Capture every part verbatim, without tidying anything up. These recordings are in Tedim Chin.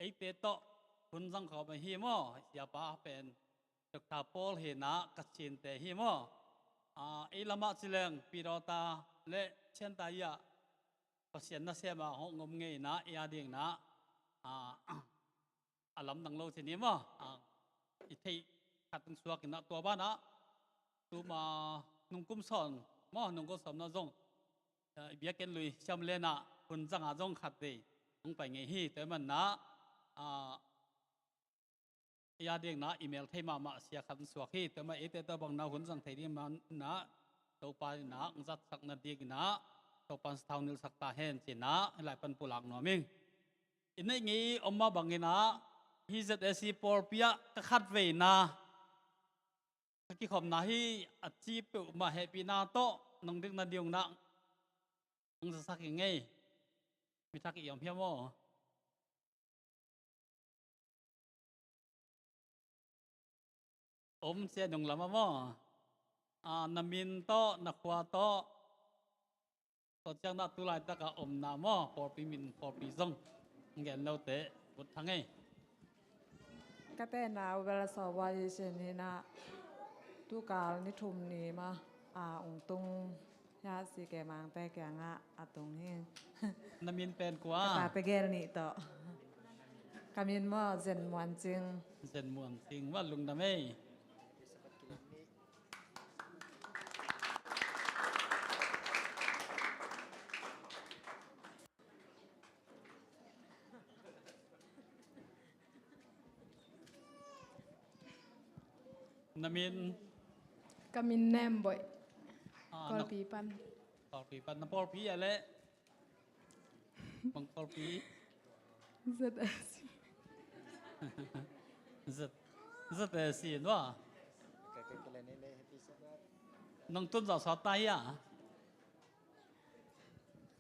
eite tawh hun zang khawm ahi maw, siapa pen Doctor Paul hi inah, Kachinte hi maw. Ah, ei lamah ci leng Pidawta le Chiantai ah Pasian nasem a hong om ngei inah, ei a ding inah, ah, a lamdang lo ci ni maw. Ah, i theih khat hong suak inah, tua banah tuma nungkum sawm maw, nungkum sawm na zong, ah, i biakinn lui siam lenah hun zanga zong khat vei hong pai ngei hi. Tua ahih manah, ah, ei a ding inah i mel thei mahmah sia khat hong suak hi. Tua mah eite tawh bang na hun zang thei ding manah Topa inah hong zatsak nading inah Topa in sathau nilhsak ta hen ci inah hih lai pan pulak nuam ing. I neih ngei i om mah bang inah hih Z A C pawlpi ah ka khatveina ka kikhopna hi a ci peuhmah hehpihna tawh nong dik nading inah hong zasak ing ei. Mi thak i om hiam aw? Om sia nung lamah maw. Ah, na min tawh, na khua tawh, tua ciangin ah tu laitak a omna maw, pawlpi min, pawlpi zong gen lote, vut thang ei. Ka tenna uh bel Sawbua Yisen hi inah, tukal ni thum ni mah a ung tung. Hia si ke mangte kiangah a tung hi. Na min pen kua? Ka tate gel nih tawh. Ka min maw, Zen Muan Cing. Zen Muan Cing, va lungdam ei. Na min? Ka min Nem Boih. Ah, na Kawlpi pan. Kawlpi pan. Na pawlpi a le? Bang pawlpi? Z A C. Z, Z A C in va. Nong tun zawh sawt ta hia?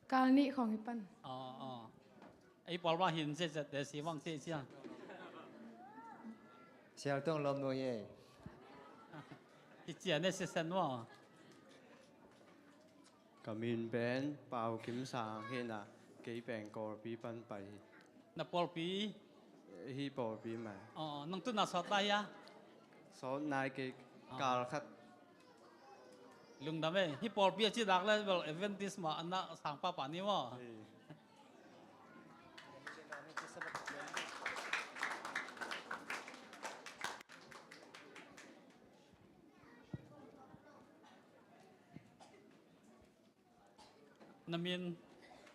Kal nih khawng hi pan. Aw, aw. Ei pawl mah hin, Z Z A C mah ci cia. Sial tong lawm nuai ei. Hi cia ne sisen maw. Ka min pen Pau Kim Sang hi inah, kei pen Kawlpi pan pai hi. Na pawlpi? Hih pawlpi mah. Aw, nong tun a sawt ta hia? Sawt nai kei. Aw. Kal khat. Lungdam ei. Hih pawlpi a ci dak le bel Adventist mah a na sang papa ni maw. Ei. Na min?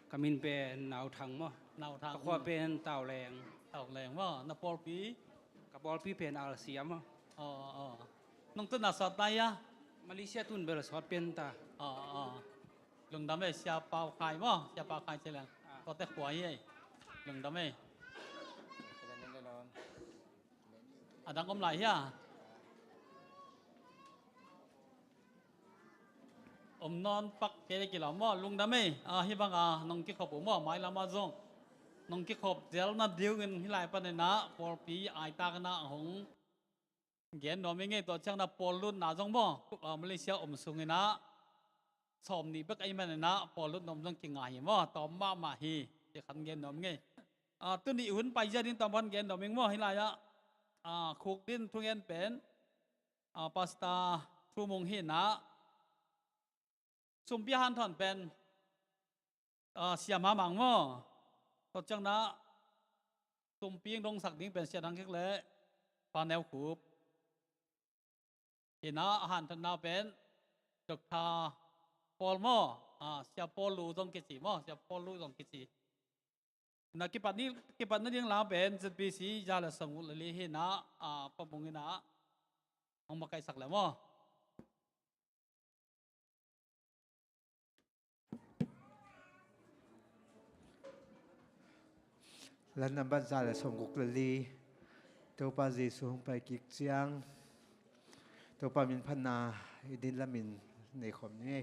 Ka min pen Nau Thang maw. Nau Thang. Ka khua pen Tauleng. Tauleng maw. Na pawlpi? Ka pawlpi pen Alsia maw. Aw, aw. Nong tun a sawt ta hia? Malaysia tun bel sawt pen ta. Aw, aw. Lungdam ei, Sia Pau Khai maw. Sia Pau Khai ci leng. Ah. Tuate khua hi ei. Lungdam ei. A dang om lai hia? Om nawn pak kei le kilawm maw, lungdam ei. Ah, hih banga nong kikhop uh maw, mailam ah zong nong kikhop zel nadingin hih lai panin ah pawlpi aitak in ah hong gen nuam ing ei. Tua ciangin ah pawl lutna zong maw, ah, Malaysia om sungin ah sawm nih bek ahih manin ah pawl lut nuam zong kinga hi maw, tawm mahmah hi, ci khat gen nuam ing ei. Ah, tuni hun paizia ding tawm khat gen nuam ing maw, hih lai ah, ah, khukdin thungen pen, ah, Pastor Thu Mung hi in ah, sumpi a hanthawn pen, ah, Sia Ma Mang maw. Tua ciangin ah sumpi hong dongsak ding pen Sia Thang Kik le Pa Neu Khup. Hi in ah a hanthawnna pen Doctor Paul maw, ah, Sia Paul Lu zong kici maw, Sia Paul Lu zong kici. Na kipat ni, kipat nading lam pen Z B C za le sawmguk le li hi in ah, ah, Pa Mung in ah hong makaihsak le maw. Lan nambat za le sawmguk le li. Topa Jesu hong pai kik ciang Topa min phatna i din lamin nei khawm ni.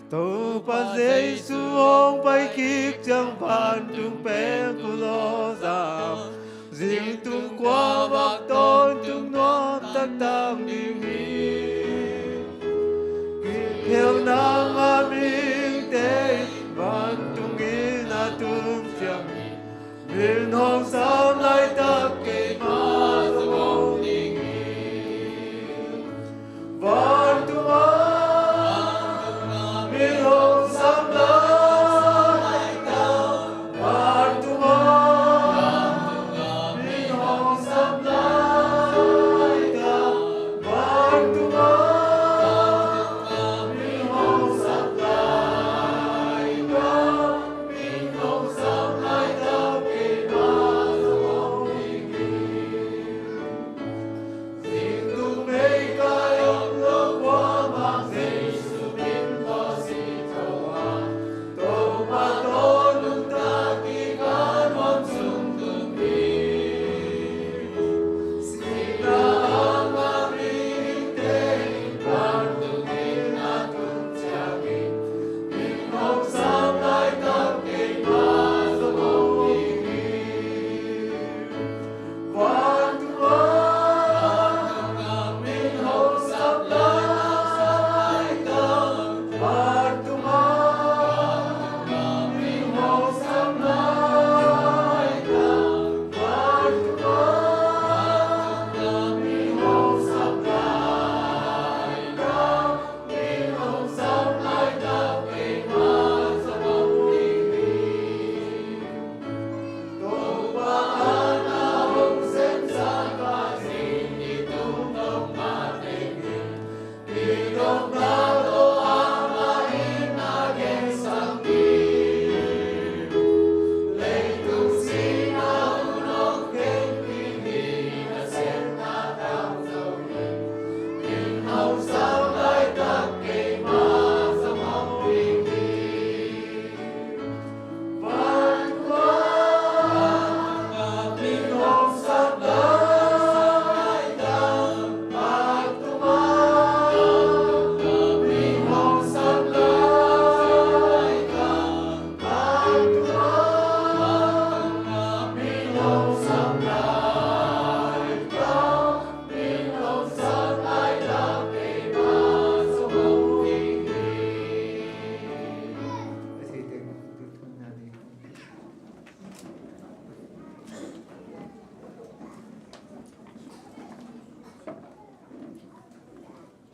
Topa Jesu hong pai kik ciang vantung peng kulaw zang, zing tung kua bak tawntung nuam taktak ding hi. Kiphialna ngah mi Min hong sam laitak keimah zong hong ding hi. Vantung ah min hong sam laitak, vantung ah min hong sam laitak, vantung ah min hong sam laitak.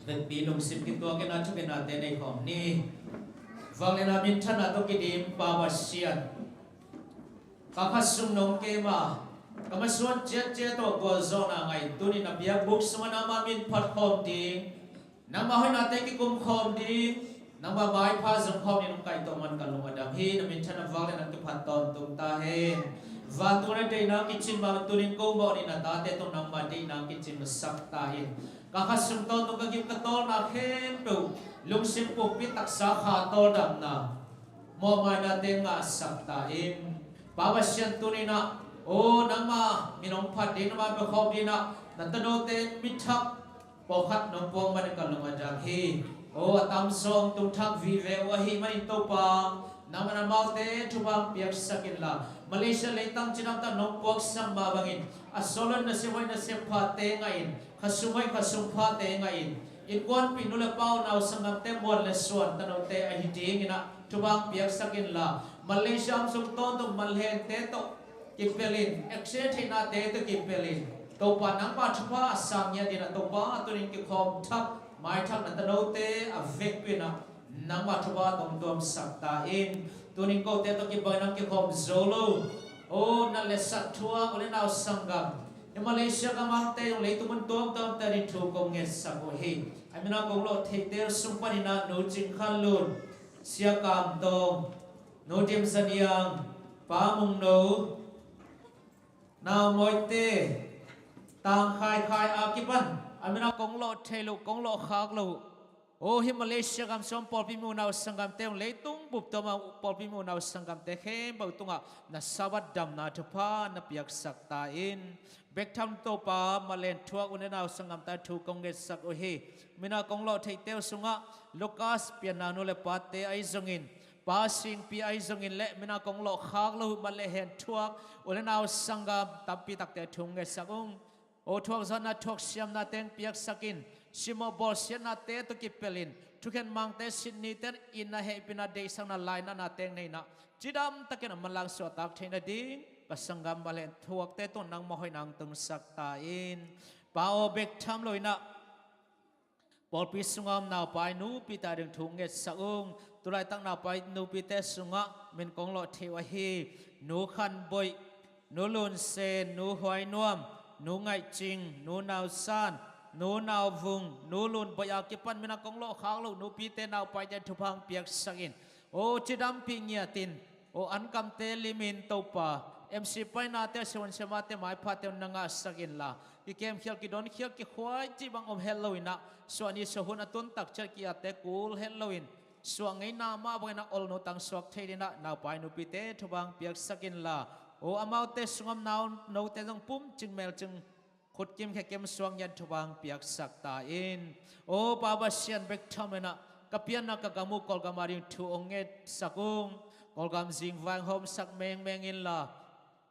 Vekpi lungsim kituakin a thugenate nei khawm ni. Vanglian a minthanna tawh kidim Pa Pasian, ka khat sung nong kem a, ka masuan ciatciat tawh gualzawhna ngah in, tuni na biakbuk sungah nangma min phat khawm ding, nangma hoihnate kikum khawm ding, nangma maipha zong khawm ding nong kaihto man ka lung a dam hi. Na minthanna vanglian a kiphat tawntung ta hen. Vantung a na deihna kicin mah bangin tunin ko mah ni na tate tung nangma deihna kicin sak ta in. Ka khat sung tawntung ka gim ka tawlna khempeuh lungsim pumpi taksa kha tawldamna mawhmaina te ngahsak ta in. Pa Pasian, tuni-in ah, aw, nangma min hong phat ding, nangma bia khawm ding ah na tanote mithak pawlkhat nong puak manin ka lung a dak hi. Aw, a tamzaw hong tung thak vive uh ahih manin Topa, nangman amaute thupha hong piaksak inla, Malaysia leitang cidamtah nong puaksak mah bangin a sawlun nasep hoih nasep phate ngah in, khasum hoih khasum phate ngah in, innkuanpih nu le pa, unau sanggamte muan le suan tanote ahi dingin ah thupha hong piaksak inla, Malaysia om sung tawntung malhente tawh kipelin, accident theihnate tawh kipelin, Topa nangma thupha a sang ngiat dingin ah Topa, tunin kikhawm thak maithak na tanote a vekpi-in ah nangma thupha tawh hong tuamsak ta in. Tunin kote tawh kibangin hong kikhawm zo lo, aw, na letsat thuak u le nau sanggam, i Malaysia gam a omte zong leitung mun tuamtuamte adingin thu kong ngetsak uh hi. A min a kong lawh theite sung panin ah Nu Cing Khan Lun, Sia Kam Tawng, Nu Dim Za Niang, Pa Mung No, Nau Mawite, Tang Khai Khai a kipan a min a kong lawh thei loh, kong lawh khak loh, aw, hih Malaysia gam sung pawlpi mi unau sanggamte zong leitung bup tuam a pawlpi mi unau sanggamte khempeuh tungah na Sabbath damna thupha na piaksak ta in. Bek tham Topa, malen thuak u le nau sanggamte thu kong ngetsak uh hi. A min a kong lawh theite uh sungah Lucas pianna nu le pate ahi zongin, Pa Singpi ahi zongin le a min a kong lawh khak loh uh maleh hen thuak u le nau sanggam tampi takte thu hong ngetsak ung. Aw, thuak zawhna thuak siamna teng piaksak in, simmawh bawlsiatnate tawh kipelin, thukhen mangte, sitnite in a hehpihna, deihsakna, lainatna teng nei-in ah cidamtakin a manlang suahtak theih nading ka sanggam Valen thuakte tungah nangmah hoihna hong tungsak ta in. Pa aw, bek tham loinah pawlpi sungah om naupai nupite ading thu ngetsak ung. Tulaitak naupai nupite sungah min kong lawh thei uh ahi Nu Khan Boih, Nu Lun Sen, Nu Huai Nuam, Nu Ngaih Cing, Nu Nau San, Nu Nau Vung, Nu Lun Boih a kipan min a kong lawh khak loh nupite naupaite thupha hong piaksak in. Aw, cidampi ngiatin, aw, ankamte limin Topa, M C painate, siavuan siamahte maiphate na ngahsak inla, kikemkhial, kidonkhial, kikhuai cih bang om het loinah, suahni suahhun a tun takciat ki-atte kul het loin, suah ngeina mah bangin a olno tang suak thei dinah naupai nupite thupha hong piaksak inla, aw, amaute sungah om nau note zong pum cing mel cing, khutkim khekim suak ngiat thupha hong piaksak ta in. Aw, Pa Pasian, bek tham loinah ka pianna ka gam uh Kawlgam ading thu hong ngetsak ung. Kawlgam zingvang hawmsak mengmeng inla,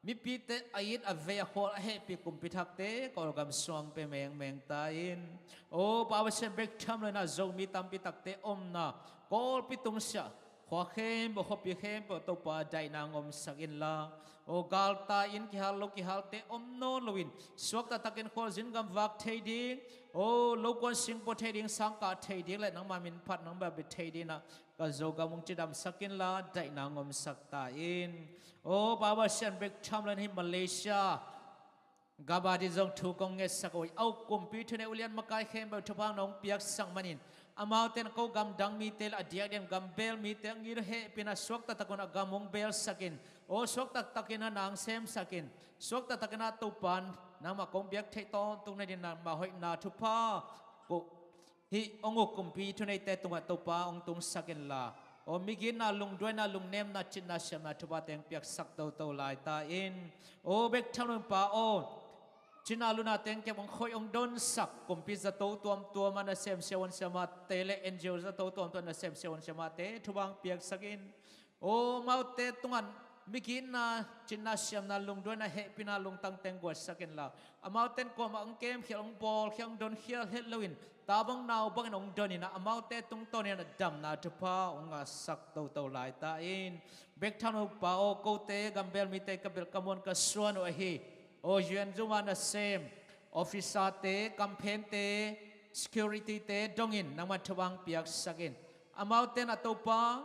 mipite a it a vei a khawl a hehpih kumpi thakte Kawlgam sungah pia mengmeng ta in. Aw, Pa Pasian, bek tham loinah Zomi tampi takte omna Kawlpi tungsiah khua khempeuh, khuapi khempeuh Topa daihna hong omsak inla, aw, galtai-in kihal lo kihalte om nawn loin, suakta takin khualzin gam vak thei ding, aw, lokuan singpua thei ding, sangkah thei ding le nangma min phat nangma bia thei dinah ka Zogam hong cidamsak inla, daihna hong omsak ta in. Aw, Pa Pasian, bek tham loin hih Malaysia gam ading zong thu kong ngetsak uh hi. Aw, kumpi thuneih ulian makai khempeuh thupha nong piaksak manin, amaute in ko gam dang mite le a diakdiakin gam bel mite a ngit uh hehpihna suakta takin a gam hong belsak in. Aw, suakta takin a na hong semsak in. Suakta takin a Topa in nangmah kong biak theih tawntung nadinah nangmah hoihna thupha, ko hih hong uk kumpi thuneihte tungah Topa hong tungsak inla, aw, migitna, lungduaina, lungnemna, citna, siamna thuphate hong piaksak toto lai ta in. Aw, bek tham loin Pa aw, cina luna teng kep hong khoih hong donsak kumpi zato tuamtuam a nasem, siavuan siamahte le N G O zato tuamtuam a nasem, siavuan siamahte thupha hong piaksak in. Aw, amaute tungah migitna, citna, siamna, lungduaina, hehpihna lungtang teng guatsak inla, amaute in kuamah hong kemkhial, hong bawlkhial, hong donkhial het loin, ta bang nau bangin hong don inah, amaute tungtawnin a damna thupha hong ngahsak toto lai ta in. Bek tham loin Pa aw, kote gam bel mite ka belh ka muan ka suan uh ahi, aw, U N zum a nasem officerte, kamphente, securityte dongin nangmah thupha hong piaksak in. Amaute in a Topa,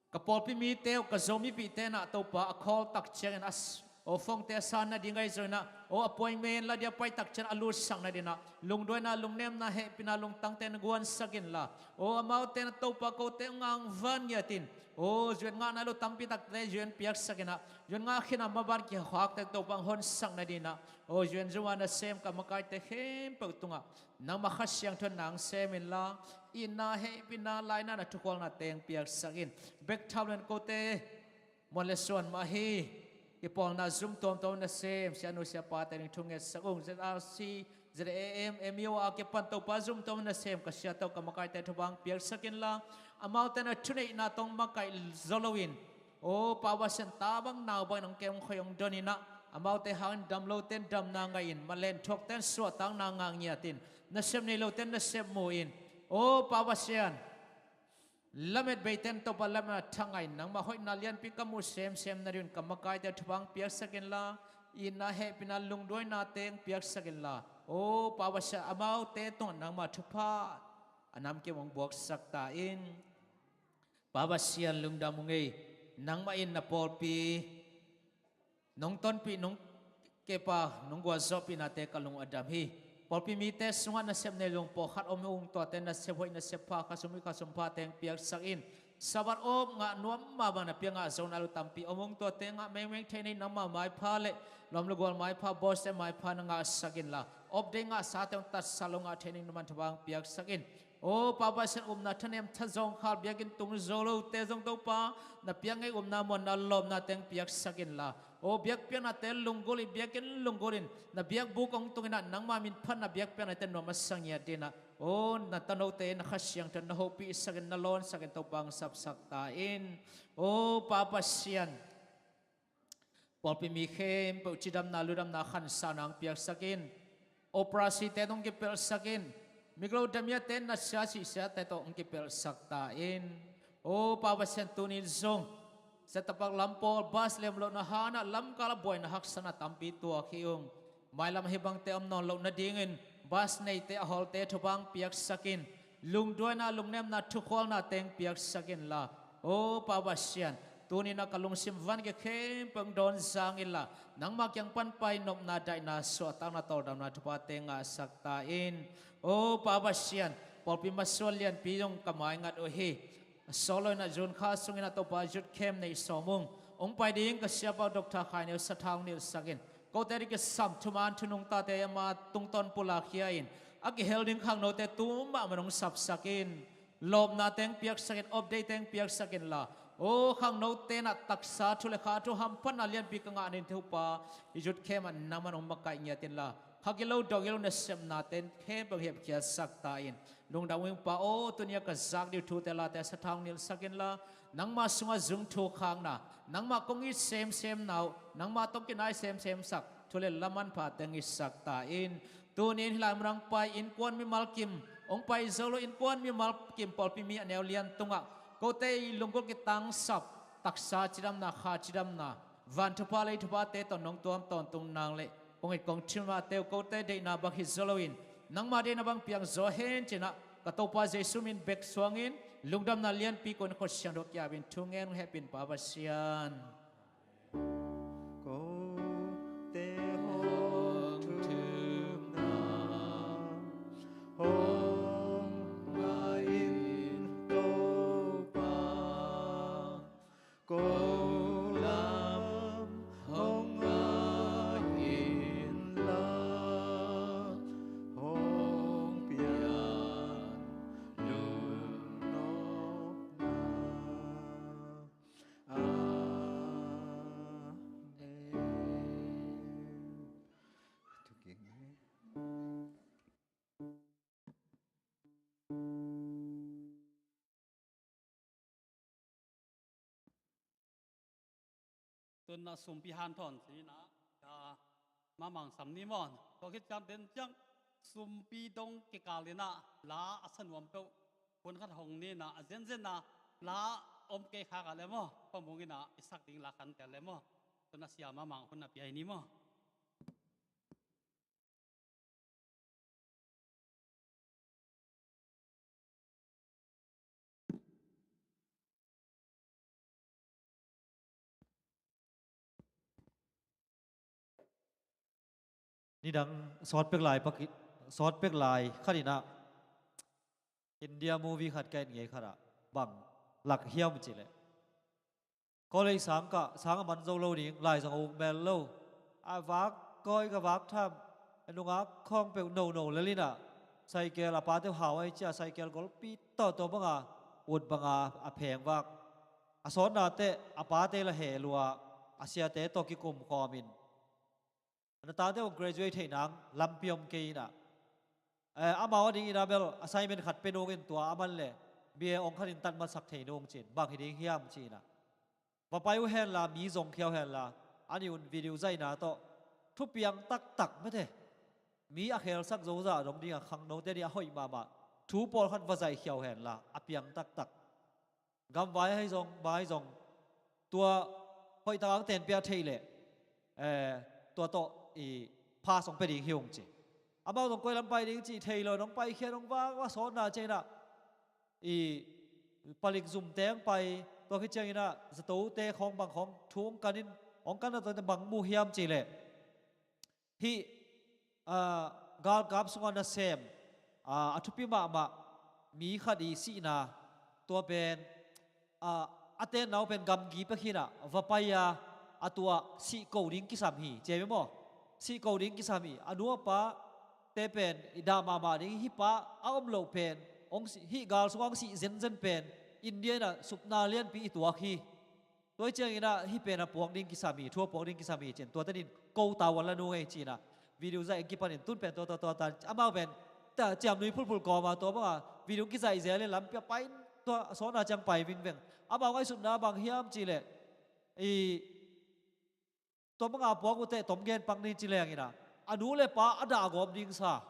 ka pawlpi mite uh, ka Zomipihte in a Topa a call takciangin a s-, aw, phone-te a san nading ahi zonginah, aw, appointment la dia pai takciang a lutsak nadinah lungduaina, lungnemna, hehpihna lungtangte na guansak inla, aw, amaute in a Topa kote hong ngah hong van ngiatin, aw, U N ngah nai lo tampi takte U N piaksak inah, U N ngah khin a maban kikhakhakte Topa hong honsak nadinah, aw, U N zum a nasem ka makaite khempeuh tungah nangmah Kha Siangtho in na hong sem inla, itna, hehpihna, lainatna, thukhualnate hong piaksak in. Bek tham loin kote muan le suan mah hi, kipawlna zum tuamtuam a nasem sianu siapate ding thu ngetsak ung. Z R C, Z A M, M U a kipan Topa zum tuam a nasem ka siate uh, ka makaite thupha hong piaksak inla, amaute in a thuneihna tawh hong makaih zaw loin, aw, Pa Pasian, ta bang nau bangin hong kem hong khoih hong don inah, amaute hangin dam lote in damna ngah in, mah len thuakte in suahtakna ngah ngiatin, nasep nei lote in nasep mu in. Aw, Pa Pasian, lamet beite in Topa lametna thangah in, nangmah hoihna lianpi ka muh semsem nadingin ka makaite thupha hong piaksak inla, itna, hehpihna, lungduainate hong piaksak inla, aw, Pa Pasian, amaute tungah nangmah thupha a namkim hong buaksak ta in. Pa Pasian, lungdam ung ei, nangmah in na pawlpi nong tonpih, nong kepa, nong gualzawhpihnate ka lung a dam hi. Pawlpi mite sungah nasep nei zong pawlkhat om ung, tuate nasep hoih, nasep pha, khasum hoih, khasum phate hong piaksak in. Sabbath off ngah nuam mahmah na pia ngah zo nai lo tampi om ung, tuate ngah mengmeng thei nading nangma maipha le lawm le gual maipha, boss-te maipha na ngahsak inla, off day ngahsate hong tatsa lo ngah thei nading nangman thupha hong piaksak in. Aw, Pa Pasian, upna thanem thazawng khal biakinn tung zo lote zong Topa, na piak ngei upna muanna lawpna teng piaksak inla. Aw, biakpiaknate lunggulh in, biakinn lunggulh in, na biakbuk hong tung inah, nangma min phat na biakpiaknate nuam a sa ngiat dinah, aw, na tanote na Kha Siangtho na hopihsak in, na lawnsak in, Topa hong sapsak ta in. Aw, Pa Pasian, pawlpi mi khempeuh cidamna, ludamna, khansauna hong piaksak in. Operasi-te hong kipelhsak in. Miglo damiate, natsia sihsiate tawh hong kipelhsak ta in. Aw, Pa Pasian, tuni zong Setapak lam pawl bus lem lohna hanah lamkal a buaina haksatna tampi tuak hi ung. Mailam hih bangte om nawn loh nadingin bus neite a hawlte thupha hong piaksak in, lungduaina, lungnemna, thukhualna teng piaksak inla, aw Pa Pasian, tuninah ka lungsim van kei khempeuh hong dawn zang inla, nangmah kiang pan pai nopna, daihna, suahtakna, tawldamna thupha teng ngahsak ta in. Aw Pa Pasian, pawlpi masuan lianpi zong ka maingat uh hi. A sawt loinah June kha sungin a Topa Youth Camp neih sawm ung. Hong pai ding ka siapa uh Doctor Khai Neu sathau hong nilhsak in, kote ding kisam thuman thunungtate ama tungtawn pulak khia in, a kihel ding khangnote tu mahmah hong sapsak in, lawpna teng piaksak in, update teng piaksak inla, aw khangnote nah taksa thu le kha thu hamphatna lianpi ka ngah ning Topa, i Youth Camp ah nangman hong makaih ngiat inla, kha gilo dawh gilo nasepnate khempeuh hong hepkhiatsak ta in. Lungdam ung Pa aw, tunia ka zak ding uh thute late sathau hong nilhsak inla, nangma sungah zung thu khakna, nangmah kong it semsemna uh, nangmah tawh kinai semsemsak thu le la manpha teng itsak ta in. Tunin hih lai munah hong pai innkuan mimal kim, hong pai zo lo innkuan mimal kim, pawlpi mi a neu lian tungah kote i lunggulh kitangsap, taksa cidamna, kha cidamna, van thupha lei thuphate tawh nong tuam tawntung nang le kong it kong thumanna teuh kote deihna bang hi zaw loin, nangma deihna bang piang zaw hen cinah ka Topa Jesu min bek suangin lungdamna lianpi kong in Kha Siangtho kiapin thu ngen hong hehpih in Pa Pasian. Kote hong thumna hong ngah in Topa. Ko lam hong ngah inla, hong pian lungnopna. Amen. Tunah sumpi hanthawn cininah, ah, mamang sam ni maw? Tua khit ciang den ciang sumpi dong kikal inah la a sa nuam peuh hun khat hong ninah a zenzenah la om kei khak ah le maw? Pamung inah i sak ding la khan tel le maw? Tunah sia mamang hun a pia hi ni maw? Nidang sawt pek lai paki, sawt pek lai khatinah India movie khat ka en ngei khatah bang lak hiam cih leh, college sang kah, sang a man zo lo ding, lai zong a uk mel lo. A vak kawi ka vak tham, a nungak khawng peuh nono lel inah, saikel a pate uh hau ahi cia, saikel golpi tawh tua banga, ut banga a pheng vak. A sawtna teh a pate la he lua, a siate tawh kikum khawmin. Na tate uh graduate theih nang lampi om kei inah. Eh, amau a ding inah bel assignment khat pe nungin tua a man le B A ong khatin tat matsak thei nung cin, bang hi ding hiam ci inah. Va pai uh henla, mi zong khia uh henla, a nih un video zaihna tawh thupiang taktak mete. Mi a khelsak zozah dong dingah khangnote dingah hoih mahmah thu pawlkhat va zaihkhia uh henla, a piang taktak. Gamvai ahi zong, bang ahi zong, tua hoih takah tenpiak theih leh, eh, tua tawh i pha song pia ding hi ung ci. Amau zong koi lam pai ding cih thei lo, nong paikhia nong vak va sawtna cianginah i palik zumte hong pai, tua khit cianginah zatote khawng bang khawng thu hong kan in, hong kanna tua bang mu hiam cih leh, hih, ah, galkap sungah nasem, ah, a thupi mahmah mi khat i sihna, tua pen, ah, a tenna uh pen gamgi pia khinah va pai-a, a tuah sihko ding kisam hi, ci hi maw? Sihko ding kisam hi. A nu a pate pen i dah mahmah ding, hih pa a om loh pen hong si, hih gal sungah hong sih zenzen pen India inah supna lianpi i tuak hi. Tua hi cianginah hih pen a puak ding kisam hi, thu a puak ding kisam hi cin, tua tenin ko tavuan la nung ei cinah video zaih kipanin tun pen tua, tua, tua, ta, amau pen ta ciamnui phulphul kawma tua banga video kizaih zel in lampi a pai in tua a sawtna ciang pai vingveng. Amau ngaihsutna bang hiam cih leh, i, tua banga puak uh teh tom gen pak ni ci lenginah a nu le pa a dah gawp ding sa.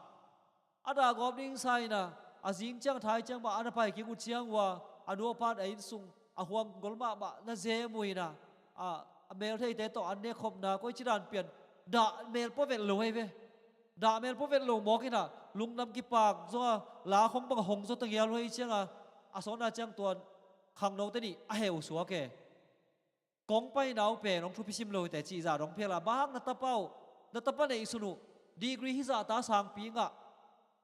A dah gawp ding sa inah, a zing ciang thai ciang mah a na pai kik uh ciang uh a, a nu a pan a inn sung, a huang gol mahmah na zem uh in ah, a, a meltheite tawh an nekkhopna koi ci dan pian, dah mel pua vet lo ahi ve. Dah mel pua vet lo mawk in ah, lungdam kipak zaw a, la khong bang a hong zaw ta ngial uh ahih ciang a, a sawtna ciang tua khangnote nih a heu suak e. Kong paina uh pen hong thupi sim lo hi teh cih zah dong phial a, bang hang na tapa uh, na tapa neihsun uh, degree hizah ta sangpi ngah,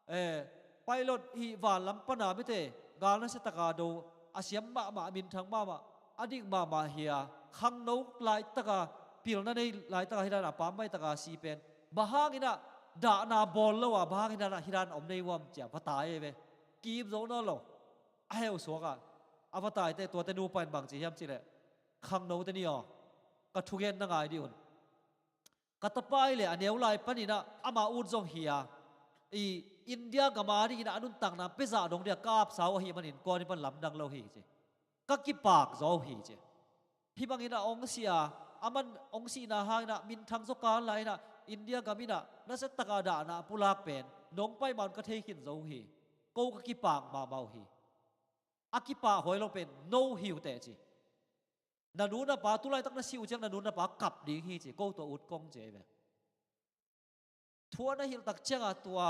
eh, pilot hih vanlam pana mete, gal nasia taka do, a siam mahmah, a minthang mahmah, a dik mahmah hi a, khangno laitaka, pilna nei laitaka hih dan a pammaih taka si pen, bang hangin ah dahna bawl lo a, bang hangin ah hih dan om nei uam ci a va tai e ve. Kim zo nawn lo. A heu suak a, a va taite tuate nupa in bang ci hiam cih leh, khangnote ni aw, ka thugen na ngai dih un. Ka tapa hi leh a neu lai panin ah ama ut zong hi a, i India gam a dingin ah a nuntakna pia zah dong ding a ka apsa uh ahih manin kua ding pan lamdang lo hi ci. Ka kipak zaw uh hi ci. Hih bangin ah hong si a, aman hong sihna hangin ah minthang zaw kal lai in ah India gam in ah nasia taka dahna a pulak pen nong pai ma un ka thei khin zo uh hi. Ko ka kipak mahmah uh hi. A kipak huai lo pen no hi uh teh ci. Na nu na pa, tu laitak na si uh ciang na nu na pa kap ding hi ci, ko tua ut kong ci ahi ve. Thu a na hilh tak ciang a tua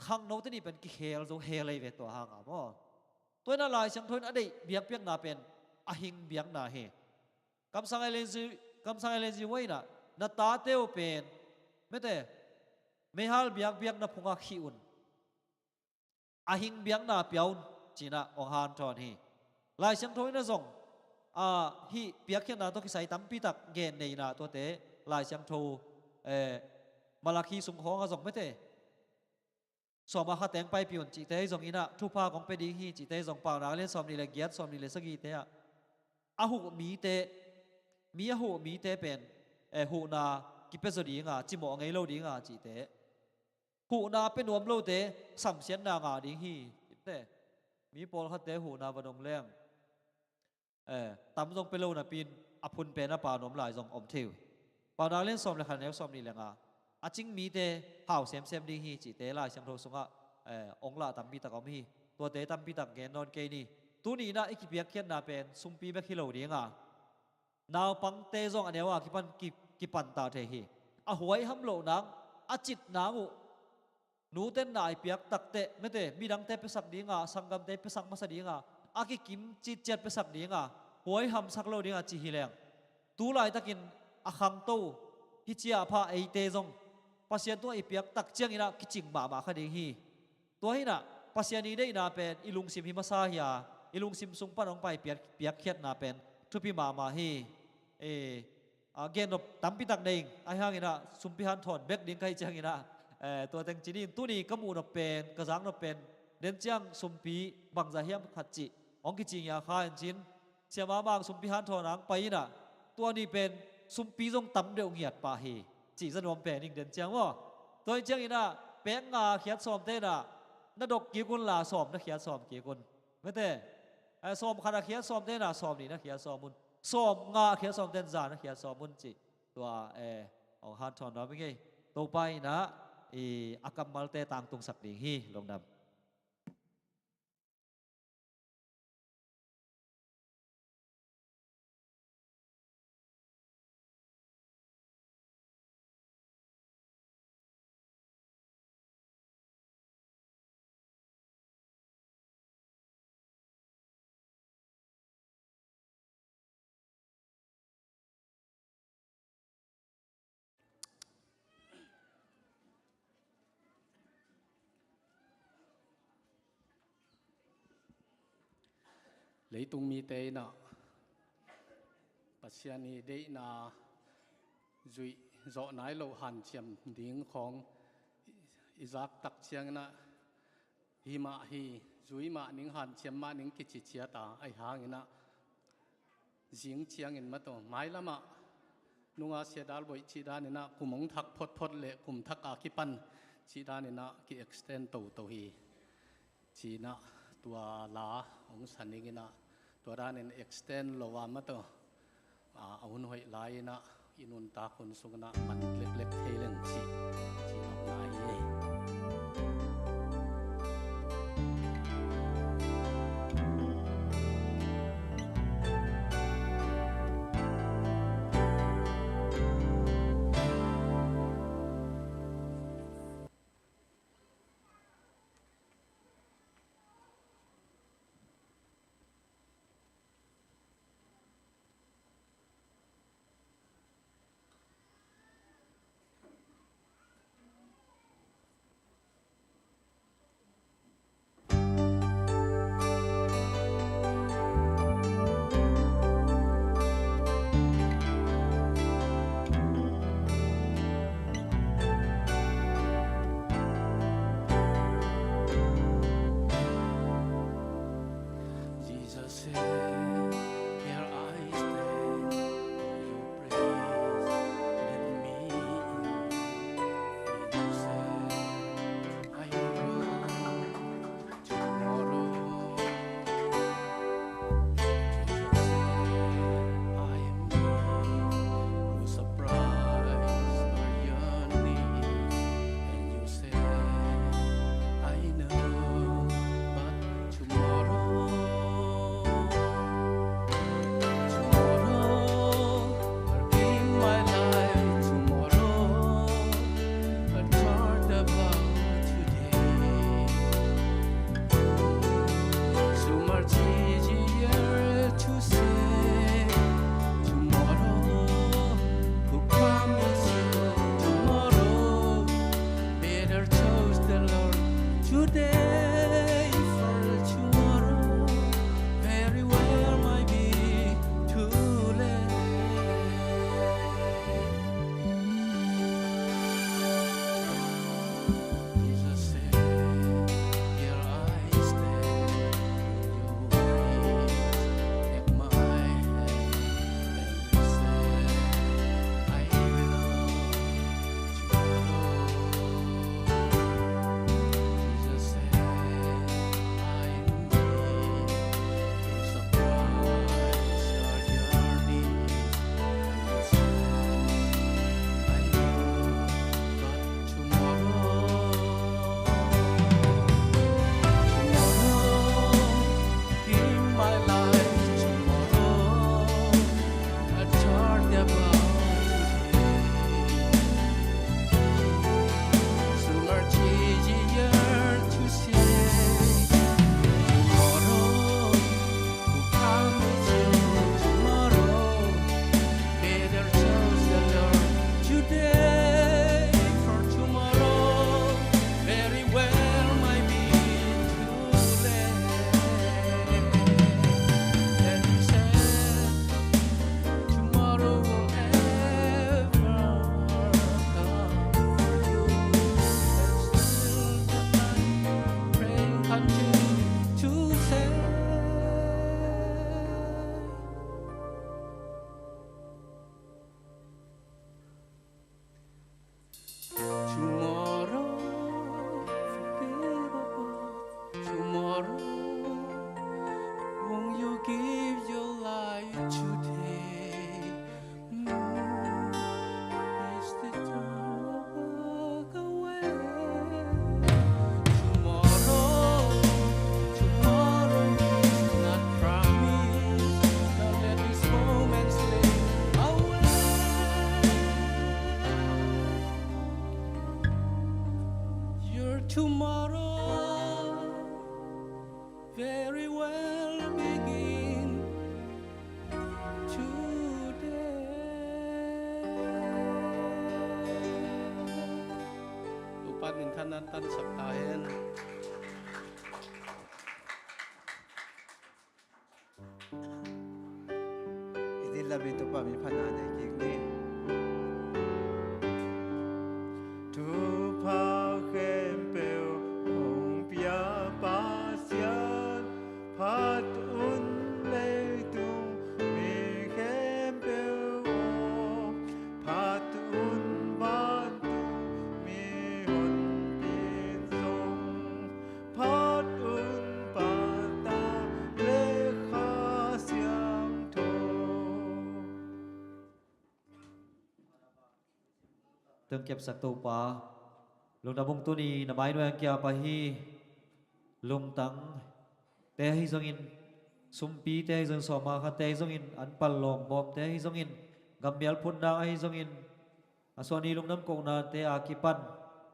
khangnote nih pen kikhel zo hel ahi ve tua hang a maw. Tua in ah Lai Siangtho in a deih biakpiakna pen a hing biakna hi. Kamsang Ellen G, Kamsang Ellen G White in ah, na tate uh pen mete, meihal biakbiakna phungah khih un. A hing biakna pia un ci-in ah hong hanthawn hi. Lai Siangtho in ah zong, a, hih piakkhiatna tawh kisai tampi tak gen nei in ah tuate Lai Siangtho, eh, Malakhi sung khawng ah zong mete, sawm a khat teng paipih un cihte zong in ah thupha kong pia ding hi cihte zong, Paunak lian sawmnih le giat, sawmnih le sagihte ah, a huh mite, mi a huh mite pen, eh, huhna kipia zaw ding a, cimawh ngei lo ding a cihte, huhna pia nuam lote samsiatna ngah ding hi. Te, mi pawlkhatte huhna va dong leng, eh, tam zong pia lo napi-in a phun pen a pha nuam lai zong om thei uh. Paunak lian sawm le khat, neu sawmnih le nga, a cing mite hau semsem ding hi cihte Lai Siangtho sungah, eh, hong lah tampi tak a om hi. Tuate tampi tak gen nawn kei ni. Tuni in ah i kipiakkhiatna pen sumpi bek hi lo ding a, naupangte zong a neu a kipan ki, kipan ta thei hi. A huaiham loh nang, a cit nang uh, nute in na i piak takteh mete, midangte piasak ding a, sanggamte piasak masa ding a, a kikim citciat piasak ding a, huaihamsak lo ding a ci hi leng, tu laitakin a khangto uh, hih ciah pha eite zong Pasian tungah i piak tak ciangin ah kicing mahmah kha ding hi. Tua hi in ah Pasian i deihna pen i lungsim hi masa hi a, i lungsim sung pan hong pai piak, piakkhiatna pen thupi mahmah hi. Eh, a, gen nop tampi tak nei ing, ahi hangin ah sumpi hanthawn bek ding ka hih ciangin ah, eh, tua teng ci ni. Tuni ka muh nop pen, ka zak nop pen, den ciang sumpi bangzah hiam khat cih hong kici ngiat kha in cin, Siamah Mang sumpi hanthawn ah hong pai in ah, tua ni pen sumpi zong tam deuh ngiat pah hi cih za nuam pen ing den ciang maw. Tua hi ciangin ah pek nga khiat sawmte in ah na dok kik un la, sawm na khiat sawm kik un. Mete, eh, sawm khat a khiat sawmte in ah sawm nih na khiat sawm un. Sawm nga a khiat sawmte in za na khiat sawm un cih tua, eh, hong hanthawn nuam ing ei. Topa in ah, i, a kammalte tangtungsak ding hi. Lungdam. Leitung mite in ah Pasian i deihna zuih zawh nai loh hanciam ding khawng i zak tak ciangin ah, hi mah hi, zui mah ning, hanciam mah ning kici ciat a, ahi hangin ah zing ciangin mah tawh mailam ah nunga sia dal boih cih danin ah kum hong thak photphot le kum thak a kipan cih danin ah ki-extend toto hi. Ci-in ah tua la hong sa ning in ah, tua danin extend lo a mah tawh, a, a hun hoih lai in ah i nuntak hun sungin ah man leklek thei leng cih, cih nopna hi. Say, "Here I stand, you please let me in." And you say, "I will tomorrow." Just say, "I am me, who surprise our yearning." And you say, "I know, but tomorrow, tomorrow, I'll give my life tomorrow, I'll thought about today." So much easier to say tomorrow, who promise you tomorrow. Better choose the Lord today, for tomorrow very well might be too late. Jesus said, "Here I stand, you please take my hand." And he said, "I will tomorrow." Jesus said, "I am he who surprise our yearning." And you say, "I know, but tomorrow, tomorrow, in my life tomorrow, I thought about today." So much easier to say tomorrow, who promise you tomorrow. Better choose the Lord today, for tomorrow very well might be too late. And you said tomorrow will ever come for you. There's still the time, praying, continue to say. Tomorrow, forget about tomorrow. Won't you give your life today? Is the time to walk away? Tomorrow, tomorrow is not promised. Don't let this moment slip away. Your tomorrow very well begin today. Topa'n minthanna tangsak ta hen. I dihlak mi Topa minthanna nei kik ni. Thupha khempeuh hong pia Pasian, phat un leitung mi khempeuh aw, phat un vantung mihonpi in zong, phat un Pa, Ta le Kha Siangtho. Tungkepsak Topa, lungdam ung. Tuni na mai nuai-ah kiap ahi lungtangte ahi zongin, sumpite ahi zongin, sawma khate ahi zongin, an pal lawm bawmte ahi zongin, gammial phutna ahi zongin, a suahni lungdam kohnate a kipan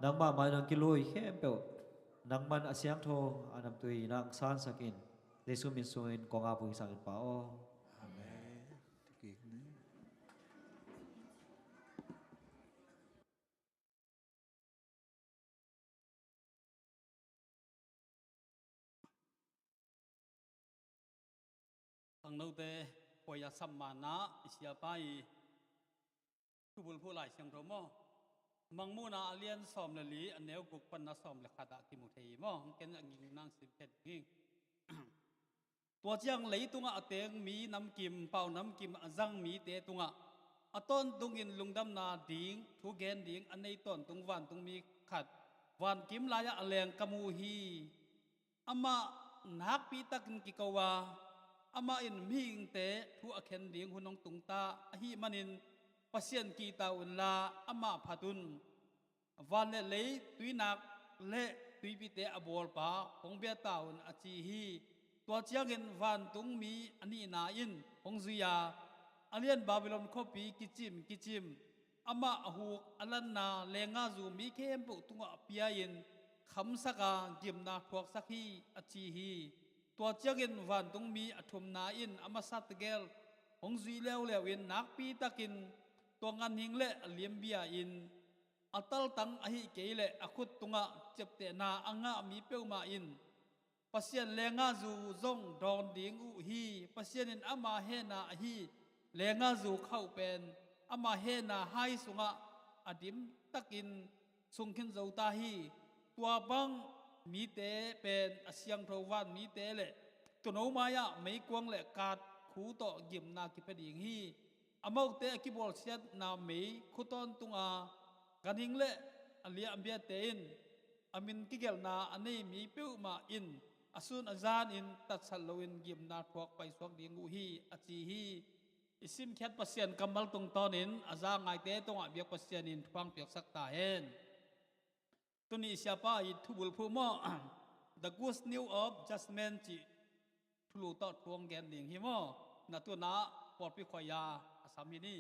nangmah mai nang kilui khempeuh, nangman a siangtho a namtui nang sansakin, Jesu min sungin kong ap uh hi sangin Pa aw. Amen. Khangnote, khuai a sam manah i siapa i thubulphuh Lai Siangtho maw, Mangmuhna a lian sawm le li, a neu guk panna sawm le khat ah kimu thei hi maw. Hong ken a ging nang sim khen hi. Tua ciang leitungah a teng mi namkim, pau namkim a zang mite tungah a tawntungin lungdamna ding thu gen ding a nei tawntung vantungmi khat vankim lai-ah a leng ka mu hi. Amah nakpi takin kiko a, amah in mihingte thu a khen ding hun hong tungta ahih manin Pasian kihta unla amah phat un. Van le lei, tuinak le tuipite a bawlpa hong bia ta un, a ci hi. Tua ciangin vantungmi a nihna in hong zui a, a lian Babylon khuapi kicim kicim, amah a huk a lanna lengazu mi khempeuh tungah pia-in khamsak a, gimna thuaksak hi, a ci hi. Tua ciangin vantungmi a thumna in a masa tegel hong zui leuleu in nakpi takin tua ganhing le a liambia in a taltang ahih kei leh a khut tungah ciaptehna a ngah mi peuhmah in Pasian lengazu zong dawn ding uh hi. Pasian in ama hehna ahi lengazu khauh pen ama hehna hai sungah a dimtakin sungkhin zo ta hi. Tua bang mite pen a siangtho van mite le tuuno mai-ah meikuang le kaat khu tawh gimna kipia ding hi. Amaute a kibawlsiatna mei khu tawntung a, ganhing le a liambiate in a min kigelhna a nei mi peuhmah in a sun a zanin tatsat loin gimna thuak paisuak ding uh hi, a ci hi. I simkhiat Pasian kammal tungtawnin a za ngaite tungah biak Pasian in thu hong piaksak ta hen. Tuni siapa i thubulphuh maw? The Good News of Judgment cih thulu tawh thu hong gen ding hi maw? Na tuna pawlpi khuai-a a sam hi ni.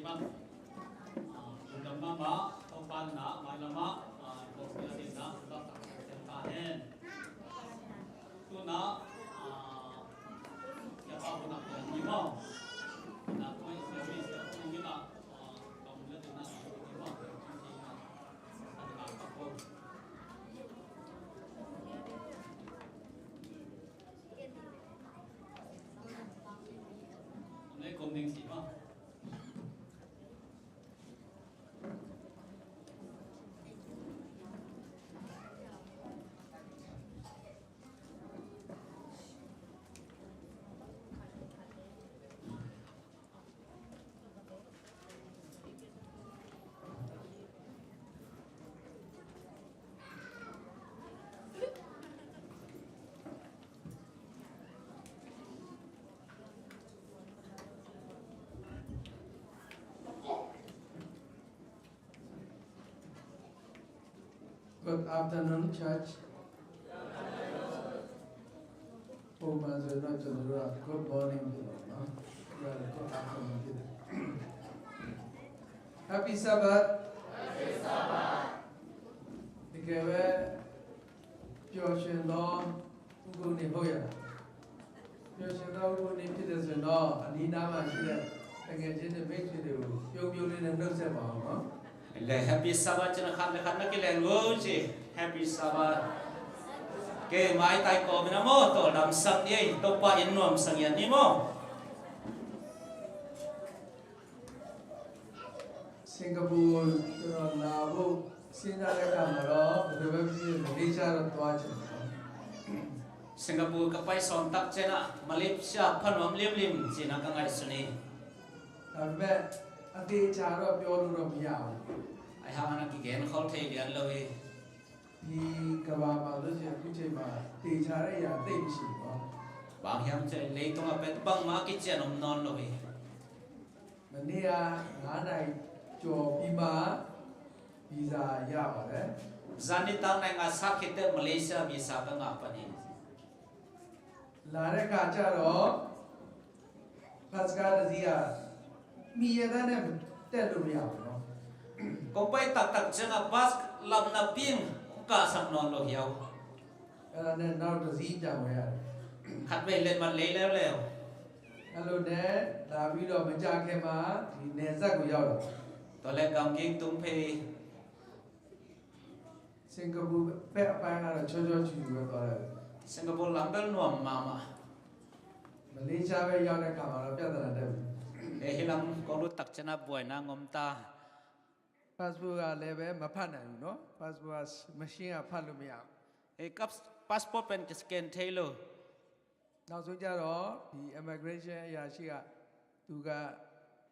Lungdam mahmah, Topa in ah mailam ah, ah, kawlpi a dingin ah, lungdam taktak ciat ta hen. Tu-in ah, ah, ya pa pun ah pian ni maw. Na koi service ya pun ni ah, ah, kong le ding ah, ni maw. Ni ah, ah, ah, ah, ah, kong ding si maw. Good afternoon, church. ပုံမှန်ဆိုတော့ ကျွန်တော်တို့က Good morning ဖြစ်တော့နော်။ ဒါက Good afternoon ဖြစ်တယ်။ Happy Sabbath. တကယ်ပဲ ပျော်ရွှင်သော ဥပုသ်နေ့ ဟုတ်ရဲ့လား။ ပျော်ရွှင်သော ဥပုသ်နေ့ ဖြစ်တယ်ဆိုရင်တော့ အနီးနားမှာရှိတဲ့ တငယ်ချင်းတွေ မိတ်ဆွေတွေကို ပြုံးပြုံးလေးနဲ့ နှုတ်ဆက်ပါအောင်နော်။ Le Happy Sabbath ci-in a khat le khat na kilehng un ci. Happy Sabbath. Kei maitai kawmin a maw, tawldamsak ni ei, Topa in nuamsa ngiat ni maw. စင်ကာပူ ကျွန်တော်လာဖို့ စဉ်းစားတဲ့အခါမှာတော့ ဘယ်လိုပဲဖြစ်ဖြစ် မလေးရှားတော့ သွားချင်တယ်နော်။ Singapore ka pai sawn tak ciangin ah, Malaysia pha nuam limlim ci-in ah ka ngaihsun hi. ဒါပေမဲ့ အသေအချာတော့ ပြောလို့တော့ မရဘူး။ Ahih hangin ah kigen khol thei lian lo hi. ဒီကမ္ဘာမှာဆိုရင် အခုချိန်မှာ သေချာတဲ့အရာ သိပ်မရှိဘူးနော်။ Bang hiam cih leh leitung ah pen bangmah kician om nawn lo hi. မနေ့က ငါးနာရီကျော်ပြီးမှ ဗီဇာရပါတယ်။ Zan nitak nai nga sat khit teh Malaysia visa ka ngah pan hi. လာတဲ့အခါကျတော့ ဘတ်စ်ကားတစ်စီးက မီးရသားနဲ့ တက်လို့မရဘူးနော်။ Kong pai taktak ciangin ah bus lam napi in kong kahsak nawn lo hi aw. အဲ့ဒါနဲ့ နောက်တစ်စီး ပြန်ဝယ်ရတယ်။ Khat vei letmat lei leuleu. အဲ့လိုနဲ့ လာပြီးတော့ မကြာခင်မှာ ဒီနယ်စပ်ကို ရောက်လာတယ်။ Tua leh gamgi tung phei. စင်ကာပူဘက်အပိုင်းကတော့ ချောချောချူချူပဲ သွားလိုက်တယ်။ Singapore lam bel nuam mahmah. မလေးရှားဘက် ရောက်တဲ့အခါမှာတော့ ပြဿနာတက်ပြီ။ Eh, hih lam kong lut tak ciangin ah buaina hong om ta. ပတ်စ်ပို့ကလည်းပဲ မဖတ်နိုင်ဘူးနော်။ ပတ်စ်ပို့က မရှင်းက ဖတ်လို့မရဘူး။ Eh, kap-, passport pen kiscan thei lo. နောက်ဆုံးကျတော့ ဒီ immigration အရာရှိက သူက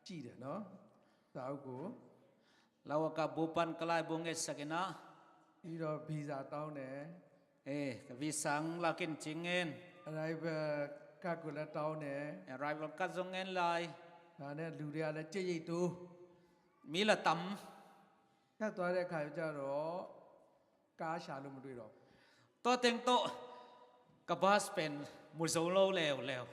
ကြည့်တယ်နော်။ စာအုပ်ကို။ Lawaka bupan ka laibu ngetsak in ah. ပြီးတော့ ဗီဇာတောင်းတယ်။ Eh, ka visa hong lak in ci-in ngen. Arrival card ကိုလည်း တောင်းတယ်။ Arrival card zong ngen lai. ဒါနဲ့ လူတွေကလည်း ကြိတ်ရိတ်တိုး။ Mi la tam. ဖြတ်သွားတဲ့အခါကျတော့ ကားရှာလို့ မတွေ့တော့ဘူး။ Tua teng tawh ka bus pen mu zo lo leuleu.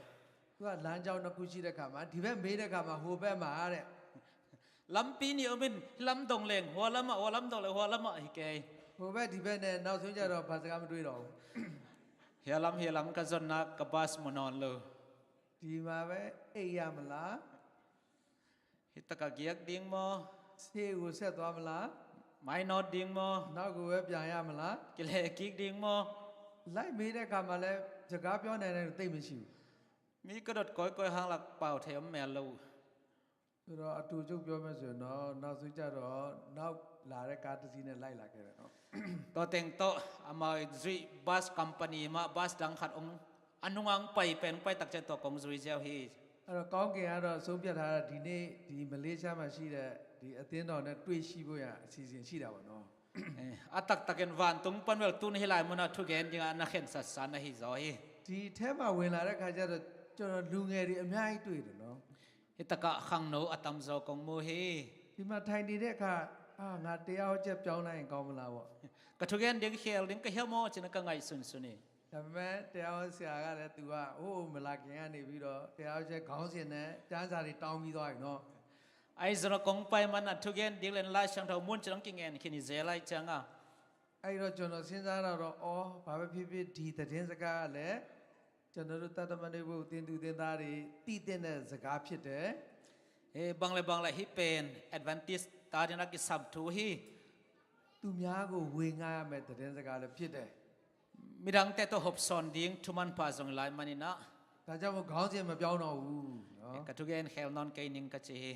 သူက လမ်းကြောင်းနှစ်ခု ရှိတဲ့အခါမှာ ဒီဘက်မေးတဲ့အခါမှာ ဟိုဘက်မှာတဲ့။ Lampi nih om in, hih lam dong leng hua lamah, hua lam dong leng hua lamah hi kei. ဟိုဘက်ဒီဘက်နဲ့ နောက်ဆုံးကျတော့ ဘတ်စ်ကား မတွေ့တော့ဘူး။ Hih lam, hih lam ka zonna ka bus mu nawn lo. ဒီမှာပဲ အိပ်ရမလား။ Hih takah giak ding maw? ဆေးရုံကို ဆက်သွားမလား။ Mainawt ding maw? နောက်ကိုပဲ ပြန်ရမလား။ Kilehkik ding maw? လိုက်မေးတဲ့အခါမှာလည်း စကားပြောနိုင်တဲ့လူ သိပ်မရှိဘူး။ Mi ka dot kawikawi hang lak pau thei om mel lo. ဆိုတော့ အတိုချုပ်ပြောမယ်ဆိုရင်တော့ နောက်ဆုံးကျတော့ နောက်လာတဲ့ ကားတစ်စီးနဲ့ လိုက်လာခဲ့တယ်နော်။ Tua teng tawh amau i zuih bus company mah bus dang khat hong, a nungah hong pai pen, hong pai tak ciang tua kong zui ziau hi. အဲ့တော့ ကောင်းကင်ကတော့ ဆုံးဖြတ်ထားတာ ဒီနေ့ ဒီမလေးရှားမှာရှိတဲ့ ဒီအသင်းတော်နဲ့ တွေ့ရှိဖို့ရန် အစီအစဉ်ရှိတာပေါ့နော်။ Eh, a taktakin vantung pan bel tu-in hih lai munah thugen dingah na khensatsa na hi zaw hi. ဒီထဲမှာ ဝင်လာတဲ့အခါကျတော့ ကျွန်တော် လူငယ်တွေ အများကြီးတွေ့တယ်နော်။ Hih takah khangno a tamzaw kong mu hi. ဒီမှာထိုင်နေတဲ့အခါ အာ ငါ တရားဟောချက် ပြောင်းလိုက်ရင် ကောင်းမလားပေါ့။ Ka thugen ding khel ding ka hiam aw ci-in ka ngaihsunsun hi. ဒါပေမဲ့ တရားဟောဆရာကလည်း သူက ဟိုး မလာခင်ကနေပြီးတော့ တရားဟောချက် ခေါင်းစဉ်နဲ့ ကျမ်းစာတွေ တောင်းပြီးသွားပြီနော်။ Ahi zongin a kong pai manin a thugen ding le Lai Siangtho mun cih hong kingen khin hi zel ahih ciangin. အဲ့တော့ကျွန်တော်စဉ်းစားတော့ အော် ဘာပဲဖြစ်ဖြစ် ဒီသတင်းစကားကလည်း ကျွန်တော်တို့ သတ္တမဏိပုသင်သူသင်သားတွေ သိသင့်တဲ့စကားဖြစ်တယ်။ Eh, bang le bang le hih pen Adventist-te adingin a kisam thu hi. သူများကို ဝေငှရမယ့် သတင်းစကားလည်းဖြစ်တယ်။ Midangte tawh hopsawn ding thu manpha zong hi lai manin ah. ဒါကြောင့်မို့ ခေါင်းစဉ်မပြောင်းတော့ဘူးနော်။ Eh, ka thugen khel nawn kei ning ka ci hi.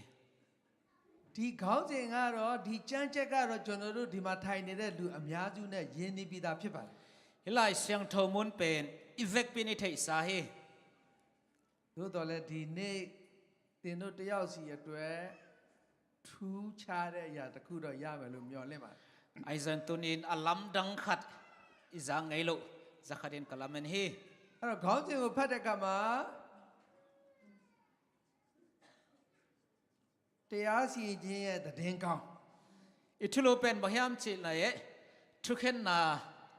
ဒီခေါင်းစဉ်ကတော့ ဒီကျမ်းချက်ကတော့ ကျွန်တော်တို့ ဒီမှာထိုင်နေတဲ့ လူအများစုနဲ့ ရင်းနှီးပြီးသားဖြစ်ပါတယ်။ Hih Lai Siangtho mun pen i vekpi in i theihsa hi. သို့သော်လည်း ဒီနေ့ သင်တို့တစ်ယောက်စီအတွက် ထူးခြားတဲ့အရာတစ်ခုတော့ ရမယ်လို့ မျှော်လင့်ပါတယ်။ Ahi zongin tuni-in a lamdang khat i za ngei lo za khat in ka lamen hi. အဲ့တော့ ခေါင်းစဉ်ကို ဖတ်တဲ့အခါမှာ တရားစီရင်ခြင်းရဲ့ သတင်းကောင်း။ I thulu pen bang hiam cih leh, thukhenna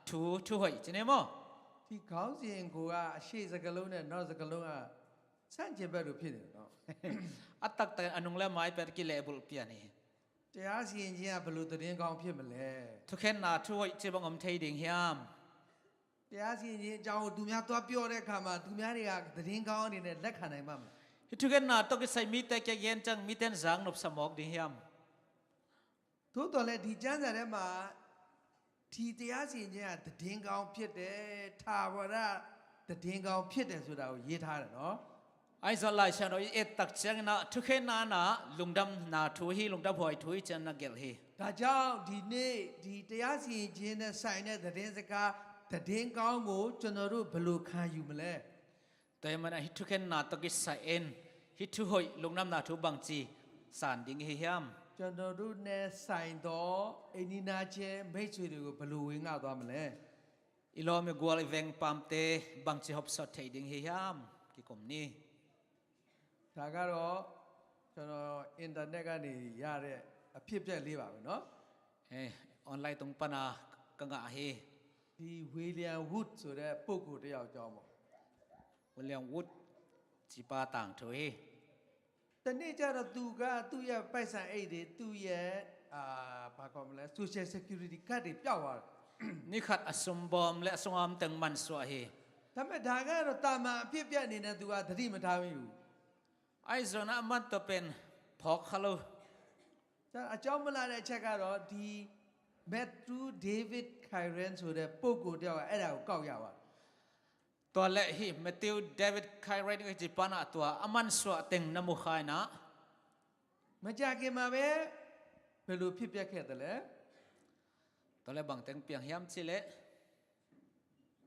thu, thu hoih ci ni maw? ဒီခေါင်းစဉ်ကိုက အရှေ့စကားလုံးနဲ့ နောက်စကားလုံးက ဆန့်ကျင်ဘက်လို ဖြစ်နေတယ်နော်။ A taktak a nung le a mai pen kilehbulh pian hi. တရားစီရင်ခြင်းက ဘယ်လို သတင်းကောင်းဖြစ်မလဲ။ Thukhenna thu hoih ci bang om thei ding hiam? တရားစီရင်ခြင်းအကြောင်းကို သူများသွားပြောတဲ့အခါမှာ သူများတွေက သတင်းကောင်းအနေနဲ့ လက်ခံနိုင်ပါ့မလား။ Hih thukhenna tawh kisai mite kiang gen ciang mite in zang nopsa mawk ding hiam? သို့သော်လည်း ဒီကျမ်းစာထဲမှာ ဒီတရားစီရင်ခြင်းက သတင်းကောင်းဖြစ်တယ်၊ ထာဝရသတင်းကောင်းဖြစ်တယ်ဆိုတာကို ရေးထားတယ်နော်။ Ahi zongin Lai Siangtho i et tak ciangin ah, thukhenna in ah lungdamna thu hi, lungdamhuai thu hi ci-in na gelh hi. ဒါကြောင့် ဒီနေ့ ဒီတရားစီရင်ခြင်းနဲ့ဆိုင်တဲ့ သတင်းစကား သတင်းကောင်းကို ကျွန်တော်တို့ ဘယ်လို ခံယူမလဲ။ Tua ahih manin ah hih thukhenna tawh kisai-in hih thu hoih, lungdamna thu bangci san ding i hi hiam? ကျွန်တော်တို့နဲ့ဆိုင်သော အိမ်နီးနားချင်း မိတ်ဆွေတွေကို ဘယ်လို ဝေငှသွားမလဲ။ I lawm i gual i vengpamte bangci hopsawt thei ding i hi hiam? Kikum ni. ဒါကတော့ ကျွန်တော် အင်တာနက်ကနေ ရတဲ့ အဖြစ်အပျက်လေးပါပဲနော်။ Eh, online tung pana ka ngah hi. ဒီ William Wood ဆိုတဲ့ ပုဂ္ဂိုလ်တစ်ယောက်အကြောင်းပေါ့။ William Wood ci pa tangthu hi. တနေ့ကျတော့ သူက သူ့ရဲ့ ပိုက်ဆံအိတ်တွေ၊ သူ့ရဲ့ အာ၊ ဘာခေါ်မလဲ၊ Social Security card တွေ ပျောက်သွားတယ်။ Ni khat a sumbawm le a sungawm teng mansuah hi. ဒါပေမဲ့ ဒါကတော့ သာမန်အဖြစ်အပျက်အနေနဲ့ သူက သတိမထားမိဘူး။ Ahi zongin ah aman tua pen phawk kha lo. ဒါ အကြောင်းမလှတဲ့အချက်ကတော့ ဒီ Matthew David Kyron ဆိုတဲ့ ပုဂ္ဂိုလ်တစ်ယောက်က အဲ့ဒါကို ကောက်ရပါတယ်။ Tua leh hih Matthew David Kyron kici pa in ah tua a mansuah teng na mu kha in ah. မကြာခင်မှာပဲ ဘယ်လို ဖြစ်ပျက်ခဲ့သလဲ။ Tua leh bang teng piang hiam cih leh.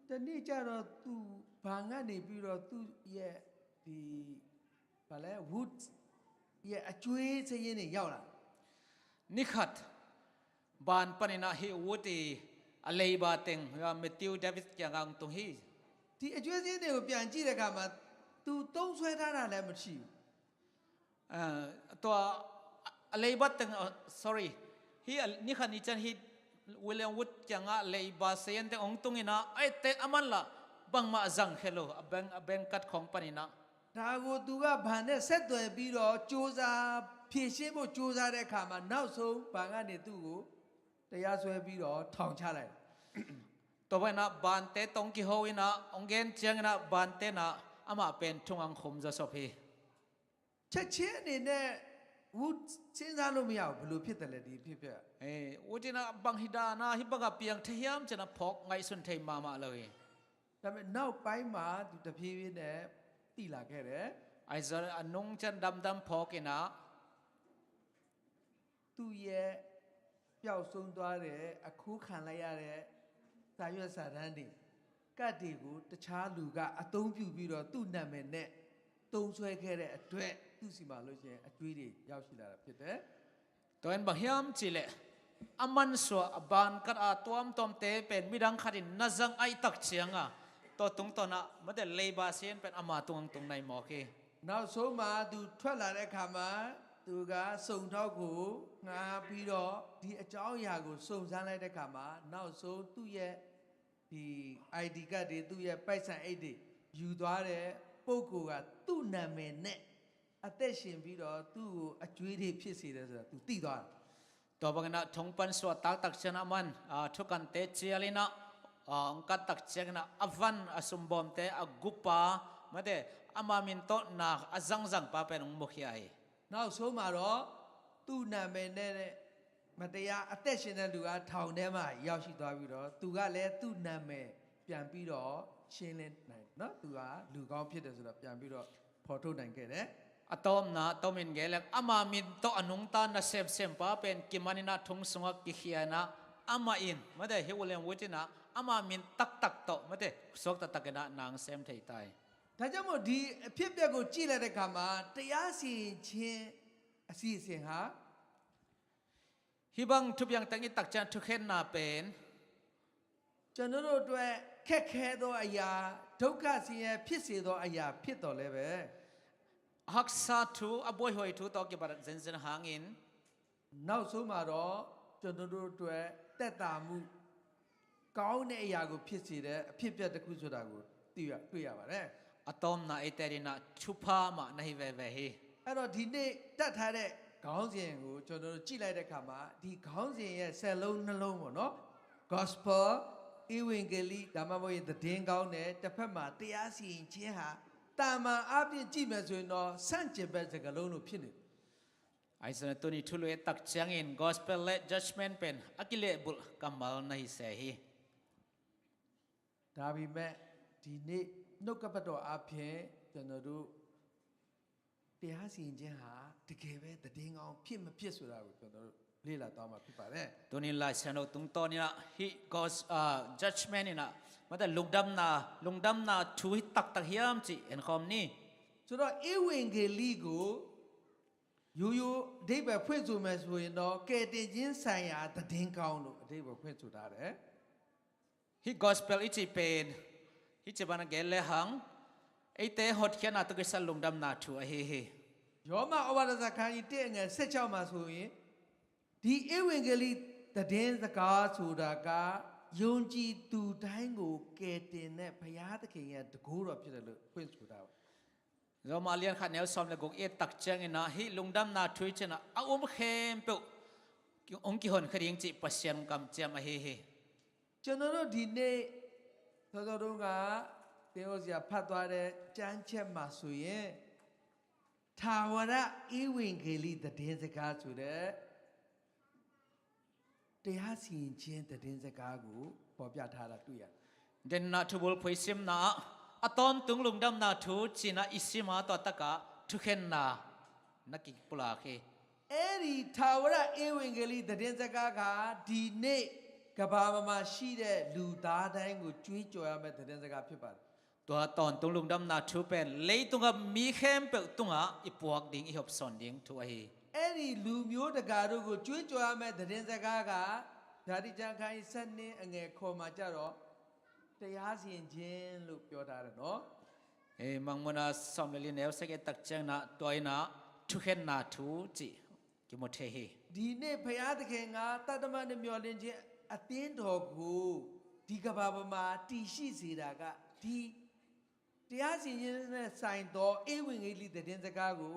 တနေ့ကျတော့ သူ့ဘဏ်ကနေပြီးတော့ သူ့ရဲ့ ဒီ ဘာလဲ၊ Wood ရဲ့ အကြွေးစာရင်းတွေ ရောက်လာတယ်။ Ni khat, ban panin ah hih Wood i a leiba teng, Matthew David kiangah hong tung hi. ဒီအကြွေးစာရင်းတွေကို ပြန်ကြည့်တဲ့အခါမှာ သူသုံးစွဲထားတာလည်း မရှိဘူး။ Eh, tua a leiba teng, oh, sorry. Hih a, ni khat ni ciang hih William Wood kiangah leiba sayante hong tung in ah, a etteh a man lah bangmah a zang khe lo, a bank, a bank card khawng panin ah. ဒါကို သူက ဘဏ်နဲ့ ဆက်သွယ်ပြီးတော့ ကြိုးစားဖြေရှင်းဖို့ ကြိုးစားတဲ့အခါမှာ နောက်ဆုံး ဘဏ်ကနေ သူ့ကို တရားစွဲပြီးတော့ ထောင်ချလိုက်တယ်။ Tua ban ah bante tawh hong kiho in ah, hong gen ciangin ah bante in ah amah pen thong ah hong khum zawsop hi. ချက်ချင်းအနေနဲ့ Wood စဉ်းစားလို့မရဘူး။ ဘယ်လိုဖြစ်တယ်လဲ ဒီအဖြစ်အပျက်က။ Eh, Wood in ah bang hi dan a hih bangah piang thei hiam ci-in ah phawk ngaihsun thei mahmah lo hi. ဒါပေမဲ့ နောက်ပိုင်းမှာ သူ တဖြည်းဖြည်းနဲ့ သိလာခဲ့တယ်။ Ahi zongin a nung ciang damdam phawk in ah. သူ့ရဲ့ ပျောက်ဆုံးသွားတဲ့ အခိုးခံလိုက်ရတဲ့ စာရွက်စာတမ်းတွေ၊ ကတ်တွေကို တခြားလူက အသုံးပြုပြီးတော့ သူ့နာမည်နဲ့ သုံးစွဲခဲ့တဲ့အတွက် သူ့ဆီမှာလို့ရှိရင် အကြွေးတွေ ရောက်ရှိလာတာဖြစ်တယ်။ Tua in bang hiam cih leh, a mansuah a bank card a tuamtuamte pen midang khat in na zang ahih tak ciangin, tua tungtawn ah mate leiba sayante pen ama tung hong tung nai mawk hi. နောက်ဆုံးမှာ သူထွက်လာတဲ့အခါမှာ သူက စုံထောက်ကိုငှားပြီးတော့ ဒီအကြောင်းအရာကို စုံစမ်းလိုက်တဲ့အခါမှာ နောက်ဆုံး သူ့ရဲ့ ဒီ ID card တွေ၊ သူ့ရဲ့ ပိုက်ဆံအိတ်တွေ ယူသွားတဲ့ပုဂ္ဂိုလ်က သူ့နာမည်နဲ့ အသက်ရှင်ပြီးတော့ သူ့ကိုအကြွေးတွေဖြစ်စေတယ်ဆိုတာ သူသိသွားတယ်။ Tua bangin ah thong pan suahtak tak ciangin ah aman, ah, thukan te cial in ah, ah, hong kat tak ciangin ah a van, a sumbawmte a gupa, mate, ama min tawh na a zangzang pa pen hong mukhia hi. နောက်ဆုံးမှာတော့ သူ့နာမည်နဲ့ မတရားအသက်ရှင်တဲ့လူက ထောင်ထဲမှာရောက်ရှိသွားပြီးတော့ သူကလည်း သူ့နာမည်ပြန်ပြီးတော့ ရှင်းလင်းနိုင်နော်။ သူက လူကောင်းဖြစ်တယ်ဆိုတာ ပြန်ပြီးတော့ ဖော်ထုတ်နိုင်ခဲ့တယ်။ A tawpna, a tawpna in gen leng, ama min tawh a nungta nasem sempa pen kiman in ah thong sungah kikhia in ah, amah in, mate, hih William Wood in ah ama min taktak tawh, mate, suakta takin ah na hong sem thei ta hi. ဒါကြောင့်မို့ ဒီအဖြစ်အပျက်ကို ကြည့်လိုက်တဲ့အခါမှာ တရားစီရင်ခြင်းအစီအစဉ်ဟာ Hih bang thupiang teng i tak ciang thukhenna pen ကျွန်တော်တို့အတွက် ခက်ခဲသောအရာ၊ ဒုက္ခဆင်းရဲဖြစ်စေသောအရာ ဖြစ်သော်လည်းပဲ၊ haksa thu, a buaihuai thu tawh kibat zenzen hangin, နောက်ဆုံးမှာတော့ ကျွန်တော်တို့အတွက် သက်သာမှု၊ ကောင်းတဲ့အရာကို ဖြစ်စေတဲ့ အဖြစ်အပျက်တစ်ခုဆိုတာကို တွေ့ရ၊ တွေ့ရပါတယ်။ A tawpna eite adingin ah thupha mah na hi veve hi. အဲ့တော့ ဒီနေ့ တပ်ထားတဲ့ ခေါင်းစဉ်ကို ကျွန်တော်တို့ ကြည့်လိုက်တဲ့အခါမှာ ဒီခေါင်းစဉ်ရဲ့ စက်လုံးနှလုံးပေါ့နော်။ Gospel၊ ဧဝံဂေလိ၊ ဒါမှမဟုတ်ရင် သတင်းကောင်းနဲ့ တစ်ဖက်မှာ တရားစီရင်ခြင်းဟာ သာမန်အားဖြင့် ကြည့်မယ်ဆိုရင်တော့ ဆန့်ကျင်ဘက် စကားလုံးလို ဖြစ်နေတယ်။ Ahi zongin tuni thulu i et tak ciangin gospel le judgment pen a kilehbulh kammal na hi se hi. ဒါပေမဲ့ ဒီနေ့ နှုတ်ကပတ်တော်အားဖြင့် ကျွန်တော်တို့ တရားစီရင်ခြင်းဟာ တကယ်ပဲ သတင်းကောင်း ဖြစ်မဖြစ်ဆိုတာကို ကျွန်တော်တို့ လေ့လာသွားမှာ ဖြစ်ပါတယ်။ Tuni Lai Siangtho tungtawn in ah hih gos-, ah, judgment in ah, mate, lungdamna, lungdamna thu hi taktak hiam cih enkhawm ni. ဆိုတော့ ဧဝံဂေလိကို ရိုးရိုးအဓိပ္ပာယ်ဖွင့်ဆိုမယ်ဆိုရင်တော့ ကယ်တင်ခြင်းဆိုင်ရာ သတင်းကောင်းလို့ အဓိပ္ပာယ်ဖွင့်ဆိုထားတယ်။ Hih gospel i cih pen, hih ci bangin a gen lehang, eite hotkhiatna tawh kisai lungdamna thu ahi hi. ယောမဩဝါဒစာ ခန်းကြီးတစ် အငယ်ဆယ့်ခြောက်မှာဆိုရင် ဒီဧဝံဂေလိ သတင်းစကားဆိုတာက ယုံကြည်သူတိုင်းကို ကယ်တင်တဲ့ ဘုရားသခင်ရဲ့ တန်ခိုးတော် ဖြစ်တယ်လို့ ဖွင့်ဆိုထားပါတယ်။ Roma a lian khat neu sawm le guk i et tak ciangin ah hih lungdamna thu i cih in ah a um khempeuh hong kihonkhia ding cih Pasian kamciam ahi hi. ကျွန်တော်တို့ ဒီနေ့ စောစောတုန်းက သင်းအုပ်ဆရာ ဖတ်သွားတဲ့ ကျမ်းချက်မှာဆိုရင် ထာဝရဧဝံဂေလိ သတင်းစကားဆိုတဲ့ တရားစီရင်ခြင်း သတင်းစကားကို ဖော်ပြထားတာ တွေ့ရတယ်။ Denah thubulphuh i simna ah, a tawntung lungdamna thu ci-in ah i sim a, tua takah thukhenna na kipulak hi. အဲ့ဒီ ထာဝရဧဝံဂေလိ သတင်းစကားက ဒီနေ့ ကမ္ဘာပေါ်မှာရှိတဲ့ လူသားတိုင်းကို ကြွေးကြော်ရမယ့် သတင်းစကား ဖြစ်ပါတယ်။ Tua tawntung lungdamna thu pen leitungah mi khempeuh tungah i puak ding, i hopsawn ding thu ahi. အဲ့ဒီ လူမျိုးတကာတို့ကို ကြွေးကြော်ရမယ့် သတင်းစကားက ဗျာဒိတ်ကျမ်း အခန်းကြီးဆယ့်နှစ် အငယ်ခွင်မှာကျတော့ တရားစီရင်ခြင်းလို့ ပြောထားတယ်နော်။ Eh, Mangmuhna sawm le li neu sagih tak ciangin ah, tua in ah thukhenna thu cih kimu thei hi. ဒီနေ့ ဘုရားသခင်က သတ္တမနဲ့ မျှော်လင့်ခြင်း အသင်းတော်ကို ဒီကမ္ဘာပေါ်မှာ တည်ရှိစေတာက ဒီတရားစီရင်ခြင်းနဲ့ဆိုင်သော ဧဝံဂေလိ သတင်းစကားကို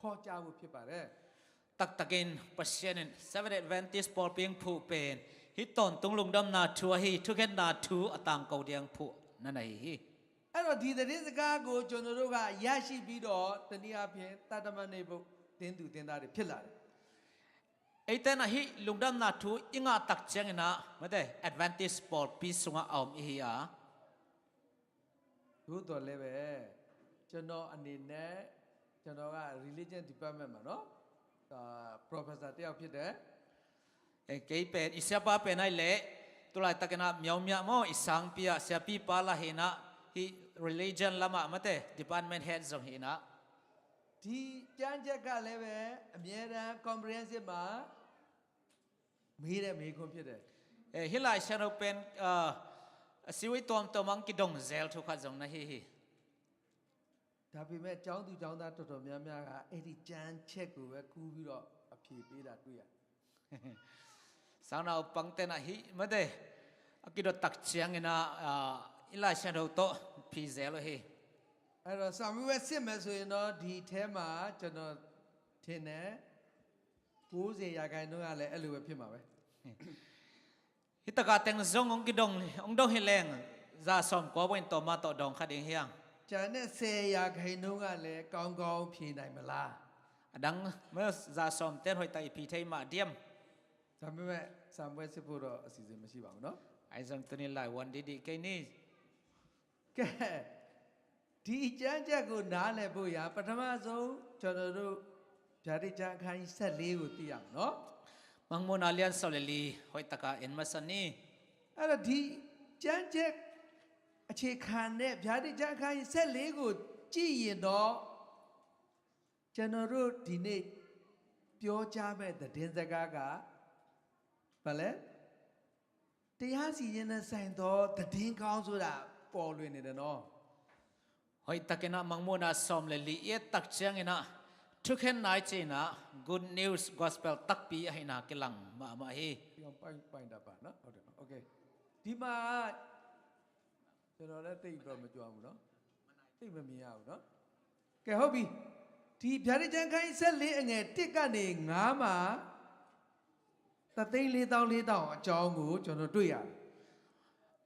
ဟောကြားဖို့ ဖြစ်ပါတယ်။ Taktakin Pasian in Seventh-day Adventist pawlpi hong phuh pen hih tawntung lungdamna thu ahi, thukhenna thu a tangko ding hong phuhna na hi hi. အဲ့တော့ ဒီသတင်းစကားကို ကျွန်တော်တို့က ရရှိပြီးတော့ တနည်းအားဖြင့် သတ္တမနဲ့ သင်းသူသင်းသားတွေ ဖြစ်လာတယ်။ Eite in ah hih lungdamna thu i ngah tak ciangin ah, mate, Adventist pawlpi sungah a om i hi a. သို့သော်လည်းပဲ ကျွန်တော်အနေနဲ့ ကျွန်တော်က religion department မှာနော် အာ professor တစ်ယောက်ဖြစ်တယ်။ Eh, kei pen i siapa pen ahih leh, tu laitakin ah Myaungmya maw, i sangpi ah siapipa lah hi in ah, hih religion lamah, mate, department head zong hi in ah. ဒီကျမ်းချက်ကလည်းပဲ အမြဲတမ်း conference မှာ မေးတဲ့မေးခွန်းဖြစ်တယ်။ Eh, hih Lai Siangtho pen, ah, a siwei tuamtuam ah hong kidong zel thu khat zong na hi hi. ဒါပေမဲ့ ကျောင်းသူကျောင်းသား တော်တော်များများက အဲ့ဒီကျမ်းချက်ကိုပဲ ကူးပြီးတော့ အဖြေပေးတာ တွေ့ရတယ်။ Sangnaupangte in ah hih, mate, a kidot tak ciangin ah, ah, hih Lai Siangtho tawh phi zel uh hi. အဲ့တော့စာမေးပွဲစစ်မယ်ဆိုရင်တော့ဒီထဲမှာကျွန်တော်ထင်တယ်ကိုးဆယ်ရာခိုင်နှုန်းကလည်းအဲ့လိုပဲဖြစ်မှာပဲ Hih takah teng zong hong kidong, hong dong hi leng, za sawm kua bangin tawm a tawh dawng kha ding hiam? ကျန်တဲ့ဆယ်ရာခိုင်နှုန်းကလည်းကောင်းကောင်းဖြေနိုင်မလား A dang, ma, za sawm ten hoih tak i phi thei mah diam? စာမေးပွဲစာမေးပွဲစစ်ဖို့တော့အစီအစဉ်မရှိပါဘူးနော် Ahi zong tuni lai wan didi kei ni. ကဲဒီအကျမ်းချက်ကိုနားလည်ဖို့ရာပထမဆုံးကျွန်တော်တို့ဗျာဒိတ်ကျမ်းအခန်းကြီးဆယ့်လေးကိုသိရမယ်နော် Mangmuhna lian sawm le li hoih taka en masa ni. အဲ့တော့ဒီကျမ်းချက်အခြေခံတဲ့ဗျာဒိတ်ကျမ်းအခန်းကြီးဆယ့်လေးကိုကြည့်ရင်တော့ကျွန်တော်တို့ဒီနေ့ပြောကြားမဲ့သတင်းစကားကဘာလဲ တရားစီရင်နဲ့ဆိုင်သောသတင်းကောင်းဆိုတာပေါ်လွင်နေတယ်နော် Hoih takin ah Mangmuhna sawm le li i et tak ciangin ah thukhenna i cih in ah good news gospel takpi ahihna kilang mahmah hi. ဒီအောင်ပိုင်ပိုင်တာပါနော်ဟုတ်တယ်နော် okay ဒီမှာကျွန်တော်လည်းတိတ်ပြီးတော့မကြွဘူးနော်တိတ်မမြင်ရဘူးနော်ကဲဟုတ်ပြီဒီဗျာဒိတ်ကျမ်းခန်းကြီးဆယ့်လေးအငယ်တစ်ကနေငါးမှာ တသိန်းလေးသောင်းလေးထောင်အကြောင်းကိုကျွန်တော်တွေ့ရတယ်။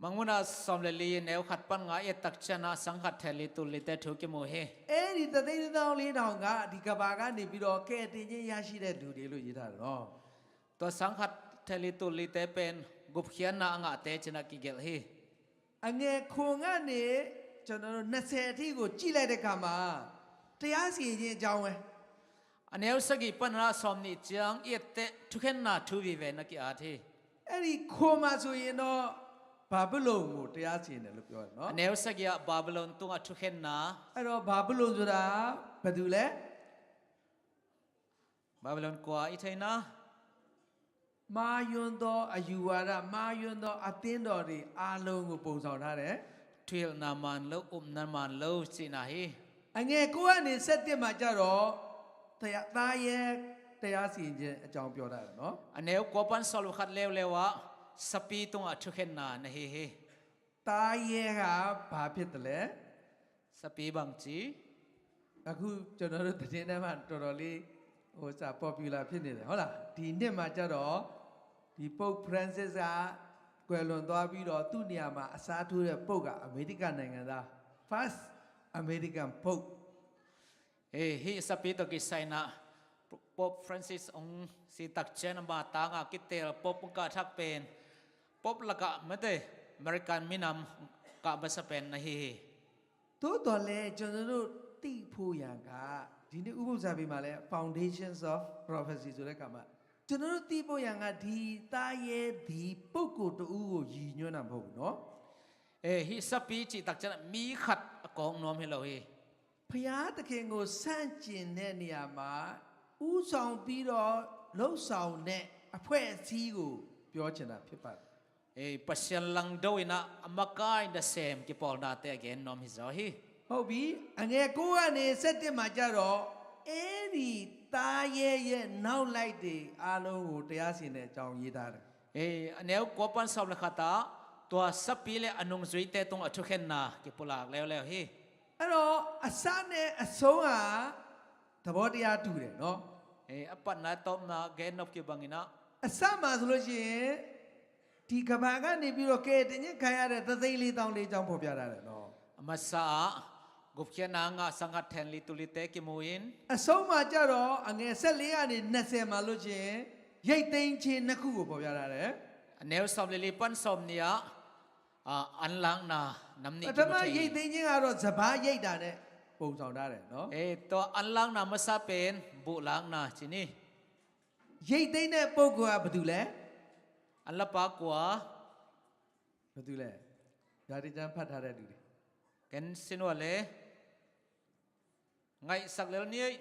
Mangmuhna sawm le li neu khat pan nga i et tak ciangin ah sang khat thel li tul lite thu kimu hi. အဲ့ဒီတသိန်းလေးသောင်းလေးထောင်ကဒီကမ္ဘာကနေပြီးတော့ကယ်တင်ခြင်းရရှိတဲ့လူတွေလို့ရေးထားတယ်နော်။ Tua sang khat thel li tul lite pen gupkhiatna a ngahte ci-in ah kigelh hi. အငယ်ခုနစ်ကနေကျွန်တော်တို့နှစ်ဆယ်အထိကိုကြည့်လိုက်တဲ့အခါမှာတရားစီရင်ခြင်းအကြောင်းပဲ။ A neu sagih pan ah sawm nih ciang i et teh thukhenna thu vive na ki-at hi. အဲ့ဒီခုနစ်မှာဆိုရင်တော့ဘာဘုလုန်ကိုတရားစီရင်တယ်လို့ပြောတယ်နော်။ A neu sagih ah Babylon tungah thukhenna. အဲ့တော့ဘာဘုလုန်ဆိုတာဘယ်သူလဲ။ Babylon kua i thei na. မှားယွင်းသောအယူဝါဒမှားယွင်းသောအသင်းတော်တွေအားလုံးကိုပုံဆောင်ထားတယ်။ Thuhilhna man lo, upna man lo cihna hi. အငယ်ကိုးကနေဆယ့်တစ်မှာကျတော့တရားသားရဲတရားစီရင်ခြင်းအကြောင်းပြောထားတယ်နော်။ A neu kua pan sawm le khat leuleu ah sapi tungah thukhenna na hi hi. သားရဲကဘာဖြစ်တယ်လဲ။ Sapi bangci. အခုကျွန်တော်တို့သတင်းထဲမှာတော်တော်လေးဟိုစာ popular ဖြစ်နေတယ်ဟုတ်လားဒီနှစ်မှာကျတော့ဒီ Pope Francis ကကွယ်လွန်သွားပြီးတော့သူ့နေရာမှာအစားထိုးတဲ့ Pope ကအမေရိကန်နိုင်ငံသား first American Pope. Eh, hih sapi tawh kisai in ah Pope Francis hong si tak ciang ama tangah kiteel Pope hong kah thak pen Pope lakah mate American minam kah masa pen na hi hi. သို့သော်လည်းကျွန်တော်တို့သိဖို့ရန်ကဒီနေ့ဥပုသ်စာပေမှာလည်း foundations of prophecy ဆိုတဲ့အခါမှာကျွန်တော်တို့သိဖို့ရန်ကဒီသားရဲဒီပုဂ္ဂိုလ်တဦးကိုရည်ညွှန်းတာမဟုတ်ဘူးနော်။ Eh, hih sapi cih tak ciang mi khat a kawk nuam hi lo hi. ဘုရားသခင်ကိုဆန့်ကျင်တဲ့နေရာမှာဦးဆောင်ပြီးတော့လှုပ်ဆောင်တဲ့အဖွဲ့အစည်းကိုပြောချင်တာဖြစ်ပါတယ်။ Eh, Pasian langdo in ah a makai nasem kipawlnate a gen nuam hi zaw hi. ဟုတ်ပြီအငယ်ကိုးကနေဆယ့်တစ်မှာကျတော့အဲ့ဒီသားရဲရဲ့နောက်လိုက်တွေအားလုံးကိုတရားစီရင်တဲ့အကြောင်းရေးထားတယ်။ Eh, a neu kua pan sawm le khat ah tua sapi le a nungzuite tungah thukhenna kipulak leuleu hi. အဲ့တော့အစနဲ့အဆုံးကသဘောတရားတူတယ်နော်။ Eh, a patna tawpna gen nop kibang in ah. အစမှာဆိုလို့ရှိရင်ဒီကမ္ဘာကနေပြီးတော့ကယ်တင်ခြင်းခံရတဲ့တသိန်းလေးသောင်းလေးချောင်းဖော်ပြထားတယ်နော်။ A masa ah gupkhiatna a ngah sang khat thel li tul lite kimu in. အဆုံးမှာကျတော့အငယ်ဆယ့်လေးကနေနှစ်ဆယ်မှာလို့ရှိရင်ရိတ်သိမ်းခြင်းနှစ်ခုကိုဖော်ပြထားတယ်။ A neu sawm le li pan sawm nih ah, ah, an lakna nam nih kimu thei hi. ပထမရိတ်သိမ်းခြင်းကတော့စပါးရိတ်တာနဲ့ပုံဆောင်ထားတယ်နော်။ Eh, tua an lakna masa pen buh lakna ci ni. ရိတ်သိမ်းတဲ့ပုဂ္ဂိုလ်ကဘယ်သူလဲ။ An lakpa kua. ဘယ်သူလဲ။ ဗျာဒိတ်ကျမ်းဖတ်ထားတဲ့လူတွေ။ Ken sin ua le. Ngaihsak lel ni ei.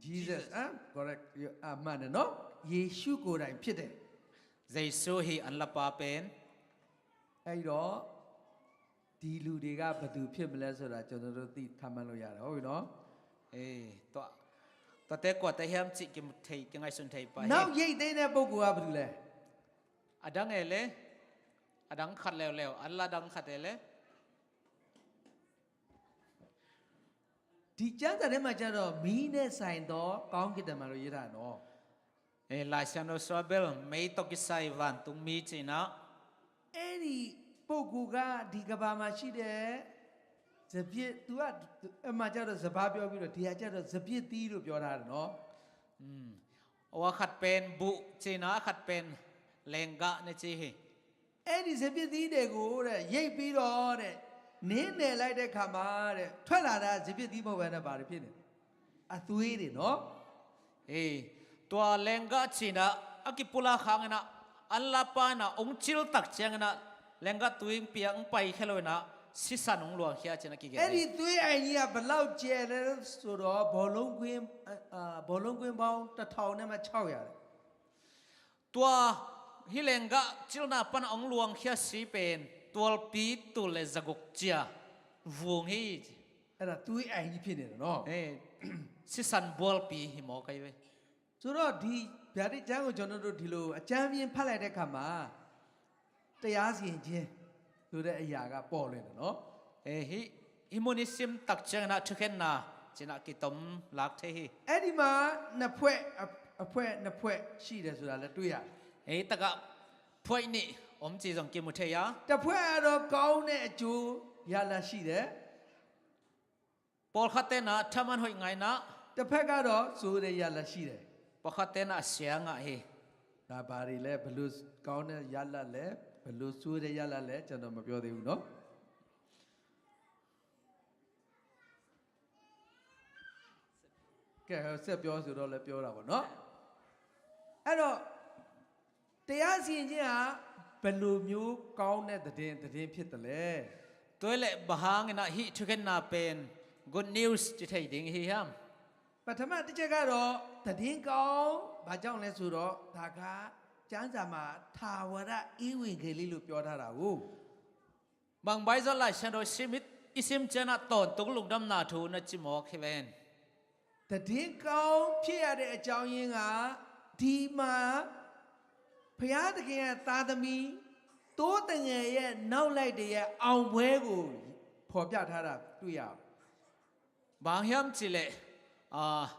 Jesus, ah, correct. အမှန်တယ်နော်ယေရှုကိုယ်တိုင်ဖြစ်တယ်။ Jesu hi an lakpa pen. အဲ့တော့ဒီလူတွေကဘယ်သူဖြစ်မလဲဆိုတာကျွန်တော်တို့သိခန့်မှန်းလို့ရတယ်ဟုတ်ပြီနော်။ Eh, tua tuate kuate hiam cih kimu thei kingaihsun thei pah hi. နောက်ရိတ်သိမ်းတဲ့ပုဂ္ဂိုလ်ကဘယ်သူလဲ။ A dang e le. A dang khat leuleu. An lak dang khat e le. ဒီကျမ်းစာထဲမှာကျတော့ မီးနဲ့ဆိုင်သောကောင်းကင်တမန်လို့ ရေးထားတယ်နော်။ အဲ၊ လာဆံတော်ဆိုဘဲ မီးတော့ကိဆိုင် ဝန်တုံမီးချင်နာ။ အဲ့ဒီပုဂ္ဂိုလ်က ဒီကမ္ဘာမှာရှိတဲ့ စပျစ်၊ သူက၊ အဲ့မှာကျတော့ စပါးပြောပြီးတော့ ဒီကကျတော့ စပျစ်သီးလို့ ပြောထားတယ်နော်။ อืม၊ အဝဲခတ်ပင်ဘူချင်နာ၊ ခတ်ပင်လင်္ကာနဲ့ချင်ဟိ။ အဲ့ဒီစပျစ်သီးတွေကိုတဲ့ ရိတ်ပြီးတော့တဲ့ နင်းနယ်လိုက်တဲ့အခါမှာတဲ့ ထွက်လာတာ စပျစ်သီးမဟုတ်ဘဲနဲ့ ဘာတွေဖြစ်နေလဲ။ အသွေးတွေနော်။ အဲ၊ ตัวလင်္ကာချင်နာ အကိပူလာခါငနာ အလပါနာ အုံချစ်တတ်ချင်နာ လင်္ကာသွေးပျံပိုင်ခဲလို့နာ စံစန်အုံလွင်ခဲချင်နာ ကိကဲ။ အဲ့ဒီသွေးအိုင်ကြီးက ဘယ်လောက်ကျယ်လဲဆိုတော့ ဘောလုံးကွင်း၊ အာ၊ ဘောလုံးကွင်းပေါင်း တစ်ထောင်နဲ့မှ ခြောက်ရာတဲ့။ ตัวဟိလင်္ကာချင်နာ ပနအုံလွင်ခဲစီပင် twelve feet တူလေ စကုတ်ချင် ဝုံဟိ။ အဲ့ဒါ သွေးအိုင်ကြီးဖြစ်နေတယ်နော်။ အဲ၊ စံစန်ဘွဲလ်ပျံဟိမော်ကဲဝဲ။ ဆိုတော့ ဒီဗျာဒိတ်ကျမ်းကို ကျွန်တော်တို့ ဒီလိုအကြမ်းဖျဉ်းဖတ်လိုက်တဲ့အခါမှာ တရားစီရင်ခြင်းဆိုတဲ့အရာက ပေါ်လွင်တယ်နော်။ အဲ၊ ဟိ၊ ဟိမုန်ဟိစံတတ်ချင်နာ ထုခက်နာချင်နာ ကိတုံလတ်ထဲဟိ။ အဲ့ဒီမှာ နှစ်ဖွဲ့၊ အ၊ အဖွဲ့နှစ်ဖွဲ့ရှိတယ်ဆိုတာလည်း တွေ့ရတယ်။ အဲ၊ တက ဖဲန့ၣ် အုံချင်စုံ ကိမုထဲယါ။ တစ်ဖွဲ့ကတော့ ကောင်းတဲ့အကျိုးရလဒ်ရှိတယ်။ ပီၣ်ခတ်တဲနာ ထမန်ဟိုင်ငိုင်နာ။ တစ်ဖက်ကတော့ ဆိုးတဲ့ရလဒ်ရှိတယ်။ ပီၣ်ခတ်တဲနာ အစဲငါဟိ။ ဒါဘာတွေလဲ၊ ဘယ်လိုကောင်းတဲ့ရလဒ်လဲ၊ ဘယ်လိုဆိုးတဲ့ရလဒ်လဲ ကျွန်တော်မပြောသေးဘူးနော်။ ကဲ၊ ဆက်ပြောဆိုတော့လည်း ပြောတာပေါ့နော်။ အဲ့တော့ တရားစီရင်ခြင်းဟာ ဘယ်လိုမျိုးကောင်းတဲ့သတင်း၊ သတင်းဖြစ်သလဲ။ တွဲလဲ့ဘဟါငနာ ဟိထုခက်နာပင် good news ချင်ထဲဒိင်ဟိဟမ်။ ပထမတစ်ချက်ကတော့ သတင်းကောင်း၊ ဘာကြောင့်လဲဆိုတော့ ဒါက ကျမ်းစာမှာ ထာဝရဧဝံဂေလိလို့ ပြောထားတာကို။ ဘင်ဘိုင်ဇိုလာဆန်ဒိုစံမိတ် အံစံမ်ချင်နာ တွန်တုံလုၢ်ဒမ်နာထူနာ ချင်မော်ကဲဝဲ။ သတင်းကောင်းဖြစ်ရတဲ့အကြောင်းရင်းက ဒီမှာ ဘုရားသခင်ရဲ့သားသမီး သိုးသငယ်ရဲ့နောက်လိုက်တွေရဲ့ အောင်ပွဲကို ဖော်ပြထားတာ တွေ့ရတယ်။ ဘင်ဟမ်ချင်လဲ့၊ အာ၊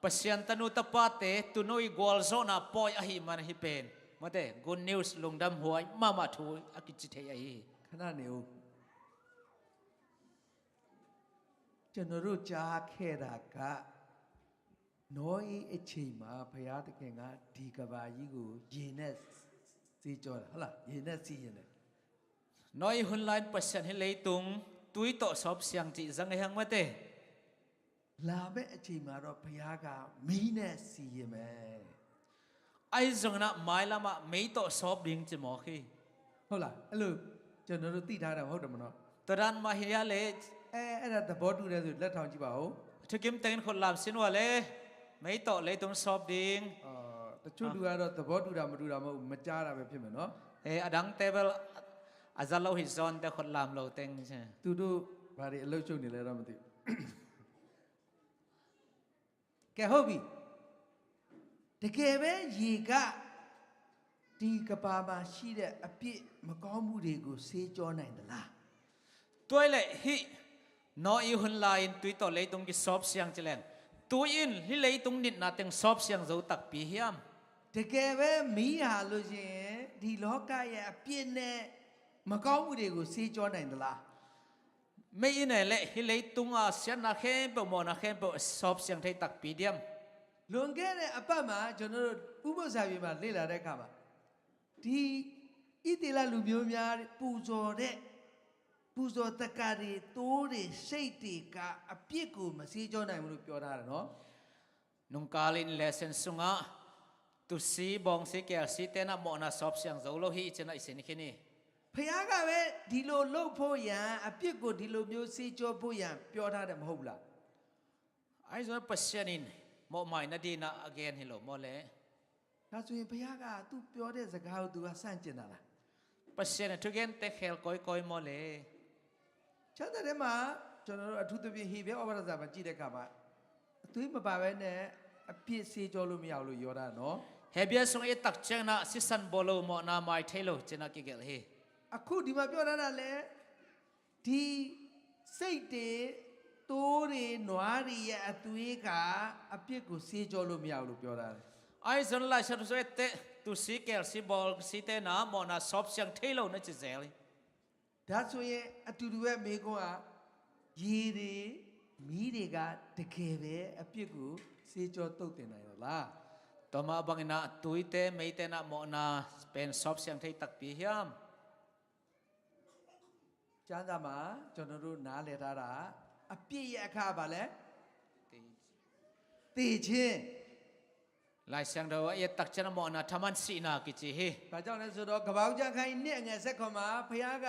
ပစံတနူတပာ်တဲ တနူအံၤ ကွဲလ်ဇိုနာ ပီၣ်အဟိမန်ဟိပင် မတဲ good news လုၢ်ဒမ်ဟိုင် မမထူ အကိချင်ထဲအဟိ။ ခဏနေဦး။ ကျွန်တော်တို့ကြားခဲ့တာက နောဧ့အချိန်မှာ ဘုရားသခင်က ဒီကမ္ဘာကြီးကို ရေနဲ့ ဆေးကြောတာ၊ ဟုတ်လား၊ ရေနဲ့ စီရင်တယ်။ နီၢ်အံၤ hun lai ပစံး ဟိလီတုံ တွံၢ်တီၣ် စီပ်းစံး စံး စံး ဟဲ ဟဲ မတဲ။ လာမယ့်အချိန်မှာတော့ ဘုရားက မီးနဲ့ စီရင်မယ်။ အံၤ စံး န မၤ လၢ မီးတီၣ် စီပ်း ဒိၣ် စံး မီၢ် ခံ။ ဟုတ်လား၊ အဲ့လို ကျွန်တော်တို့ သိထားတာ ဟုတ်တယ်မနော်။ တရၣ် မၤ ဟဲ ယၤ လဲၣ်။ အဲ၊ အဲ့ဒါ သဘောတူတယ်ဆို လက်ထောင်ကြည့်ပါဦး။ ထုးက့ၤတ့ၢ် ခုးလၢ် စံး ဝဲ လဲၣ်။ မီးတီၣ် လီတုံ စီပ်း ဒိၣ်။ အာ၊ တချို့လူကတော့ သဘောတူတာ မတူတာ မဟုတ်ဘူး၊ မကြားတာပဲ ဖြစ်မယ်နော်။ အဲ၊ အဒံးတဲဝဲ အစၢလီၤ ဟိ စံး တဲ ခုးလၢ် လီၤ တ့ၢ် စံး။ သူတို့ ဘာတွေ အလုပ်ရှုပ်နေလဲတော့ မသိဘူး။ ကဲ၊ ဟုတ်ပြီ။ တကယ်ပဲ ရေက ဒီကမ္ဘာမှာရှိတဲ့ အပြစ်၊ မကောင်းမှုတွေကို ဆေးကြောနိုင်သလား။ တွဲလဲ့ ဟိ၊ နီၢ်အံၤ hun lai တွံၢ်တီၣ် လီတုံ က့ၤ စီပ်း စံး စံး လဲၣ်။ တွံၢ်အံၤ ဟိ လီတုံ နံၣ် နၤ တ့ၢ် စီပ်း စံး စံး တၢ် ပံ ဟံၣ် ယမ်။ တကယ်ပဲ မီးဟာလို့ရှိရင် ဒီလောကရဲ့ အပြစ်နဲ့ မကောင်းမှုတွေကို ဆေးကြောနိုင်သလား။ မ့ၢ်အံၤန့ၣ်လဲၣ် ဟိလီတုံ အစံး နၤ ခဲပူၤ မီၢ် နၤ ခဲပူၤ စီပ်း စံး ထဲ တၢ် ပံ ဒံး ယမ်။ လွန်ခဲ့တဲ့အပတ်မှာ ကျွန်တော်တို့ ဥပုသ်စာပေမှာ လေ့လာတဲ့အခါမှာ ဒီ ဣသရေလလူမျိုးများ ပူဇော်တဲ့ ပူဇော်သက္ကာတွေ၊ သိုးတွေ၊ ဆိတ်တွေက အပြစ်ကို မဆေးကြောနိုင်ဘူးလို့ ပြောထားတယ်နော်။ နုံကၢ်လၢ် အံၤ လဲစံး စံး ဂါ တူၢ်စံ ဘီၣ်စံ ကဲၣ်စံ တဲ န မီၢ် နၤ စီပ်း စံး စံး လီၤ ဟိ စံး န အံၤ စံး န ခံ နံၣ်။ ဘုရားကပဲ ဒီလိုလုပ်ဖို့ရန်၊ အပြစ်ကို ဒီလိုမျိုး ဆေးကြောဖို့ရန် ပြောထားတယ် မဟုတ်ဘူးလား။ အံၤ စံး ပစံး နံၣ် မီၢ် မၤ နၤ ဒ် န အဂ့ၢ် ဟဲ လီၤ မီၢ် လဲၣ်။ ဒါဆိုရင် ဘုရားက သူပြောတဲ့စကားကို သူက ဆန့်ကျင်တာလား။ ပစံး န ထုးက့ၤ တဲ ခဲ ကွၢ် ကွၢ် မီၢ် လဲၣ်။ ကျမ်းစာထဲမှာ ကျွန်တော်တို့ အထူးသဖြင့် ဟေဘရဲ ဩဝါဒစာမှာ ကြည့်တဲ့အခါမှာ အသွေးမပါဘဲနဲ့ အပြစ်ဆေးကြောလို့ မရဘူးလို့ ပြောထားတယ်နော်။ ဟေဘရဲ စံး အံၤ တၢ် စံး န စံး စံး ဘီၣ် လီၤ မီၢ် နၤ မၤ ထဲ လီၤ စံး န က့ၤ ကဲၣ် လီၤ ဟိ။ အခု ဒီမှာ ပြောထားတာလဲ ဒီဆိတ်တွေ၊ သိုးတွေ၊ နွားတွေရဲ့အသွေးက အပြစ်ကို ဆေးကြောလို့ မရဘူးလို့ ပြောထားတယ်။ Ahi zongin Lai Siangtho sung ah, tuusi, kelsi, bawlsi te in ah mawhna sawpsiang thei lo na ci zel hi. ဒါဆိုရင် အတူတူပဲ မေးခွန်းက ရေတွေ၊ မီးတွေက တကယ်ပဲ အပြစ်ကို ဆေးကြော သုတ်သင်နိုင်သလား။ Tua mah bangin ah tuite, meite in ah mawhna pen sawpsiang thei takpi hiam? ကျမ်းစာမှာ ကျွန်တော်တို့ နားလည်ထားတာ အပြစ်ရဲ့အခ ဘာလဲ။ သေခြင်း။ Lai Siangtho ah i et tak ciangin ah mawhna thaman sihna kici hi. ဘာကြောင့်လဲဆိုတော့ ကပ္ပဦးကျမ်း အခန်းကြီး နှစ် အငယ် ဆယ့်ခုနစ်မှာ ဘုရားက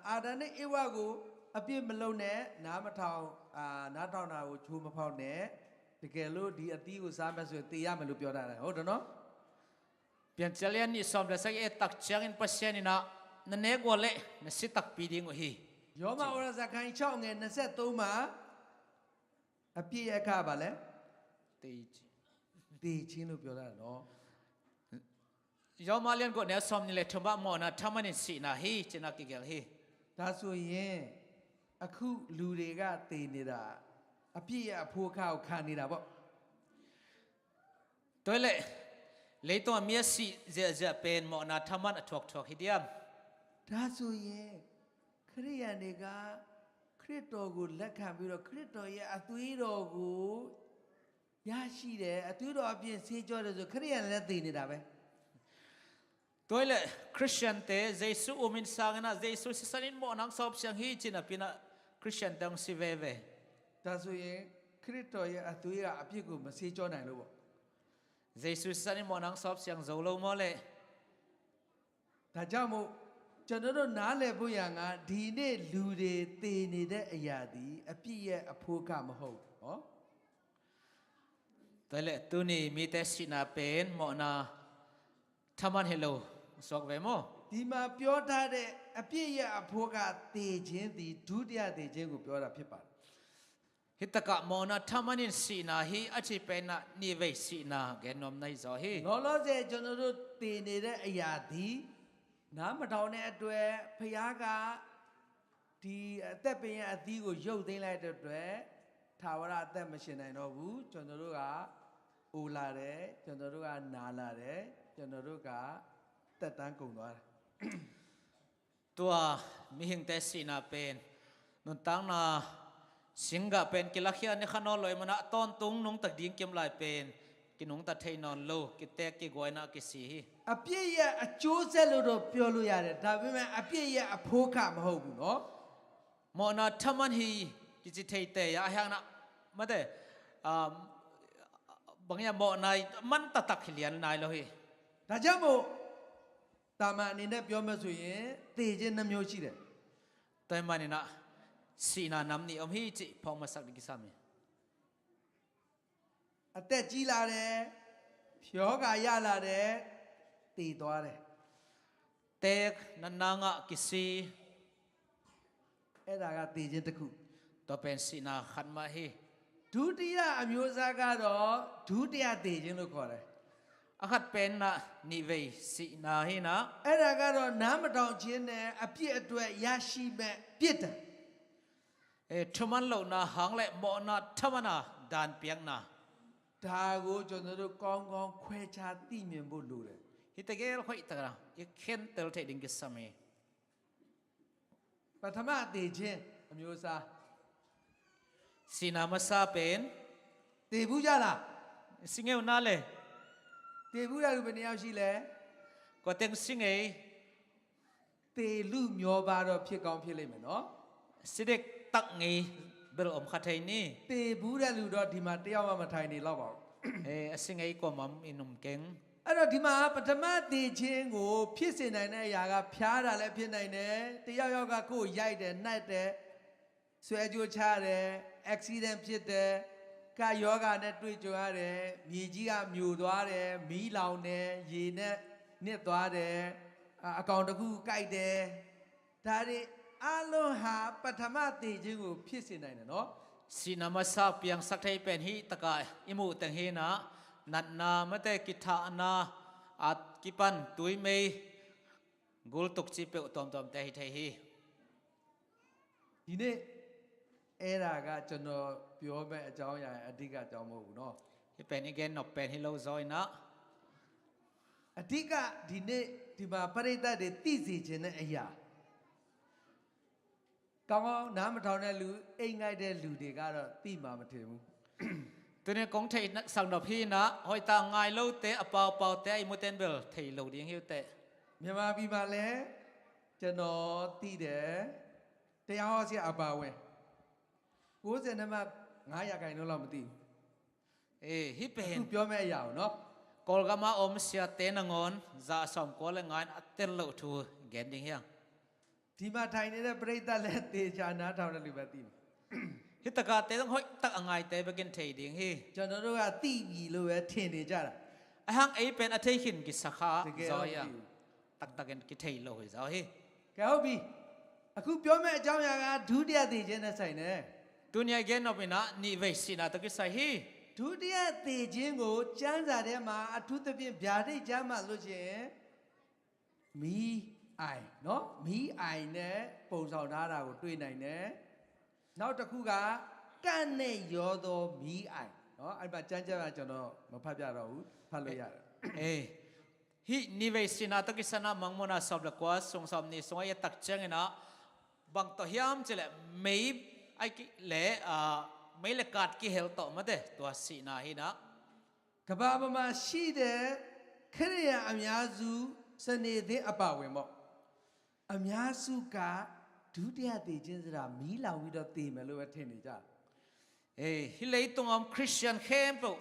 အာဒံနဲ့ ဧဝကို အပြစ်မလုပ်နဲ့၊ နားမထောင်၊ အာ၊ နားထောင်တာကို ချိုမဖောက်နဲ့၊ တကယ်လို့ ဒီအသီးကို စားမယ်ဆိုရင် သေရမယ်လို့ ပြောထားတယ်။ ဟုတ်တယ်နော်။ Piancil a lian nih, sawm le sagih i et tak ciangin Pasian in ah na nek uh leh na si takpi ding uh hi. ယောမဩဝါဒစာ အခန်းကြီး ခြောက် အငယ် နှစ်ဆယ့်သုံးမှာ အပြစ်ရဲ့အခ ဘာလဲ။ သေခြင်း။ သေခြင်းလို့ ပြောထားတယ်နော်။ Yawma lian guk, neu sawmnih le thum ah mawhna thaman in sihna hi, ci-in ah kigelh hi. ဒါဆိုရင် အခု လူတွေက သေနေတာ အပြစ်ရဲ့အဖိုးအခကို ခံနေတာပေါ့။ Tua hi leh, leitung ah mi a sih ziahziah pen mawhna thaman a thuakthuak hi diam? ဒါဆိုရင် ခရစ်ယာန်တွေက ခရစ်တော်ကို လက်ခံပြီးတော့ ခရစ်တော်ရဲ့အသွေးတော်ကို ရရှိတယ်၊ အသွေးတော်အပြင် ဆေးကြောတယ်ဆို ခရစ်ယာန်လည်း သေနေတာပဲ။ Tua hi leh, Khristiante Jesu um in sang in ah, Jesu sisan in mawhna hong sawpsiang hi, ci-in ah, pi-in ah Khristiante hong si veve. ဒါဆိုရင် ခရစ်တော်ရဲ့အသွေးက အပြစ်ကို မဆေးကြောနိုင်လို့ပေါ့။ Jesu sisan in mawhna hong sawpsiang zo lo maw leh? ဒါကြောင့်မို့ ကျွန်တော်တို့ နားလည်ဖို့ရန်က ဒီနေ့ လူတွေ သေနေတဲ့အရာသည် အပြစ်ရဲ့အဖိုးအခ မဟုတ်ဘူးနော်။ Tua hi leh, tuni mite sihna pen mawhna thaman hi lo, suak ve maw? ဒီမှာ ပြောထားတဲ့ အပြစ်ရဲ့အဖိုးအခ သေခြင်းသည် ဒုတိယသေခြင်းကို ပြောတာဖြစ်ပါတယ်။ Hih takah mawhna thaman in sihna hi a cih pen ah nihvei sihna gen nuam na hi zaw hi. လောလောဆယ် ကျွန်တော်တို့ သေနေတဲ့အရာသည် နားမထောင်တဲ့အတွက် ဘုရားက ဒီအသက်ပင်ရဲ့အသီးကို ရုပ်သိမ်းလိုက်တဲ့အတွက် ထာဝရအသက် မရှင်နိုင်တော့ဘူး။ ကျွန်တော်တို့က အိုလာတယ်။ ကျွန်တော်တို့က နာလာတယ်။ ကျွန်တော်တို့က သက်တမ်းကုန်သွားတယ်။ Tua mihingte sihna pen nuntakna singgah pen kilakhia ni kha nawn lo ahih manin ah tawntung nungta ding kim lai pen kinungta thei nawn lo, kitek kiguai in ah kisi hi. အပြစ်ရဲ့အကျိုးဆက်လို့တော့ ပြောလို့ရတယ်။ ဒါပေမဲ့ အပြစ်ရဲ့အဖိုးအခ မဟုတ်ဘူးနော်။ Mawhna thaman hi kici thei tei a, ahi hangin ah, mate, um, bang hiam, mawhna man taktak hi lian nai lo hi. ဒါကြောင့်မို့ သာမန်အနေနဲ့ ပြောမယ်ဆိုရင် သေခြင်းနှစ်မျိုးရှိတယ်။ Tua ahih manin ah sihna nam nih om hi cih phawk masak ding kisam hi. အသက်ကြီးလာတယ်။ ရောဂါရလာတယ်။ သေသွားတယ်။ Teek, natna ngah, kisi. အဲ့ဒါက သေခြင်းတစ်ခု။ Tua pen sihna khat mah hi. ဒုတိယအမျိုးအစားကတော့ ဒုတိယသေခြင်းလို့ ခေါ်တယ်။ A khat pen ah nihvei sihna hi in ah. အဲ့ဒါကတော့ နားမထောင်ခြင်းနဲ့ အပြစ်အတွက် ရရှိမဲ့ပြစ်ဒဏ်။ Eh, thuman lohna hang le mawhna thaman a dan piakna. ဒါကို ကျွန်တော်တို့ ကောင်းကောင်း ခွဲခြားသိမြင်ဖို့ လိုတယ်။ Hihte gel hoih takin ah i khentel theih ding kisam hi. ပထမသေခြင်း အမျိုးအစား။ Sihna masa pen. သေဖူးကြလား။ Si ngei uh na le. သေဖူးတဲ့လူ ဘယ်နှစ်ယောက်ရှိလဲ။ Kua teng si ngei. သေလုမျောပါတော့ ဖြစ်ကောင်းဖြစ်လိမ့်မယ်နော်။ Si dektak ngei bel om kha thei ni. သေဖူးတဲ့လူတော့ ဒီမှာ တစ်ယောက်မှ မထိုင်နေလောက်ပါဘူး။ Eh, a si ngei kuamah om in om keng. အဲ့တော့ ဒီမှာ ပထမသေခြင်းကို ဖြစ်စေနိုင်တဲ့အရာက ဖျားတာလည်း ဖြစ်နိုင်တယ်။ တစ်ယောက်ယောက်က ကိုယ့်ကို ရိုက်တယ်၊ နတ်တယ်၊ ဆွဲကြိုးချတယ်၊ accident ဖြစ်တယ်၊ ကပ်ရောဂါနဲ့ တွေ့ကြုံရတယ်၊ မြေကြီးက မျိုသွားတယ်၊ မီးလောင်တယ်၊ ရေနဲ့ နစ်သွားတယ်၊ အာ၊ အကောင်တစ်ခု ကိုက်တယ်။ ဒါတွေအားလုံးဟာ ပထမသေခြင်းကို ဖြစ်စေနိုင်တယ်နော်။ Sihna masa piangsak thei pen hih takah i muh teng hi in ah, natna, mate, kithahna, a kipan tuimei, gultuk cih peuh tuamtuamte hi thei hi. ဒီနေ့ အဲ့ဒါကကျွန်တော်ပြောမဲ့အကြောင်းအရာအဓိကအကြောင်းမဟုတ်ဘူးနော်။ Hih pen i gen nop pen hi lo zaw in ah, အဓိကဒီနေ့ဒီမှာပရိသတ်တွေသိစေချင်တဲ့အရာ၊ ကောင်းကောင်းနားမထောင်တဲ့လူ၊ အိပ်ငိုက်တဲ့လူတွေကတော့သိမှာမထင်ဘူး။ Tuni kong theihsak nop hi in ah, hoihtak ngai lote, a paupaute, a i muten bel thei lo ding hi uh teh. မြန်မာပြည်မှာလည်းကျွန်တော်သိတယ်၊ တရားဟောဆရာအပါအဝင်ကိုးဆယ်နှစ်မှတ်ငါးရာခိုင်နှုန်းလောက်မသိဘူး။ Eh, hih pen အခုပြောမဲ့အရာကိုနော်။ Kawlgam a om siate nangawn za sawmkua le nga in a tel loh thu gen ding hi hang. ဒီမှာထိုင်နေတဲ့ပရိသတ်လည်းသေချာနားထောင်တဲ့လူပဲသိမှာ။ Hih takate zong hoihtak a ngaite bekin thei ding hi. ကျွန်တော်တို့ကသိပြီလို့ပဲထင်နေကြတာ။ Ahi hang ei pen a thei khin kisa kha zaw hi hang. တကယ်တော့မသိဘူး။ Taktakin kithei lo hi zaw hi. ကဲဟုတ်ပြီ။ အခုပြောမဲ့အကြောင်းအရာကဒုတိယသေခြင်းနဲ့ဆိုင်တယ်။ Tuni a i gen nop in ah nihvei sihna tawh kisai hi. ဒုတိယသေခြင်းကိုကျမ်းစာထဲမှာ၊ အထူးသဖြင့်ဗျာဒိတ်ကျမ်းမှာဆိုလို့ရှိရင်၊ မီးအိုင်နော်၊ မီးအိုင်နဲ့ပုံဆောင်ထားတာကိုတွေ့နိုင်တယ်။ နောက်တစ်ခုကကန့်နဲ့ရောသောမီးအိုင်နော်။ အဲ့မှာကျမ်းကျမ်းကကျွန်တော်မဖတ်ပြတော့ဘူး၊ ဖတ်လို့ရတယ်။ Eh, hih nihvei sihna tawh kisai in ah Mangmuhna sawm le kua sung sawm nih sungah i et tak ciangin ah bang tawh hiam cih leh mei, a ki le, ah, mei le kaat kihel tawh mate, tua sihna hi in ah. ကမ္ဘာပေါ်မှာရှိတဲ့ခရစ်ယာန်အများစု၊ စနေသင်းအပါအဝင်ပေါ့၊ အများစုကဒုတိယသေခြင်းဆိုတာမီးလောင်ပြီးတော့သေမယ်လို့ပဲထင်နေကြတယ်။ Eh, hih leitung a om Khristian khempeuh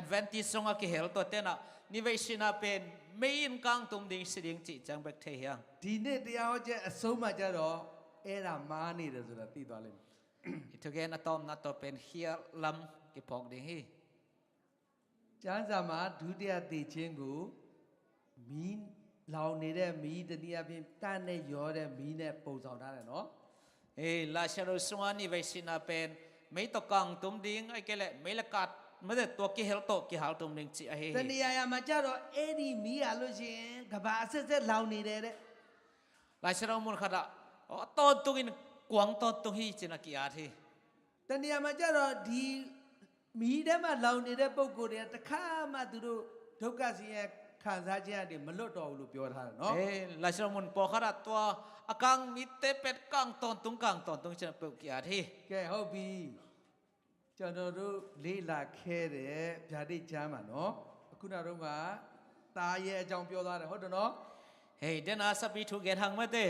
Adventist zong a kihel tuate in ah nihvei sihna pen mei in kangtum ding, si ding cih ciang bek thei hi hang. ဒီနေ့တရားဟောချက်အဆုံးမှာကျတော့အဲ့ဒါမှားနေတယ်ဆိုတာသိသွားလိမ့်မယ်။ I thugen a tawpna tawh pen khial lam kiphawk ding hi. ကျမ်းစာမှာဒုတိယသေခြင်းကိုမီးလောင်နေတဲ့မီး၊ တနည်းအားဖြင့်ကန့်နဲ့ရောတဲ့မီးနဲ့ပုံဆောင်ထားတယ်နော်။ Eh, Laisiangtho sungah nihvei sihna pen mei tawh kangtum ding, ahih kei leh mei le kaat mate, tua kihel tawh kihaltum ding cih ahi hi. တနေရာရာမှာကျတော့အဲ့ဒီမီးဟာလို့ရှိရင်ကမ္ဘာအဆက်ဆက်လောင်နေတယ်တဲ့။ Laisiangtho mun khatah, oh, a tawntungin kuang tawntung hi ci-in a ki-at hi. တနေရာမှာကျတော့ဒီမီးထဲမှာလောင်နေတဲ့ပုဂ္ဂိုလ်တွေကတစ်ခါမှသူတို့ဒုက္ခဆင်းရဲခံစားခြင်းကနေမလွတ်တော့ဘူးလို့ပြောထားတယ်နော်။ Eh, Laisiangtho mun pawlkhat ah tua a kang mite pen kang tawntung, kang tawntung ci-in a peuh ki-at hi. ကဲဟုတ်ပြီ။ ကျွန်တော်တို့လေ့လာခဲ့တဲ့ဗျာဒိတ်ကျမ်းမှာနော်၊ အခုနောက်တုန်းကသားရဲအကြောင်းပြောသွားတယ်၊ ဟုတ်တယ်နော်။ Hei, den a sapi thu gen hang mate.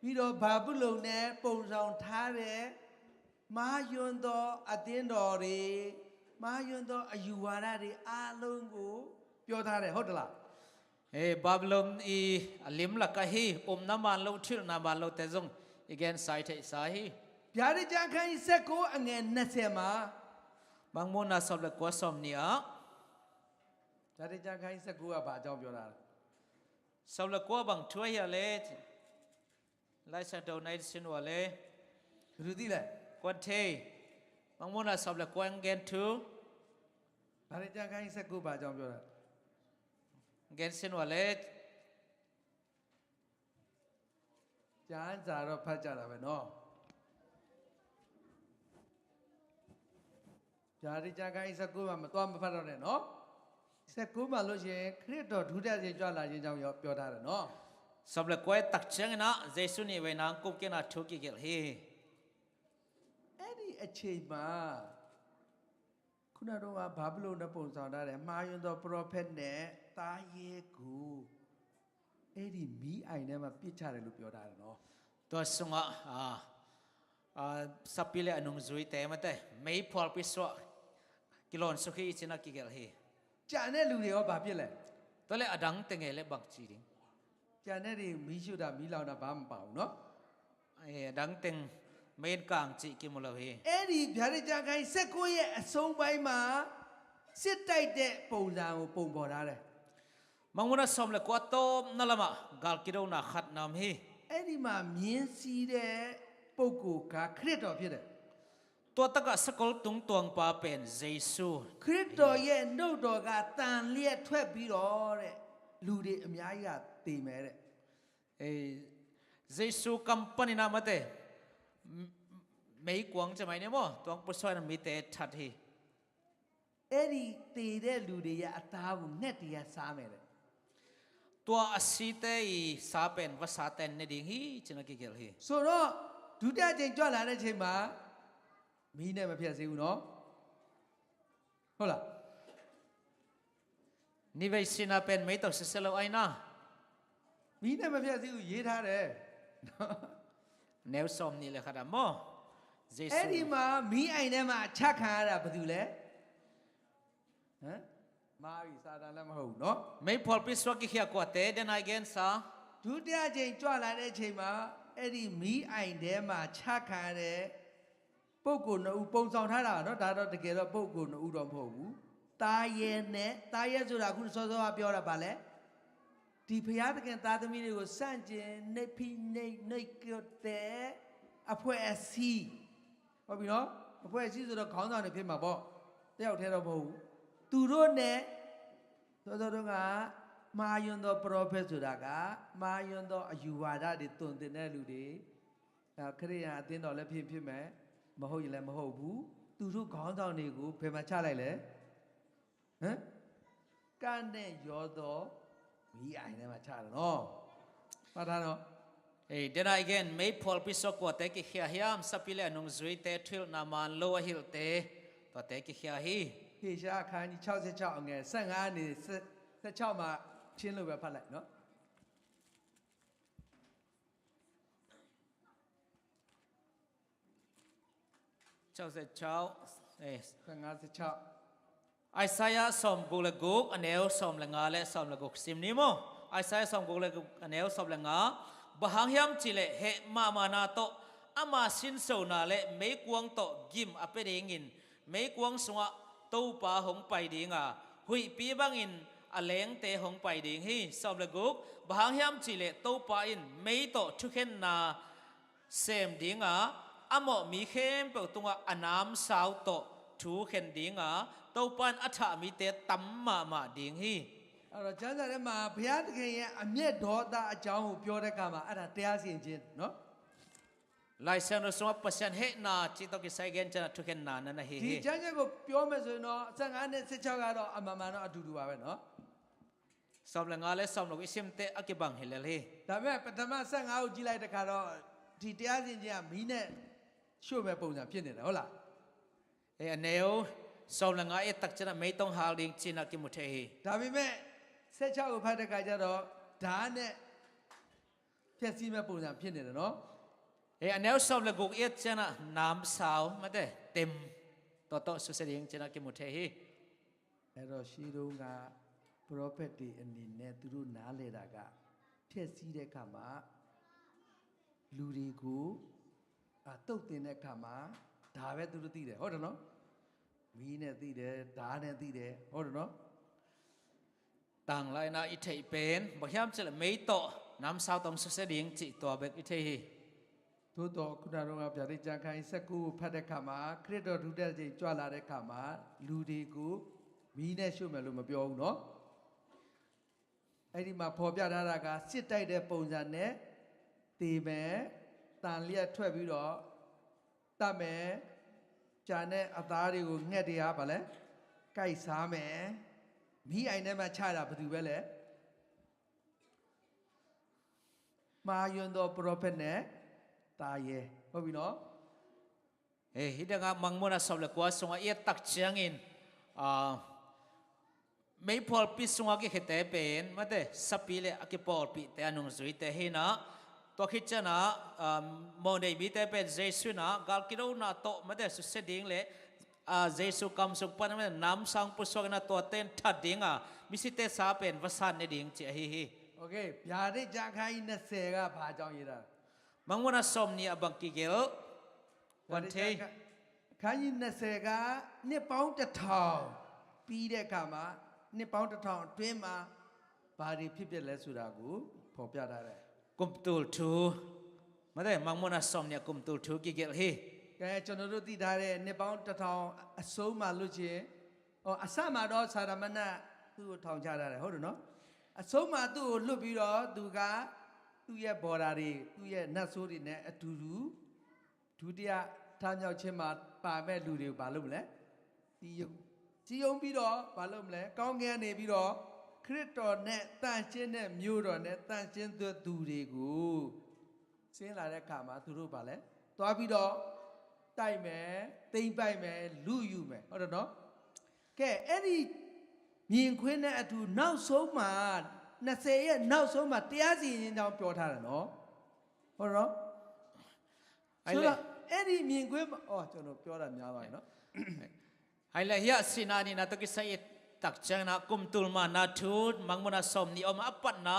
ပြီးတော့ဘာဘူးလုန်နဲ့ပုံဆောင်ထားတဲ့မှားယွင်းသောအသင်းတော်တွေ၊ မှားယွင်းသောအယူဝါဒတွေအားလုံးကိုပြောထားတယ်၊ ဟုတ်တလား။ Eh, Babylon i a lim lakah hih upna man lo, thuhilhna man lote zong i gensa, i theihsa hi. ဗျာဒိတ်ကျမ်းခန်းကြီးဆယ့်ကိုးအငယ်နှစ်ဆယ်မှာ၊ Mangmuhna sawm le kua sawm nih ah, ဗျာဒိတ်ကျမ်းခန်းကြီးဆယ့်ကိုးကဘာအကြောင်းပြောတာလဲ။ Sawm le kua bang thu ahi a le, Laisiangtho na en sin uh a le. ဘယ်သူသိလဲ။ Kuan thei. Mangmuhna sawm le kua hong gen thu. ဗျာဒိတ်ကျမ်းခန်းကြီးဆယ့်ကိုးဘာအကြောင်းပြောတာလဲ။ Gen sin uh a le. ကျမ်းစာတော့ဖတ်ကြတာပဲနော်။ ဗျာဒိတ်ကျမ်းခန်းကြီးဆယ့်ကိုးမှာမသွားမဖတ်တော့နဲ့နော်။ ဆယ့်ကိုးမှာလို့ရှိရင်ခရစ်တော်ဒုတိယအကြိမ်ကြွလာခြင်းကြောင့်ရောပြောထားတယ်နော်။ Sawm le kua i et tak ciangin ah Jesu nihveina hong kumkikna thu kigelh hi. အဲ့ဒီအချိန်မှာခုနတုန်းကဘာဘူးလုန်နဲ့ပုံဆောင်ထားတဲ့မှားယွင်းသောပရောဖက်နဲ့သားရဲကိုအဲ့ဒီမီးအိုင်ထဲမှာပစ်ချတယ်လို့ပြောထားတယ်နော်။ Tua sungah, ah, ah, sapi le a nungzuite mate, meiphualpi sungah kilawn suk hi ci-in a kigelh hi. ကျန်တဲ့လူတွေရောဘာဖြစ်လဲ။ Tua le a dangte ngei le bang ci ding. ကျန်တဲ့တွေမီးရှို့တာမီးလောင်တာဘာမှမပါဘူးနော်။ Eh, a dangteng mei in kang cih kimu lo hi. အဲ့ဒီဗျာဒိတ်ကျမ်းခန်းကြီးဆယ့်ကိုးရဲ့အဆုံးပိုင်းမှာစစ်တိုက်တဲ့ပုံစံကိုပုံဖော်ထားတယ်။ Mangmuhna sawm le kua tawpna lamah gal kidona khat na om hi. အဲ့ဒီမှာမြင်းစီးတဲ့ပုဂ္ဂိုလ်ကခရစ်တော်ဖြစ်တယ်။ Tua takah sakol tungtuang pa pen Jesu. ခရစ်တော်ရဲ့နှုတ်တော်ကသန်လျက်ထွက်ပြီးတော့တဲ့၊ လူတွေအများကြီးကသေမယ်တဲ့။ Eh, Jesu kam panin ah mate, m-, မေးခွန်း ကျမကြီး နဲ့ ပေါ့ တွင်းပူဆွဲး နမီး တဲ ထတ် ဟီ။ အဲ့ဒီသေတဲ့လူတွေရဲ့အသားကို ငှက်တွေကစားမယ်တဲ့။ ตัว အဆံး သဲ အီၤ ဆား ပန် ဝဲ ဆား တဲ န့ၢ် ဒ် ဟီ ကျမကြီး ကဲလ် ဟီ။ ဆိုတော့ ဒုတိယအကြိမ်ကြွလာတဲ့အချိန်မှာ မီးနဲ့မဖျက်ဆီးဘူးနော်။ ဟုတ်လား။ နံၤဝဲဆံးနၤ ပန် မေး တအိၣ် စဲးစဲး လၢ အိုင် နၤ။ မီးနဲ့မဖျက်ဆီးဘူး ရေးထားတယ်။ နဲဝ် စီၤမနံး လၢ ခါဒၣ် မ့ၢ် ယေရှု။ အဲ့ဒီမှာ မီးအိုင်ထဲမှာ ချခံရတာ ဘယ်သူလဲ။ ဟမ်။ မဟာဝီ စာတန်လည်း မဟုတ်ဘူးနော်။ မေး ဖီလ်ပံ သွဲ ကီၢ် ခံ ခွါ တဲ ဒဲနၢ် အဂ့ၢ် စၢ်။ ဒုတိယအကြိမ်ကြွလာတဲ့အချိန်မှာ အဲ့ဒီမီးအိုင်ထဲမှာ ချခံရတဲ့ ပုဂ္ဂိုလ်နှစ်ဦး ပုံဆောင်ထားတာနော်။ ဒါတော့ တကယ်တော့ ပုဂ္ဂိုလ်နှစ်ဦးတော့ မဟုတ်ဘူး။ သားရဲနဲ့၊ သားရဲဆိုတာ အခု စောစောက ပြောတာ ဘာလဲ။ ဒီဘုရားသခင် သားသမီးတွေကို ဆန့်ကျင် နှိပ်ဖိနှိပ်၊ နှိပ်ကွပ်တဲ့ အဖွဲ့အစည်း။ ဟုတ်ပြီနော်။ အဖွဲ့အစည်းဆိုတော့ ခေါင်းဆောင်တွေ ဖြစ်မှာပေါ့။ တယောက်တည်းတော့ မဟုတ်ဘူး။ သူတို့နဲ့ စောစောတုန်းက မဟာယွန်သော ပရောဖက်ဆိုတာက မဟာယွန်သော အယူဝါဒတွေ သွန်သင်တဲ့လူတွေ၊ အဲ၊ ခရစ်ယာန်အသင်းတော်လည်း ဖြစ်ဖြစ်မယ်၊ မဟုတ်ရင်လည်း မဟုတ်ဘူး။ သူတို့ခေါင်းဆောင်တွေကို ဘယ်မှာချလိုက်လဲ။ ဟမ်။ ကန့်နဲ့ရောသော မီးအိုင်ထဲမှာ ချတယ်နော်။ မှတ်ထားနော်။ အဲ၊ ဒဲနၢ် အဂ့ၢ် မေး ဖီလ်ပံ သွဲ ခွါ တဲ ကီၢ် ခံ ဟံၣ် စပံး လၢ အနုင်ၸုံၢ် တဲ ထွဲလ် နမၢၼ် လီ အဟံၣ် တဲ တွၢ် တဲ ကီၢ် ခံ ဟံၣ်။ ဟေရှာယ အခန်းကြီး ခြောက်ဆယ့်ခြောက် အငယ် ဆယ့်ငါး ကနေ ဆယ့်ခြောက် မှာ ရှင်းလို့ပဲ ဖတ်လိုက်နော်။ ခြောက်ဆယ့်ခြောက်၊ အဲ၊ ဆယ့်ငါး၊ ဆယ့်ခြောက်။ အိုင်ၡႃးယၤ အဆၢမ်ၵူၵ်းလၢၵူၵ်း အနႅဝ်း သၢမ်လၢငါး လၢ သၢမ်လၢၵူၵ်း စံးမနီႉမီၢ်။ အိုင်ၡႃးယၤ အဆၢမ်ၵူၵ်းလၢၵူၵ်း အနႅဝ်း သၢမ်လၢငါး။ ဘၣ်ဟၢင်ဟံၣ် စံးလဲၣ် ဟဲမးမၤနၤ တၢ် အမၤ ဆၢၣ်နီၤ လၢ မေးကွင်း တၢ် ဂိမ်ႇ အပျဲၢ် ဒ်အံၤ ငိၼ်း မေးကွင်း သုင် အ တၢ်ပႃး ဟုင်းပၢႆႈ ဒ်အံၤ ဂၤ ဟုၣ်ပီး ဘၣ်ငိၼ်း အလႅင်းတႄႇ ဟုင်းပၢႆႈ ဒ်အံၤ သၢမ်လၢၵူၵ်း။ ဘၣ်ဟၢင်ဟံၣ် စံးလဲၣ် တၢ်ပၢႆ အံၤ မေး တၢ် ထုးခၢၼ်ၼၤ သၢမ် ဒ်အံၤ ဂၤ အမီၢ်မီး ခဲမ်းပဵင်း သုင် အ အနၢမ်သၢဝ် တၢ် ထုးခၢၼ် ဒ်အံၤ ဂၤ တၢ်ပၢႆ အ အထး အမီးတႄႉ တၢမ်မးမး ဒ်အံၤ ဟီ။ အဲ့တော့ ကျမ်းစာထဲမှာ ဘုရားသခင်ရဲ့ အမျက်ဒေါသအကြောင်းကို ပြောတဲ့အခါမှာ အဲ့ဒါ တရားစီရင်ခြင်းနော်။ လၢၢ်စံၣ် သုင် ပၢၢ် ဟဲနၤ စံး တၢ် ကစၢ် ဂ့ၢ် စံၣ် နၤ ထုးခၢၼ် နၤ နၤ ဟီ ဟီ။ ဒီကျမ်းစာကို ပြောမယ်ဆိုရင်တော့ ဆယ့်ငါး နဲ့ ဆယ့်ခြောက် ကတော့ အမှန်မှန်တော့ အတူတူပါပဲနော်။ သၢမ်လၢငါး လၢ သၢမ်လၢၵူၵ်း အစံၣ် တႄႉ အကဘၣ် ဟဲလဲၣ် ဟီ။ ဒါပေမဲ့ ပထမ ဆယ့်ငါး ကို ကြည့်လိုက်တဲ့အခါတော့ ဒီတရားစီရင်ခြင်းက မီးနဲ့ရှို့မဲ့ပုံစံ ဖြစ်နေတယ် ဟုတ်လား။ အဲ၊ အနႅဝ်း သၢမ်လၢငါး အဲၣ်တၢ်ကစၢ် နၤ မေး တၢ် ဟါလီၤ ဒ်အံၤ စံၣ် နၤ ကမူၣ်ထဲ ဟီ။ ဒါပေမဲ့ ဆယ့်ခြောက် ကို ဖတ်တဲ့အခါကျတော့ ဓားနဲ့ ဖျက်ဆီးမဲ့ပုံစံ ဖြစ်နေတယ်နော်။ အဲ၊ အနႅဝ်း သၢမ်လၢၵူၵ်း အဲၣ်တၢ်ကစၢ် နၤ နၢမ်သၢဝ် မ့ၢ်တႄႉ တၢမ် တၢ် တၢ် သုင် စံၣ် ဒ်အံၤ စံၣ် နၤ ကမူၣ်ထဲ ဟီ။ အဲ့တော့ ရှေးတုန်းက ပရောဖက်တွေအနေနဲ့ သူတို့နားလည်တာက ဖျက်ဆီးတဲ့အခါမှာ လူတွေကို အာ၊ သုတ်သင်တဲ့အခါမှာ ဓားပဲ သူတို့သိတယ်။ ဟုတ်တယ်နော်။ မီးနဲ့သိတယ်၊ ဓားနဲ့သိတယ်။ ဟုတ်တယ်နော်။ တၢင်ႇလၢအံၤ နၤ ယထံၣ် ပၢၢ် ဘၣ်ဟံၣ် စံၣ်လဲၣ် မေး တၢ် နၢမ်သၢဝ် တၢ် သုင် စံၣ် ဒ်အံၤ စံၣ် တၢ် ဘၣ် ယထံၣ် ဟီ။ သို့သော် ခုနတုန်းက ဗျာဒိတ်ကျမ်း ခန်းကြီး ဆယ့်ကိုး ကို ဖတ်တဲ့အခါမှာ ခရစ်တော် ဒုတိယအကြိမ် ကြွလာတဲ့အခါမှာ လူတွေကို မီးနဲ့ရှို့မယ်လို့ မပြောဘူးနော်။ အဲ့ဒီမှာ ဖော်ပြထားတာက စစ်တိုက်တဲ့ပုံစံနဲ့ သေမယ်၊ သန်လျက်ထွက်ပြီးတော့ သတ်မယ်၊ ကျန်တဲ့အသားတွေကို ငှက်တွေက ဘာလဲ၊ ကိုက်စားမယ်။ မီးအိုင်ထဲမှာ ချတာ ဘယ်သူပဲလဲ။ မှားယွင်းသော ပရောဖက်နဲ့ သားရဲ။ ဟုတ်ပြီနော်။ အဲ၊ ဟံၣ် ဒ်အံၤ မၢင်မူၼ်း အဆၢမ်လၢကွၢ် သုင် အ အဲၣ်တၢ်ကစၢ် အံၤ အာ၊ မေး ဖီလ်ပံ သုင် အ ကဟဲတဲ ပၢၢ် မ့ၢ်တႄႉ စပံး လၢ အကပီၣ်ပံး တႄႉ အနုင်ၸုံၢ် တႄႉ ဟီ နၤ တၢ် ခံကစၢ် နၤ အာ၊ မီၢ်န့ၢ် မီးတႄႉ ပၢၢ် ယေရှု နၤ ဂၢ်ကဒိၣ် နၤ တၢ် မ့ၢ်တႄႉ သုင် စံၣ် ဒ်အံၤ လၢ အာ၊ ယေရှု ကမ်သုင် ပၢၼ် မ့ၢ်တႄႉ နၢမ်သၢဝ် ပူၵ်းသွဲး နၤ တၢ် တၢ် ထတ် ဒ်အံၤ ဂၤ မီး စံၣ် တၢ် ဆၢပၢၼ် ဝဲ ဆၢ န့ၢ် ဒ်အံၤ စံၣ် ဟီ ဟီ။ โอเค။ ဗျာဒိတ်ကျမ်း ခန်းကြီး နှစ်ဆယ် က ဘာအကြောင်းရေးထားလဲ။ မၢင်မူၼ်း အဆၢမ်နွံ အဘၣ် ကီးကဲလ် ဗျာဒိတ်ကျမ်း ခန်းကြီး နှစ်ဆယ် က နှစ်ပေါင်းတစ်ထောင်ပြီးတဲ့အခါမှာ နှစ်ပေါင်းတစ်ထောင်အတွင်းမှာ ဘာတွေဖြစ်ပျက်လဲဆိုတာကို ဖော်ပြထားတယ်။ ကုမ်တူၢ်ထူ မ့ၢ်တႄႉ မၢင်မူၼ်း အဆၢမ်နွံ ကုမ်တူၢ်ထူ ကီးကဲလ် ဟီ။ ကဲ၊ ကျွန်တော်တို့သိထားတဲ့ နှစ်ပေါင်းတစ်ထောင် အဆုံးမှာလို့ရှိရင်၊ အော်၊ အစမှာတော့ စာတမဏေ သူ့ကို ထောင်ချထားတယ်။ ဟုတ်တယ်နော်။ အဆုံးမှာ သူ့ကိုလွှတ်ပြီးတော့ သူက သူ့ရဲ့ဘော်ဒါတွေ၊ သူ့ရဲ့နတ်ဆိုးတွေနဲ့အတူတူ ဒုတိယ ထမြောက်ခြင်းမှာပါမဲ့လူတွေကိုဘာလုပ်မလဲ? စည်းရုံး၊ စည်းရုံးပြီးတော့ဘာလုပ်မလဲ? ကောင်းကင်ကနေပြီးတော့ ခရစ်တော်နဲ့သန့်ရှင်းတဲ့မြို့တော်နဲ့သန့်ရှင်းသောသူတွေကို ဆင်းလာတဲ့အခါမှာ သူတို့ဘာလဲ? သွားပြီးတော့တိုက်မယ်၊ သိမ်းပိုက်မယ်၊ လုယူမယ်။ ဟုတ်တယ်နော်? ကဲ၊ အဲ့ဒီမြင်ကွင်းနဲ့အတူ နောက်ဆုံးမှာ၊ နှစ်ဆယ်ရဲ့နောက်ဆုံးမှာ တရားစီရင်ခြင်းအကြောင်းပြောထားတယ်နော်။ ဟုတ်တယ်နော်? ဆိုတော့၊ အဲ့ဒီမြင်ကွင်းမှာ၊ အော်၊ ကျွန်တော်ပြောတာများသွားပြီနော်။ Hai le, hia sihna nihna tawh kisai i tak ciangin ah, kumtul manna thu Mangmuhna sawm nih om a, a patna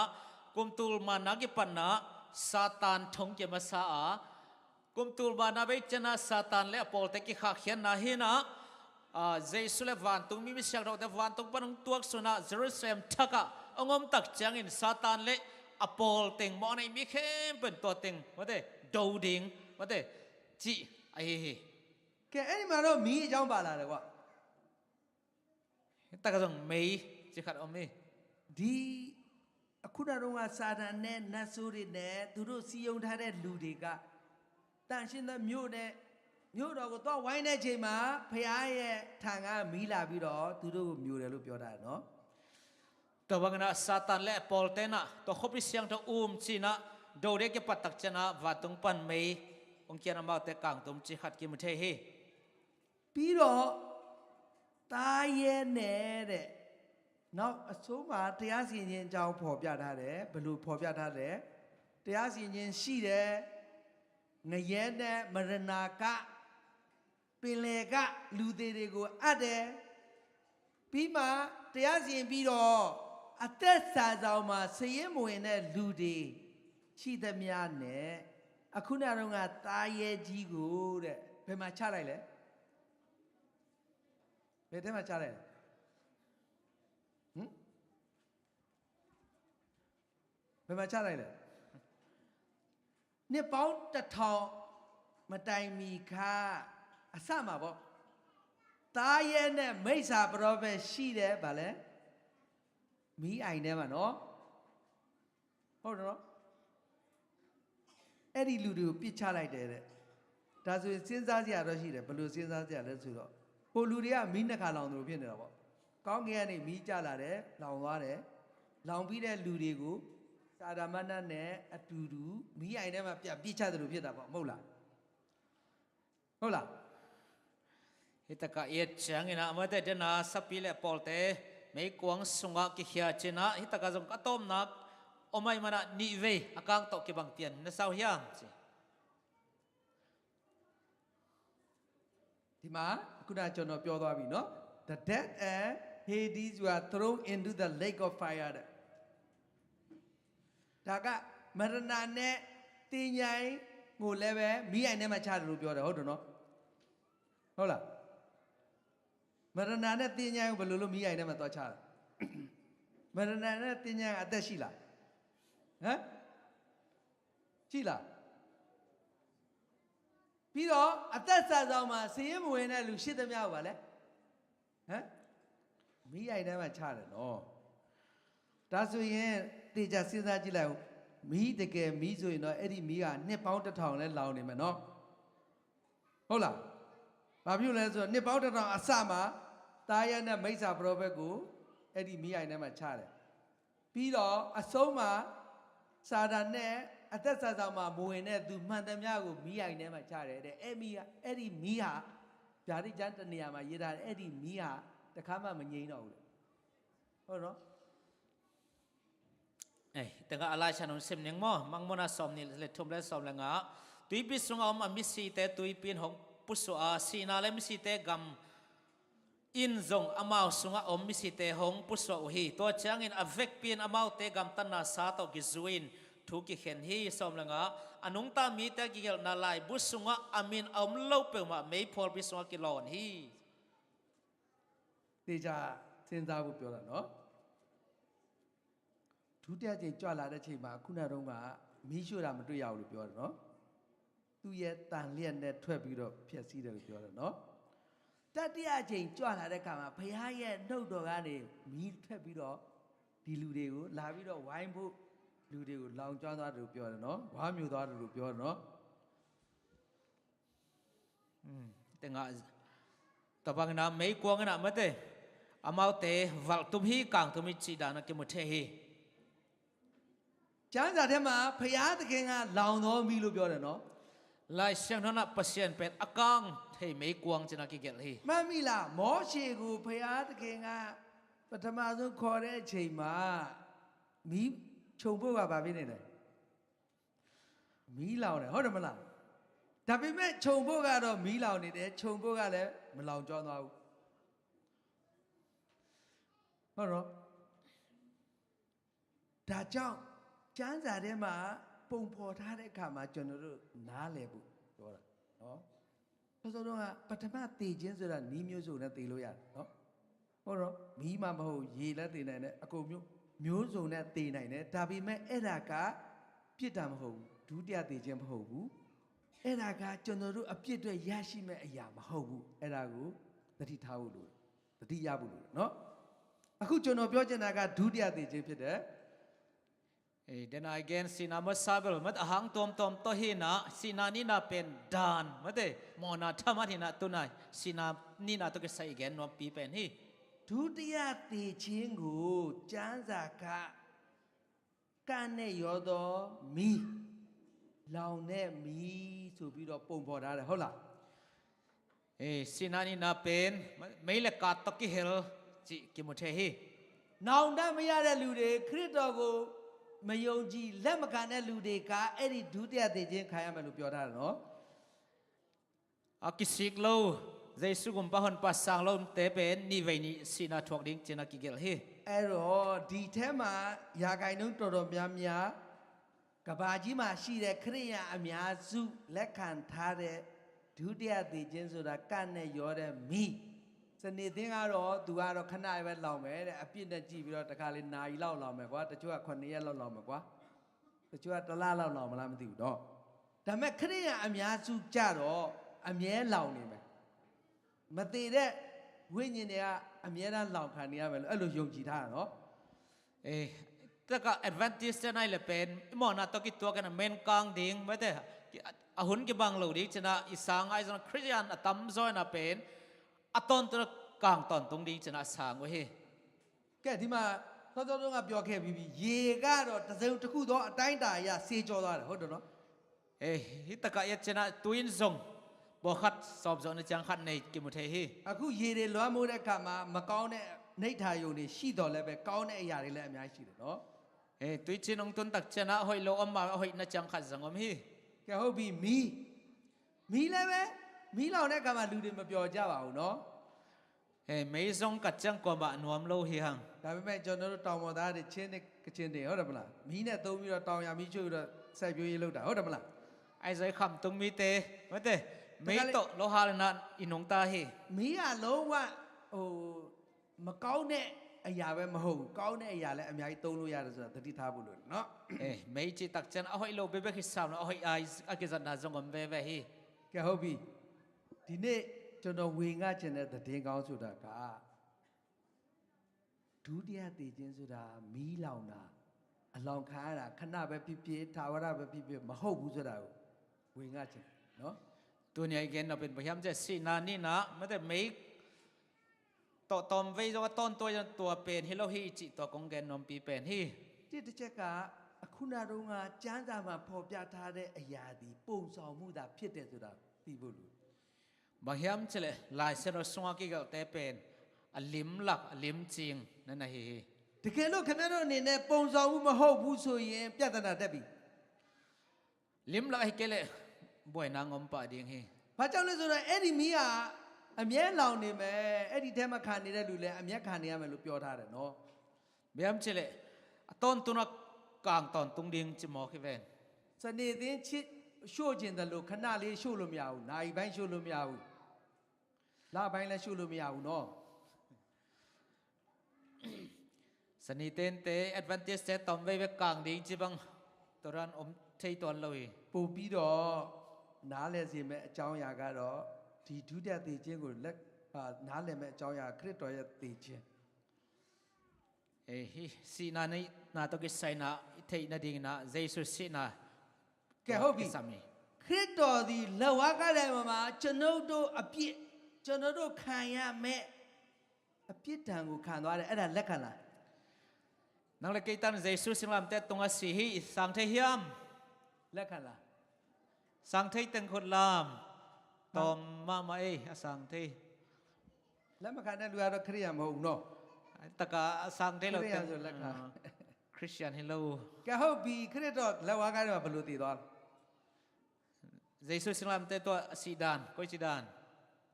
kumtul manna kipatna Satan thong kimasa a, kumtul manna bei ciangin ah Satan le a pawlte kikhahkhiatna hi-in ah, a, Jesu le vantungmi misiangthote vantung pan hong tuaksun ah Jerusalem thak ah hong om tak ciangin Satan le a pawl teng, mawhnei mi khempeuh in tua teng, mate, do ding, mate, cih ahi hi. ကဲ၊ အဲ့ဒီမှာတော့ မီးအကြောင်းပါလာတယ်ကွာ။ Hi takah zong mei ci khat om hi. ဒီ၊ အခုနတုန်းက စာတန်နဲ့နတ်ဆိုးတွေနဲ့ သူတို့စည်းရုံးထားတဲ့လူတွေက သန့်ရှင်းသောမြို့နဲ့၊ မြို့တော်ကိုသွားဝိုင်းတဲ့အချိန်မှာ ဘုရားရဲ့ထံကမီးလာပြီးတော့ သူတို့ကိုမျိုတယ်လို့ပြောထားတယ်နော်။ Tua bangin ah Satan le a pawlte in ah tua khuapi siangtho um ci-in ah, do ding a kipat tak ciangin ah vantung pan mei hong kiang, amaute kangtum ci khat kimu thei hi. ပြီးတော့၊ သားရဲနဲ့တဲ့၊ နောက်အဆုံးမှာ တရားစီရင်ခြင်းအကြောင်းဖော်ပြထားတယ်။ ဘယ်လိုဖော်ပြထားလဲ။ တရားစီရင်ခြင်းရှိတယ်။ ငရဲနဲ့မရဏာက၊ ပင်လယ်ကလူသေတွေကိုအပ်တယ်။ ပြီးမှ၊ တရားစီရင်ပြီးတော့၊ အသက်စာစောင်မှာစာရင်းမဝင်တဲ့လူတွေရှိသမျှနဲ့၊ အခုနတုန်းကသားရဲကြီးကိုတဲ့၊ ဘယ်မှာချလိုက်လဲ။ ဘယ်ထဲမှာချလိုက်လဲ။ ဟမ်။ ဘယ်မှာချလိုက်လဲ။ နှစ်ပေါင်းတစ်ထောင်မတိုင်မီခါအစမှာပေါ့။ သားရဲနဲ့မိစ္ဆာပရောဖက်ရှိတဲ့၊ ဘာလဲ။ မီးအိုင်ထဲမှာနော်။ ဟုတ်တယ်နော်။ အဲ့ဒီလူတွေကိုပစ်ချလိုက်တယ်တဲ့။ ဒါဆိုရင်စဉ်းစားစရာတော့ရှိတယ်။ ဘယ်လိုစဉ်းစားစရာလဲဆိုတော့၊ ဟိုလူတွေကမီးနှစ်ခါလောင်သလိုဖြစ်နေတာပေါ့။ ကောင်းကင်ကနေမီးကျလာတယ်၊ လောင်သွားတယ်။ လောင်ပြီးတဲ့လူတွေကို၊ စာတန်မဏ္ဍပ်နဲ့အတူတူမီးအိုင်ထဲမှာပြန်ပစ်ချသလိုဖြစ်တာပေါ့။ မဟုတ်လား။ ဟုတ်လား။ Hi takah i et ciangin ah, amaute dena sapi le pawlte meikuang sungah kikhia cin ah, hi takah zong a tawpna om ahih manin ah nih vei a kang tawh kibang pian na sa uh hiam ci. ဒီမှာ၊ ခုနကကျွန်တော်ပြောသွားပြီနော်။ The dead and Hades were thrown into the lake of fire တဲ့။ ဒါက၊ မရဏနဲ့သင်္ချိုင်းကိုလည်းပဲမီးအိုင်ထဲမှာချတယ်လို့ပြောတယ်။ ဟုတ်တယ်နော်။ ဟုတ်လား။ မရဏနဲ့သင်္ချိုင်းကိုဘယ်လိုလုပ်မီးအိုင်ထဲမှာသွားချလဲ။ မရဏနဲ့သင်္ချိုင်းအသက်ရှိလား။ ဟမ်။ ရှိလား။ ပြီးတော့၊ အသက်စာစောင်မှာစာရင်းမဝင်တဲ့လူရှိသမျှကိုပါလဲ။ ဟမ်။ မီးအိုင်ထဲမှာချတယ်နော်။ ဒါဆိုရင်သေချာစဉ်းစားကြည့်လိုက်ဦး။ မီးတကယ်မီးဆိုရင်တော့၊ အဲ့ဒီမီးကနှစ်ပေါင်းတစ်ထောင်လဲလောင်နေမယ်နော်။ ဟုတ်လား။ ဘာဖြစ်လို့လဲဆိုတော့၊ နှစ်ပေါင်းတစ်ထောင်အစမှာသားရဲနဲ့မိစ္ဆာပရောဖက်ကိုအဲ့ဒီမီးအိုင်ထဲမှာချတယ်။ ပြီးတော့အဆုံးမှာစာတန်နဲ့အသက်စာစောင်မှာမဝင်တဲ့သူမှန်သမျှကိုမီးအိုင်ထဲမှာချတယ်တဲ့။ အဲ့မီးဟာ၊ အဲ့ဒီမီးဟာဗျာဒိတ်ကျမ်းတစ်နေရာမှာရေးထားတယ်။ အဲ့ဒီမီးဟာတစ်ခါမှမငြိမ်းတော့ဘူးတဲ့။ ဟုတ်နော်။ Ei, tengah a laisiangtho hong sim ning maw. Mangmuhna sawm nih le thum le sawm le nga. Tuipi sungah om a misite tuipi in hong pusuah a, sihna le misite gam in zong amau sungah om misite hong pusuah uh hi. Tua ciangin a vekpi in amaute gamtatna sa tawh kizui-in thu kikhen hi. Sawm le nga. A nungta mite a kigelhna laibu sungah a min a om lo peuhmah meiphualpi sungah kilawn hi. သေချာစဉ်းစားဖို့ပြောတာနော်။ ဒုတိယအကြိမ်ကြွလာတဲ့အချိန်မှာ၊ ခုနတုန်းကမီးရှို့တာမတွေ့ရဘူးလို့ပြောတယ်နော်။ သူ့ရဲ့သန်လျက်နဲ့ထွက်ပြီးတော့ဖျက်ဆီးတယ်လို့ပြောတယ်နော်။ တတိယအကြိမ်ကြွလာတဲ့အခါမှာ၊ ဘုရားရဲ့နှုတ်တော်ကနေမီးထွက်ပြီးတော့၊ ဒီလူတွေကိုလာပြီးတော့ဝိုင်းဖို့၊ လူတွေကိုလောင်ကျွမ်းသွားတယ်လို့ပြောတယ်နော်။ ဝါမျိုသွားတယ်လို့ပြောတယ်နော်။ Te ngah, tua bangin ah meikuang in ah mate, amaute valhtum hi, kangtum hi cih dan a kimu thei hi. ကျမ်းစာထဲမှာ ဘုရားသခင်က လောင်သောမီးလို့ ပြောတယ်နော်။ Lai Siangtho in ah Pasian pen a kang thei meikuang ci-in ah kigelh hi. မှတ်မိလား။ မောရှေကို ဘုရားသခင်က ပထမဆုံးခေါ်တဲ့အချိန်မှာ မီး ခြုံပုတ်က ဘာဖြစ်နေလဲ။ မီးလောင်တယ်။ ဟုတ်တယ်မလား။ ဒါပေမဲ့ ခြုံပုတ်ကတော့ မီးလောင်နေတယ်။ ခြုံပုတ်ကလည်း မလောင်ကျွမ်းသွားဘူး။ ဟုတ်တော့ ဒါကြောင့် ကျမ်းစာထဲမှာ ပုံဖော်ထားတဲ့အခါမှာ ကျွန်တော်တို့ နားလည်ဖို့ ပြောတာနော်။ စောစောတုန်းက ပထမသေခြင်းဆိုတာ နည်းမျိုးစုံနဲ့ သေလို့ရတယ်နော်။ ဟုတ်တော့ မီးမှမဟုတ်ဘူး။ ရေလည်းသေနိုင်တယ်။ အကုန်မျိုး မျိုးစုံနဲ့ သေနိုင်တယ်။ ဒါပေမဲ့ အဲ့ဒါက ပြစ်ဒဏ်မဟုတ်ဘူး။ ဒုတိယသေခြင်းမဟုတ်ဘူး။ အဲ့ဒါက ကျွန်တော်တို့ အပြစ်အတွက် ရရှိမယ့်အရာ မဟုတ်ဘူး။ အဲ့ဒါကို သတိထားဖို့လိုတယ်။ သတိရဖို့လိုတယ်နော်။ အခု ကျွန်တော်ပြောချင်တာက ဒုတိယသေခြင်းဖြစ်တယ်။ Eh, then again, sihna masa bel, mate, a hang tuamtuam tawh hi in ah, sihna nihna pen dan, mate, mawhna thaman hi in ah, tu-in ah sihna nihna tawh kisai i gen nuampi pen hi. ဒုတိယသေခြင်းကို ကျမ်းစာက ကန့်နဲ့ရောသောမီး၊ လောင်တဲ့မီးဆိုပြီးတော့ ပုံဖော်ထားတယ်။ ဟုတ်လား။ Eh, sihna nihna pen mei le kat tawh kihel cih kimu thei hi. နောင်တမရတဲ့လူတွေ၊ ခရစ်တော်ကို မယုံကြည် လက်မခံတဲ့လူတွေက အဲ့ဒီ ဒုတိယသေခြင်း ခံရမယ်လို့ ပြောထားတယ်နော်။ A kisik lo, Jesu gumpa honpa sang lote pen nivei ni sihna thuak ding ci-in ah kigelh hi. အဲ့တော့ ဒီထဲမှာ ရာခိုင်နှုန်းတော်တော်များများ ကမ္ဘာကြီးမှာရှိတဲ့ ခရစ်ယာန်အများစု လက်ခံထားတဲ့ ဒုတိယသေခြင်းဆိုတာ ကန့်နဲ့ရောတဲ့မီး။ စနေသင်းကတော့ သူကတော့ ခဏပဲလောင်မယ်တဲ့။ အပြစ်နဲ့ကြည့်ပြီးတော့ တခါလေ နာရီလောက်လောင်မယ်ကွာ။ တချို့က ခုနှစ်ရက်လောက်လောင်မယ်ကွာ။ တချို့က တစ်လလောက်လောင်မလား မသိဘူးနော်။ ဒါပေမဲ့ ခရစ်ယာန်အများစုကြတော့ အမြဲလောင်နေမယ်။ မသေတဲ့ဝိညာဉ်တွေက အမြဲတမ်းလောင်ခံနေရမယ်လို့ အဲ့လိုယုံကြည်ထားတာနော်။ Eh, taka Adventist te nai le pen, i mawhna tawh kituak in a men kang ding, mate, a hun kibang lo ding ci-in ah i sang ngai zong Khristian a tamzaw in ah pen, a tawntung a kang tawntung ding ci-in ah a sang uh hi. ကဲ ဒီမှာ စောစောတုန်းက ပြောခဲ့ပြီးပြီ။ ရေကတော့ တစ်စုံတစ်ခုသော အတိုင်းအတာအရ စေကျော်သွားတယ်။ ဟုတ်တယ်နော်။ Eh, hih takah i et ciangin ah tui in zong pawlkhat sawpzawhna ciang khat nei kimu thei hi. အခု ရေတွေလွှမ်းမိုးတဲ့အခါမှာ မကောင်းတဲ့ နိဋ္ဌာရုံတွေ ရှိသော်လည်းပဲ ကောင်းတဲ့အရာတွေလည်း အများကြီးရှိတယ်နော်။ Eh, tui cin hong tun tak ciangin ah a hoih lo om mah, a hoihna ciang khat zong om hi. ကဲ ဟုတ်ပြီ။ မီး၊ မီးလည်းပဲ မီးလောင်တဲ့အခါမှာ လူတွေ မပျော်ကြပါဘူးနော်။ Eh, mei zong kat ciang kuamah nuam lo hi hang. ဒါပေမဲ့ ကျွန်တော်တို့ တောင်ပေါ်သားတွေ ချင်းနဲ့ ကချင်တွေ ဟုတ်တယ်မလား။ မီးနဲ့သုံးပြီးတော့ တောင်ယာမီးရှို့ပြီးတော့ စိုက်ပျိုးရေးလုပ်တာ ဟုတ်တယ်မလား။ Ahi zong i khamtung mite, mate, mei tawh lo hal in ah i nungta hi. မီးက လုံးဝ ဟို မကောင်းတဲ့အရာပဲ မဟုတ်ဘူး။ ကောင်းတဲ့အရာလည်း အများကြီးသုံးလို့ရတယ်ဆိုတာ သတိထားဖို့လိုတယ်နော်။ Eh, mei cih tak ciang a hoih lo bekbek hi sam lo, a hoih a, a kizatna zong om veve hi. ကဲ ဟုတ်ပြီ။ ဒီနေ့ ကျွန်တော် ဝေငှချင်တဲ့ သတင်းကောင်းဆိုတာက ဒုတိယသေခြင်းဆိုတာ မီးလောင်တာ၊ အလောင်ခံရတာ၊ ခဏပဲဖြစ်ဖြစ်၊ ထာဝရပဲဖြစ်ဖြစ် မဟုတ်ဘူးဆိုတာကို ဝေငှချင်တယ်နော်။ Tuni a i gen nop pen bang hiam cih leh, sihna nihna, mate, mei tawh tawmvei zong a tawntung a, tua pen hi lo hi cih tua kong gen nuampi pen hi. တစ်ချက်က အခုနတုန်းက ကျမ်းစာမှာ ဖော်ပြထားတဲ့အရာသည် ပုံဆောင်မှုသာ ဖြစ်တယ်ဆိုတာ သိဖို့လိုတယ်။ Bang hiam cih leh, Lai Siangtho sungah kigelhte pen a limlak, a limcing na na hi hi. တကယ်လို့ ခင်ဗျားတို့အနေနဲ့ ပုံဆောင်မှု မဟုတ်ဘူးဆိုရင် ပြဿနာတက်ပြီ။ Limlak ahih kei leh buaina hong om pah ding hi. ဘာကြောင့်လဲဆိုတော့ အဲ့ဒီမီးက အမြဲလောင်နေမယ်။ အဲ့ဒီထဲမှာ ခံနေတဲ့လူလည်း အမြဲခံနေရမယ်လို့ ပြောထားတယ်နော်။ Bang hiam cih leh, a tawntung a kang tawntung ding ci mawk hi ven. စနေသင်း ချစ် ရှို့ချင်သလို ခဏလေး ရှို့လို့မရဘူး။ နာရီပိုင်း ရှို့လို့မရဘူး။ လပိုင်းလည်း ရှို့လို့မရဘူးနော်။ Sani tente, Adventist te tawmvei bek kang ding ci bang tua dan om thei tuan lo hi. ပိုပြီးတော့ နားလည်စေမယ့် အကြောင်းအရာကတော့ ဒီ ဒုတိယသေခြင်းကို လက်၊ အာ၊ နားလည်မယ့် အကြောင်းအရာ ခရစ်တော်ရဲ့ သေခြင်း။ Eh, hih sihna nihna tawh kisai in ah i theih nadingin ah Jesu sihna, kei, hopi, kisam hi. ခရစ်တော်သည် လက်ဝါးကပ်တိုင်ပေါ်မှာ ကျွန်ုပ်တို့အပြစ်၊ ကျွန်ုပ်တို့ခံရမယ့် အပြစ်ဒဏ်ကို ခံသွားတယ်။ အဲ့ဒါ လက်ခံလား။ Nang le kei tan Jesu singlamteh tungah si hi, sang thei hiam? လက်ခံလား။ Sang thei teng khut lam. Tawm mahmah ei, a sang thei. လက်မခံတဲ့လူကတော့ ခရစ်ယာန်မဟုတ်ဘူးနော်။ Taka a sang thei lo. ခရစ်ယာန်ဆို လက်ခံ။ Ah, Christian hi lo. ကဲ ဟုတ်ပြီ။ ခရစ်တော် လက်ဝါးကပ်တိုင်မှာ ဘယ်လိုသေသွားလဲ။ ယေရှု singlamteh tungah a sih dan, koi ci dan?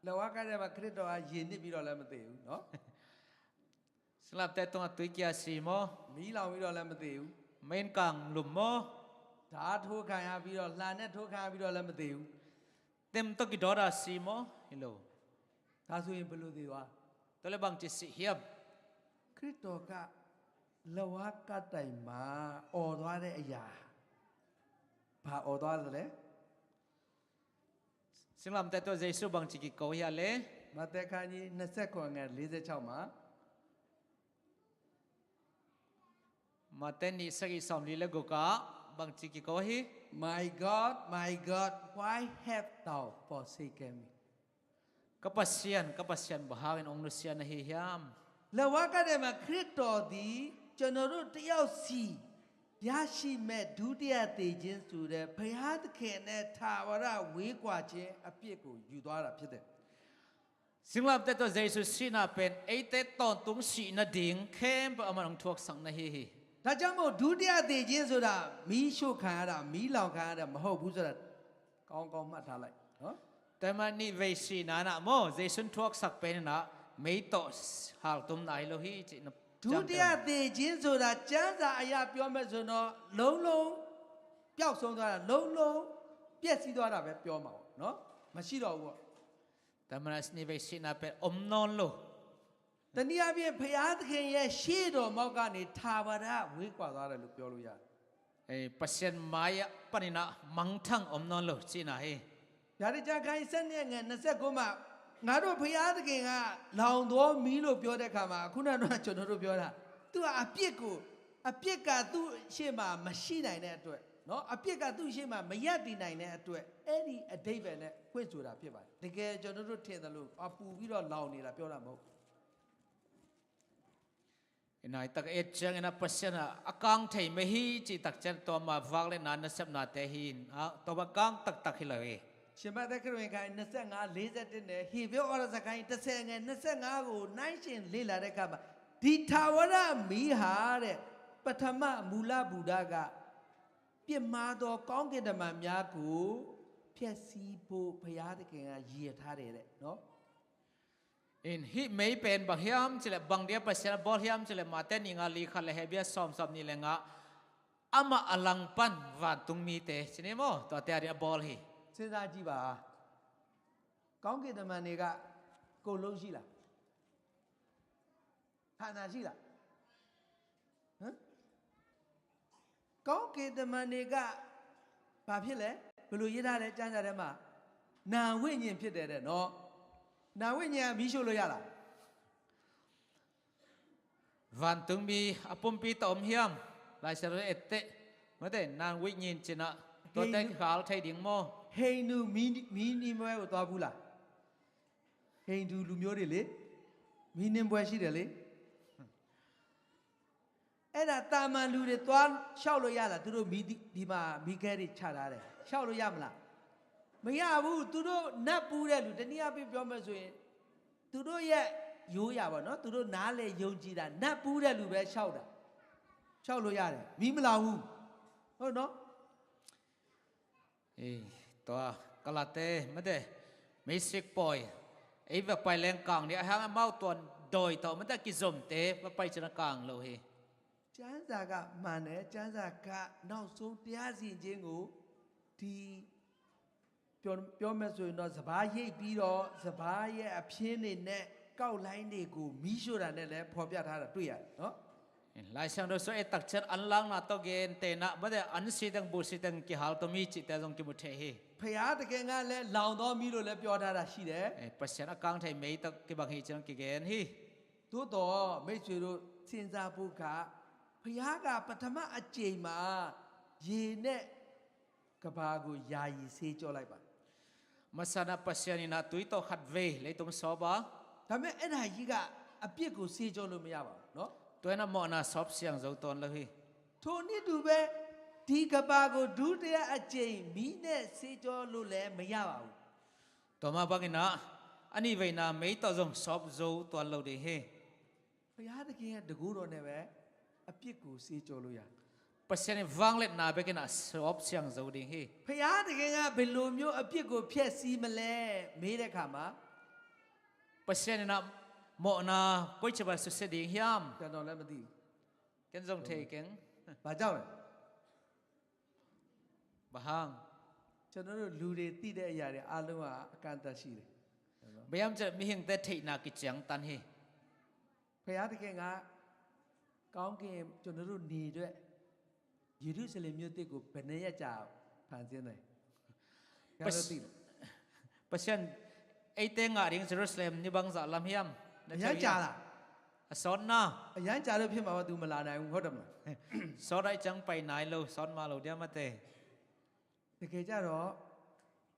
လက်ဝါးကပ်တိုင်မှာ ခရစ်တော်က ရေနစ်ပြီးတော့လည်း မသေဘူးနော်။ Singlamteh tungah tui kia si maw? မီးလောင်ပြီးတော့လည်း မသေဘူး။ Mei in kang lum maw? ဓားထိုးခံရပြီးတော့၊ လှံနဲ့ထိုးခံရပြီးတော့လည်း မသေဘူး။ Tem tawh kidawt a si maw? Hi lo. ဒါဆိုရင် ဘယ်လိုသေသွားလဲ။ Tua leh bangci si hiam? ခရစ်တော်က လက်ဝါးကပ်တိုင်မှာ အော်သွားတဲ့အရာ ဘာအော်သွားသလဲ။ Singlamteh tungah Jesu bangci kiko hia le? မဿဲခန်းကြီး နှစ်ဆယ့်ခုနစ် ငယ် လေးဆယ့်ခြောက်မှာ Mate nih sagih sawmli le guk ah bangci kiko hi? My God, my God, why hast thou forsaken me? Ka Pasian, ka Pasian, bang hangin hong nusia na hi hiam? လက်ဝါးကပ်တိုင်မှာ ခရစ်တော်သည် ကျွန်တော်တို့တစ်ယောက်စီ ရရှိမဲ့ ဒုတိယသေခြင်းဆိုတဲ့ ဘုရားသခင်နဲ့ ထာဝရဝေးကွာခြင်းအပြစ်ကို ယူသွားတာဖြစ်တယ်။ Singlamteh tungah Jesu sihna pen eite tawntung sih nading khempeuh amah in hong thuaksak na hi hi. ဒါကြောင့်မို့ ဒုတိယသေခြင်းဆိုတာ မီးရှို့ခံရတာ၊ မီးလောင်ခံရတာ မဟုတ်ဘူးဆိုတာ ကောင်းကောင်း မှတ်ထားလိုက်နော်။ Tua ahih manin nih vei sihna in ah maw, Jesu in thuaksak pen in ah mei tawh haltumna hi lo hi cih na. ဒုတိယသေခြင်းဆိုတာ ကျမ်းစာအရ ပြောမယ်ဆိုရင်တော့ လုံးလုံးပျောက်ဆုံးသွားတာ၊ လုံးလုံးပျက်စီးသွားတာပဲ ပြောမှာပေါ့နော်။ မရှိတော့ဘူးပေါ့။ Tua ahih manin nih vei sihna pen om nawn lo. တနည်းအားဖြင့် ဘုရားသခင်ရဲ့ ရှေ့တော်မှောက်ကနေ ထာဝရ ဝေးကွာသွားတယ်လို့ ပြောလို့ရတယ်။ Eh, Pasian mai-ah panin ah mangthang om nawn lo cihna hi. ဗျာဒိတ်ကျမ်း ခန်းကြီး ဆယ့်နှစ် ငယ် နှစ်ဆယ့်ကိုးမှာ ငါတို့ဘုရားသခင်က လောင်သောမီးလို့ ပြောတဲ့အခါမှာ ခုနက ကျွန်တော်တို့ပြောတာ သူကအပြစ်ကို အပြစ်က သူ့ရှေ့မှာ မရှိနိုင်တဲ့အတွက်နော်၊ အပြစ်က သူ့ရှေ့မှာ မရပ်တည်နိုင်တဲ့အတွက် အဲ့ဒီအဓိပ္ပာယ်နဲ့ ဖွင့်ဆိုတာဖြစ်ပါတယ်။ တကယ် ကျွန်တော်တို့ထင်သလို အပူပြီးတော့ လောင်နေတာ ပြောတာမဟုတ်ဘူး။ Ina i tak et ciangin a Pasian a kang thei mei hi cih tak ciang tua ma vak le na nasepnate hi in, a, tua ma kang taktak hi lo hi. ရှင်မဿဲခရစ်ဝင်ခန်းကြီး နှစ်ဆယ့်ငါ လေးဆယ့်တစ် နဲ့ ဟေဗြဲဩဝါဒစာခန်းကြီး တစ်ဆယ် ငယ် နှစ်ဆယ့်ငါ ကို နှိုင်းယှဉ်လေ့လာတဲ့အခါမှာ ဒီထာဝရမီးဟာတဲ့ ပထမမူလဘူတက ပြစ်မှားသောကောင်းကင်တမန်များကို ဖျက်ဆီးဖို့ ဘုရားသခင်က ရည်ရွယ်ထားတယ်တဲ့နော်။ In hih mei pen bang hiam cih leh, bang dia Pasian a bawl hiam cih leh, Mate nih nga li khat le Hebru sawm, sawmnih le nga, amah a langpan vantung mite ci ni maw, tuate adingin a bawl hi. စဉ်းစားကြည့်ပါ။ ကောင်းကင်တမန်တွေက ကိုယ်လုံးရှိလား။ ဌာနရှိလား။ ဟမ်။ ကောင်းကင်တမန်တွေက ဘာဖြစ်လဲ။ ဘယ်လိုရေးထားလဲ။ ကျမ်းစာထဲမှာ နာမ်ဝိညာဉ်ဖြစ်တယ်တဲ့နော်။ နာမ်ဝိညာဉ်က မီးရှို့လို့ရလား။ Vantung mi a pumpi tawh om hiam? Lai Siangtho et teh, mate, naam vinh nyin cih nah, tuate kikhal thei ding maw? ဟိန္ဒူမီး မီးနှင်းပွဲကို သွားဖူးလား။ ဟိန္ဒူလူမျိုးတွေလေ မီးနှင်းပွဲရှိတယ်လေ။ အဲ့ဒါ သာမန်လူတွေ သွားလျှောက်လို့ရလား။ သူတို့မီး ဒီမှာ မီးခဲတွေချထားတယ်။ လျှောက်လို့ရမလား။ မရဘူး။ သူတို့နတ်ပူးတဲ့လူ၊ တနည်းအားဖြင့်ပြောမယ်ဆိုရင် သူတို့ရဲ့ရိုးရာပေါ့နော်။ သူတို့နားလည်ယုံကြည်တာ၊ နတ်ပူးတဲ့လူပဲလျှောက်တာ။ လျှောက်လို့ရတယ်။ မီးမလောင်ဘူး။ ဟုတ်နော်။ အေး သွား ကလတ်တဲ မတ်တဲ မီးစ့ၢ်ကီး အေး ဘယ်ပိုင်လဲင်ကန်ဒီး အဟင်းအမဝ်းတွန်ဒွဲၣ် မတ်တဲ ကီႈဇုမ်တဲ ဘယ်ပိုင်စ့ၢ်ကီး ကန်လို့ဟေး။ ကျမ်းစာက မှန်တယ်။ ကျမ်းစာက နောက်ဆုံး တရားစီရင်ခြင်းကို ဒီ ပြော ပြောမယ်ဆိုရင်တော့ စပါးရိတ်ပြီးတော့ စပါးရဲ့အဖျင်းတွေနဲ့ ကောက်လိုင်းတွေကို မီးရှို့တာနဲ့လည်း ဖော်ပြထားတာ တွေ့ရတယ်နော်။ Lai Siangtho sung ei tak ciang an langna tawh gentehna, mate, an si teng, bu si teng kihal tawh mi cihte zong kimu thei hi. ဘုရားသခင်ကလည်း လောင်သောမီးလို့လည်း ပြောထားတာရှိတယ်။ Pasian a kang thei mei tawh kibang hi ci-in kigen hi. သို့သော် မိတ်ဆွေတို့ စဉ်းစားဖို့က ဘုရားက ပထမအကြိမ်မှာ ရေနဲ့ ကမ္ဘာကို ယာယီဆေးကြောလိုက်ပါ။ မဆာန ပစံးနင်န တွီတိုခတ်ဝေး လေတုံးစောဘၣ်။ ဒါပေမဲ့ အဲ့ဒါကြီးက အပြစ်ကို ဆေးကြောလို့ မရပါဘူးနော်။ တွဲနမောန စောပ်စံယင် ဇိုတွန်လႄႈဟီ။ ထိုနည်းတူပဲ ဒီကမ္ဘာကို ဒုတိယအကြိမ် မီးနဲ့ ဆေးကြောလို့လည်း မရပါဘူး။ တွမဘၣ်ကန အနံၣ်ဝေးန မေးတိုၣ်ဇုံ စောပ်ဇိုတွန်လႄႈဒ်ဟီ။ ဘုရားသခင်ရဲ့ တန်ခိုးတော်နဲ့ပဲ အပြစ်ကို ဆေးကြောလို့ရတယ်။ ပစံးနင် ဝၢင်းလႅတ်ၼႃႇဘၣ်ကန စောပ်စံယင် ဇိုဒ်ဟီ။ ဘုရားသခင်က ဘယ်လိုမျိုး အပြစ်ကို ဖျက်ဆီးမလဲ မေးတဲ့အခါမှာ။ ပစံးနင်န မောန ပိတ်ချဘၣ် ဆုစဲဒ်ဟီယမ်။ ကျွန်တော်လည်း မသိဘူး။ ကဲ ဇုံထေးကဲင်။ ဘာကြောင့်လဲ။ ဘၣ်ဟိုင်း။ ကျွန်တော်တို့ လူတွေ သိတဲ့အရာတွေ အားလုံးက အကန့်အသတ်ရှိတယ်။ ဘၣ်ယမ် မီးဟိင်းတဲ ထေးနၢၵ်ႈ ကၠၢင်တၼ်းဟီ။ ဘုရားသခင်က ကောင်းကင် ကျွန်တော်တို့ နေအတွက် ယေရုရှလင်မြို့သစ်ကို ဘယ်နှစ်ရက်ကြာ ဖန်ဆင်းလဲ။ ကျွန်တော်တို့ သိတယ်။ ပစံး အဲတဲငါဒ် ယေရုရှလင် နံၣ်ဘၣ်စၢ်လမ်ဟီယမ်။ အရမ်းကြာလား။ အစောန။ အရမ်းကြာလို့ ဖြစ်မှာပါ။ သူ မလာနိုင်ဘူး။ ဟုတ်တယ်မလား။ စောဒ်အံၤ ကၠၢင်ပၢႆၼႆလူး စောနမလူး ဒ်မတဲ။ တကယ်ကြတော့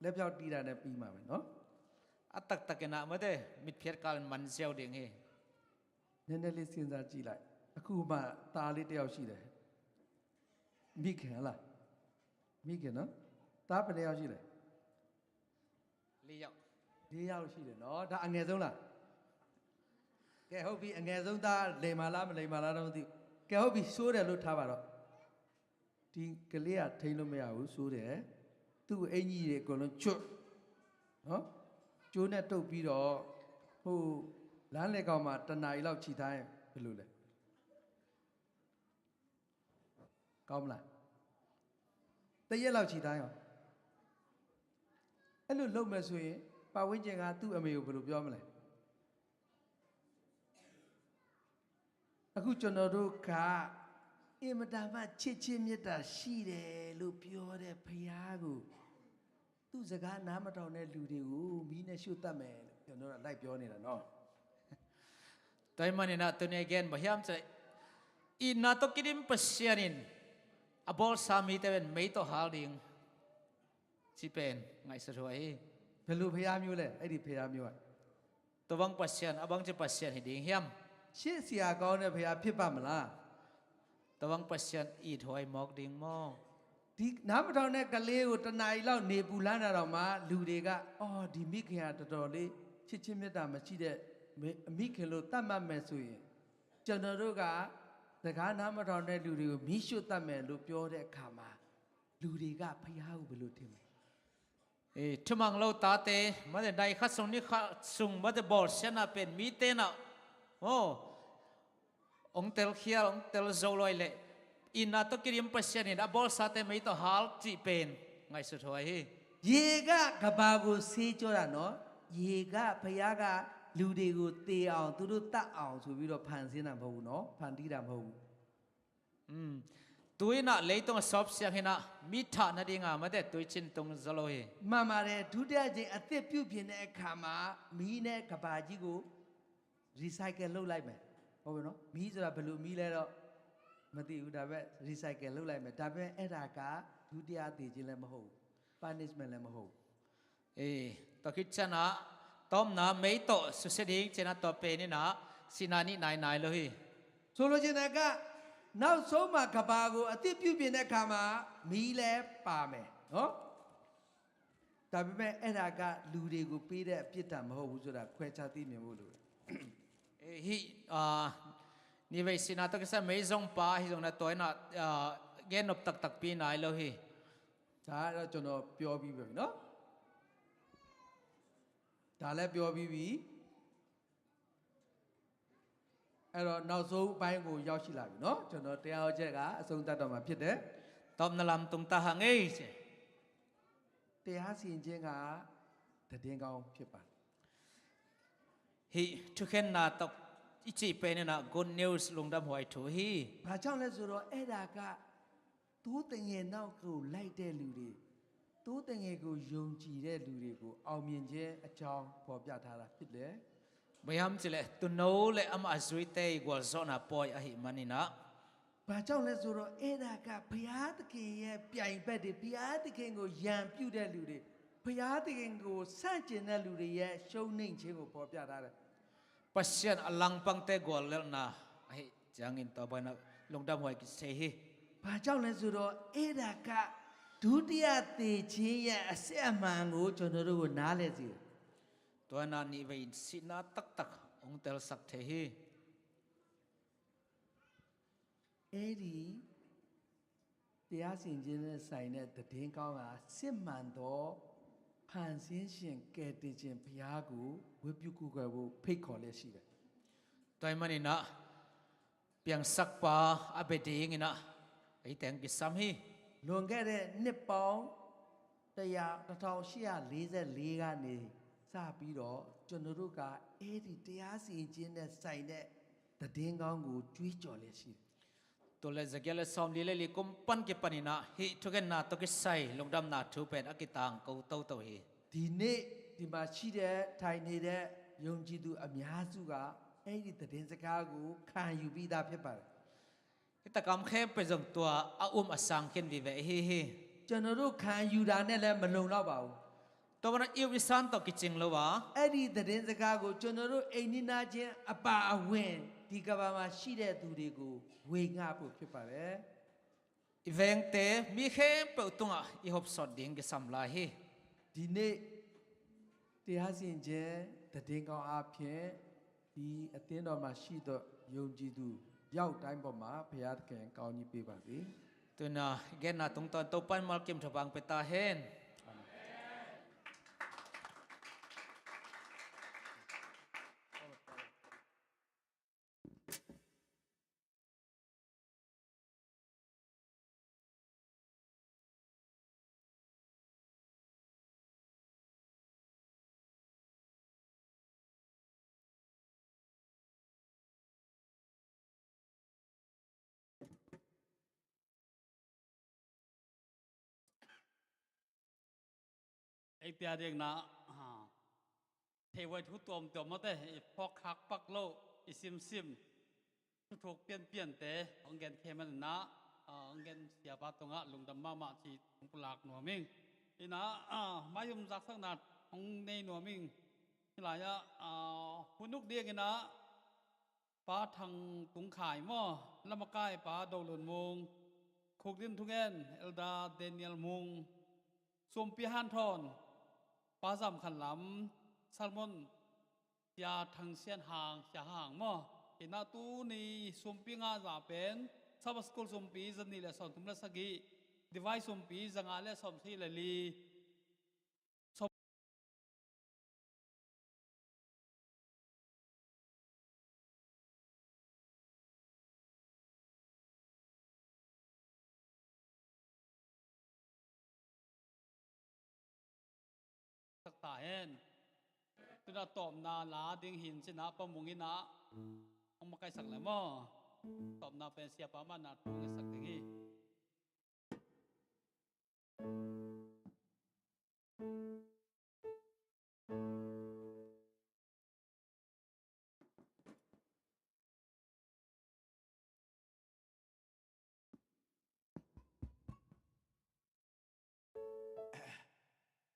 လက်ဖြောင့်တီးတာနဲ့ ပြီးမှာပဲနော်။ အတၢၵ်ႈတၢၵ်ႈကန မတဲ မီးဖျဲးကၢၼ် မၼ်းစဲဝ်ဒ်ဟီ။ နည်းနည်းလေး စဉ်းစားကြည့်လိုက်။ အခုမှ သားလေးတစ်ယောက်ရှိတယ်။ မိခင်လား။ မိခင်နော်။ သားဘယ်နှစ်ယောက်ရှိလဲ။ လေးယောက်။ လေးယောက်ရှိတယ်နော်။ ဒါ အငယ်ဆုံးလား။ ကဲ ဟုတ်ပြီ။ အငယ်ဆုံးသား လိမ်မလား မလိမ်မလားတော့ မသိဘူး။ ကဲ ဟုတ်ပြီ။ စိုးတယ်လို့ ထားပါတော့။ ဒီကလေးက ထိန်းလို့မရဘူး။ စိုးတယ်။ သူ့အင်္ကျီတွေ အကုန်လုံး ချွတ်နော်။ ကြိုးနဲ့တုပ်ပြီးတော့ ဟို လမ်းလယ်ကောင်မှာ တစ်နာရီလောက် ခြိထားရင် ဘယ်လိုလဲ။ ကောင်းမလား။ တစ်ရက်လောက် ခြိထားရင်ရော။ အဲ့လိုလုပ်မယ်ဆိုရင် ပတ်ဝန်းကျင်က သူ့အမေကို ဘယ်လိုပြောမလဲ။ အခု ကျွန်တော်တို့က အင်မတန်မှ ချစ်ခြင်းမေတ္တာရှိတယ်လို့ ပြောတဲ့ ဘုရားကို သူ့စကား နားမထောင်တဲ့ လူတွေကို မီးနဲ့ ရှို့သတ်မယ်လို့ ကျွန်တော်တို့က လိုက်ပြောနေတာနော်။ တွဲမနီန တွဲနဂိုၼ်း ဘၣ်ယမ်စဲ အံၤနတိုၵ်းကံၢ်ဒိၣ် ပစံးနင် အဘီၣ်စၢ်မီးတဲဝဲ မေးတိုၣ်ဟါလ်ဒ် စံးပၼ် ငါးဆႅၼ်ႇထွဲ ဘယ်လိုဘုရားမျိုးလဲ။ အဲ့ဒီဘုရားမျိုးက တဝၢင်းပစံး အဘၣ်စၢ်ပစံး ဟီဒ်ဟီယမ်။ ချစ်စရာကောင်းတဲ့ ဘုရား ဖြစ်ပါ့မလား။ တဝၢင်းပစံး အံးထွဲမွၵ်ႈဒ်မီၢ်။ ဒီနားမထောင်တဲ့ ကလေးကို တစ်နာရီလောက် နေပူလမ်းတာတောင်မှ လူတွေက အော် ဒီမိခင်က တော်တော်လေး ချစ်ခြင်းမေတ္တာမရှိတဲ့ မိ-၊ မိခင်လို့ သတ်မှတ်မယ်ဆိုရင် ကျွန်တော်တို့က စကားနားမထောင်တဲ့ လူတွေကို မီးရှို့သတ်မယ်လို့ ပြောတဲ့အခါမှာ လူတွေက ဘုရားကို ဘယ်လိုထင်မလဲ။ အေး ထူမင်လိုတၢ်တဲ မ့ၢ်တဲ နၢ်ခါဆူညါ နံၣ်ခါဆူညါ မ့ၢ်တဲ ဘီၣ်စၢ်နပဵၼ် မီးတဲန အိုး အိုင်တဲလ်ၶီယၢ် အိုင်တဲလ်ဇိုဝ်လွႆလႄႈ အံၤနတိုၵ်းကံၢ်ဒိၣ် ပစံးနင် အဘီၣ်စၢ်တဲ မေးတိုၣ်ဟါလ် စံးပၼ် ငါးဆႅၼ်ႇထွဲ ဟီ။ ရေက ကမ္ဘာကို ဆေးကြောတာနော်။ ရေက ဘုရားက လူတွေကို သေအောင် သူတို့သတ်အောင်ဆိုပြီးတော့ ဖန်ဆင်းတာ မဟုတ်ဘူးနော်။ ဖန်တီးတာ မဟုတ်ဘူး။ တွင်းန လေတုံး အစောပ်စံယင်ဟီန မီးထၣ်နဒ်ငါ မ့ၢ်တဲ တွင်းစံတုံး ဇိုဝ်လိဟီ။ မှန်ပါတယ်။ ဒုတိယအကြိမ် အသစ်ပြုပြင်တဲ့အခါမှာ မီးနဲ့ ကမ္ဘာကြီးကို recycle လုပ်လိုက်မယ်။ ဟုတ်ပြီနော်။ မီးဆိုတာ ဘယ်လိုမီးလဲတော့ မသိဘူး။ ဒါပေမဲ့ recycle လုပ်လိုက်မယ်။ ဒါပေမဲ့ အဲ့ဒါက ဒုတိယသေခြင်းလည်း မဟုတ်ဘူး။ punishment လည်း မဟုတ်ဘူး။ အေး တၢ်ခံးစၢ်န တွမ်န မေးတိုၣ် ဆုစဲဒ်ဟီ စဲန တွဲပၼ်နံၣ်န စံးန နံၣ်နၢ်နၢ်လိဟီ။ ဆိုလိုချင်တာက နောက်ဆုံးမှာ ကမ္ဘာကို အသစ်ပြုပြင်တဲ့အခါမှာ မီးလည်းပါမယ်နော်။ ဒါပေမဲ့ အဲ့ဒါက လူတွေကို ပေးတဲ့ အပြစ်ဒဏ် မဟုတ်ဘူးဆိုတာ ခွဲခြားသိမြင်ဖို့ လိုတယ်။ ဟီ နံၣ်ဝေး စံးန တၢ်ခံးစၢ် မေးဇုံပၢ် ဟီ ဇုံန တွဲန ဂဲၤနုပ် တၢ်တၢ်ပံနၢ်လိဟီ။ ဒါကတော့ ကျွန်တော် ပြောပြီးပြီနော်။ ဒါလည်း ပြောပြီးပြီ။ အဲ့တော့ နောက်ဆုံးအပိုင်းကို ရောက်ရှိလာပြီနော်။ ကျွန်တော် တရားဟောချက်က အဆုံးသတ်တော့မှာ ဖြစ်တယ်။ တွမ်နလမ်တုံတႃႁၢင်ဢေး တရားစီရင်ခြင်းက သတင်းကောင်း ဖြစ်ပါတယ်။ ဟီ ထုးခဲနၢ်တၢ် အံၣ်စံးပၼ်နၢ် good news လူင်ဒမ် ဝႆႉထူဟီ။ ဘာကြောင့်လဲဆိုတော့ အဲ့ဒါက သိုးသငယ်နောက်ကို လိုက်တဲ့လူတွေ၊ သိုးသငယ်ကို ယုံကြည်တဲ့လူတွေကို အောင်မြင်ခြင်းအကြောင်း ဖော်ပြထားတာ ဖြစ်တယ်။ ဘၣ်ယမ်စဲလဲၣ် တူၢ်နူလႄႈ အမႃးအၸုၺ်ႈတႄႉ ဂွၼ်ႇသေႃးနႃႇ ပွႆႇဢႃႇဟိမၼ်းနၢ် ဘာကြောင့်လဲဆိုတော့ အဲ့ဒါက ဘုရားသခင်ရဲ့ ပြိုင်ဘက်တွေ၊ ဘုရားသခင်ကို ရန်ပြုတဲ့လူတွေ၊ ဘုရားသခင်ကို ဆန့်ကျင်တဲ့လူတွေရဲ့ ရှုံးနိမ့်ခြင်းကို ဖော်ပြထားတယ်။ Pasian a langpangte guallelhna ahih ciangin tua bangin ah lungdamhuai kisei hi. ဘာကြောင့်လဲဆိုတော့ အဲ့ဒါက ဒုတိယသေခြင်းရဲ့ အစစ်အမှန်ကို ကျွန်တော်တို့ကို နားလည်စေတယ်။ Tua in ah nihvei in sihna taktak hong telsak thei hi. အဲ့ဒီ တရားစီရင်ခြင်းနဲ့ဆိုင်တဲ့ သတင်းကောင်းက စစ်မှန်သော ဖန်ဆင်းရှင် ကယ်တင်ရှင် ဘုရားကို ဝတ်ပြုကိုးကွယ်ဖို့ ဖိတ်ခေါ်လျက်ရှိတယ်။ Tua ahih manin ah Piangsakpa a bia dingin ah eite hong kisam hi. လွန်ခဲ့တဲ့ နှစ်ပေါင်း တစ်ရာ၊ တစ်ထောင်ရှစ်ရာလေးဆယ့်လေး ကနေ စပြီးတော့ ကျွန်တော်တို့က အဲ့ဒီ တရားစီရင်ခြင်းနဲ့ဆိုင်တဲ့ သတင်းကောင်းကို ကြွေးကြော်လျက်ရှိတယ်။ Tul le za giat le sawmli le li kum pan kipan in ah hih thugenna tawh kisai lungdamna thu pen a kitangko toto hi. ဒီနေ့ ဒီမှာရှိတဲ့ ထိုင်နေတဲ့ ယုံကြည်သူ အများစုက အဲ့ဒီ သတင်းစကားကို ခံယူပြီးသား ဖြစ်ပါတယ်။ Hih takam khempeuh zong tua a um a sang khin vive ahi hi. ကျွန်တော်တို့ ခံယူတာနဲ့လည်း မလုံလောက်ပါဘူး။ Tua bangin ah i up i san tawh kicing lo a, အဲ့ဒီ သတင်းစကားကို ကျွန်တော်တို့ အိမ်နီးနားချင်း အပါအဝင် ဒီကမ္ဘာမှာရှိတဲ့သူတွေကို ဝေငှဖို့ ဖြစ်ပါတယ်။ I vengte mi khempeuh tungah i hopsawt ding kisam lai hi. ဒီနေ့ တရားစီရင်ခြင်း သတင်းကောင်းအားဖြင့် ဒီအသင်းတော်မှာရှိသော ယုံကြည်သူ ရောက်တိုင်းပေါ်မှာ ဘုရားသခင် ကောင်းကြီးပေးပါစေ။ Tu-in ah i genna tungtawn Topa in malkim tha bang pia ta hen. Eite a dingin ah, ah, theihhuai thu tuamtuam mawte, i phawk khak pak lo, i simsim, thuthuk pianpiante hong gen khe manin ah, ah, hong gen siapa tungah lungdam mahmah ci hong pulak nuam ing. In ah, ah, maizum zaksakna hong nei nuam ing. Hih lai-ah, ah, hun uk dingin ah, Pa Thang Tung Khai maw, Lamakai Pa Do Lun Mung, Khuk Din Thungen, Elder Daniel Mung, Suampi Hanthawn, Pa Zam Khan Lam, Salmon, Sia Thang Sian Hang, Sia Hang maw. Hi-in ah tuni Suampi ngah zah pen Sabbath School Suampi za nih le sawmthum le sagih, Divine Suampi za nga le sawmsagih le li, sak ta hen. Tu-in ah tawpna la ding hi-in cin ah Pa Mung in ah hong makaisak le maw. Tawpna pen siapa mah in ah thu hong ngetsak ding hi.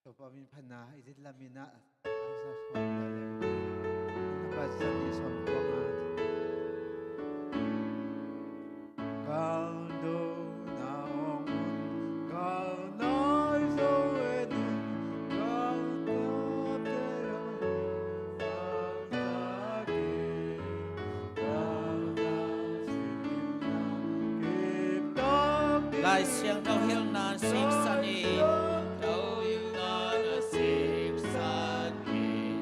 Topa min phatna i zin lamin ah, Lai Siangtho hilhna in siksan in, tho hilhna in siksan in.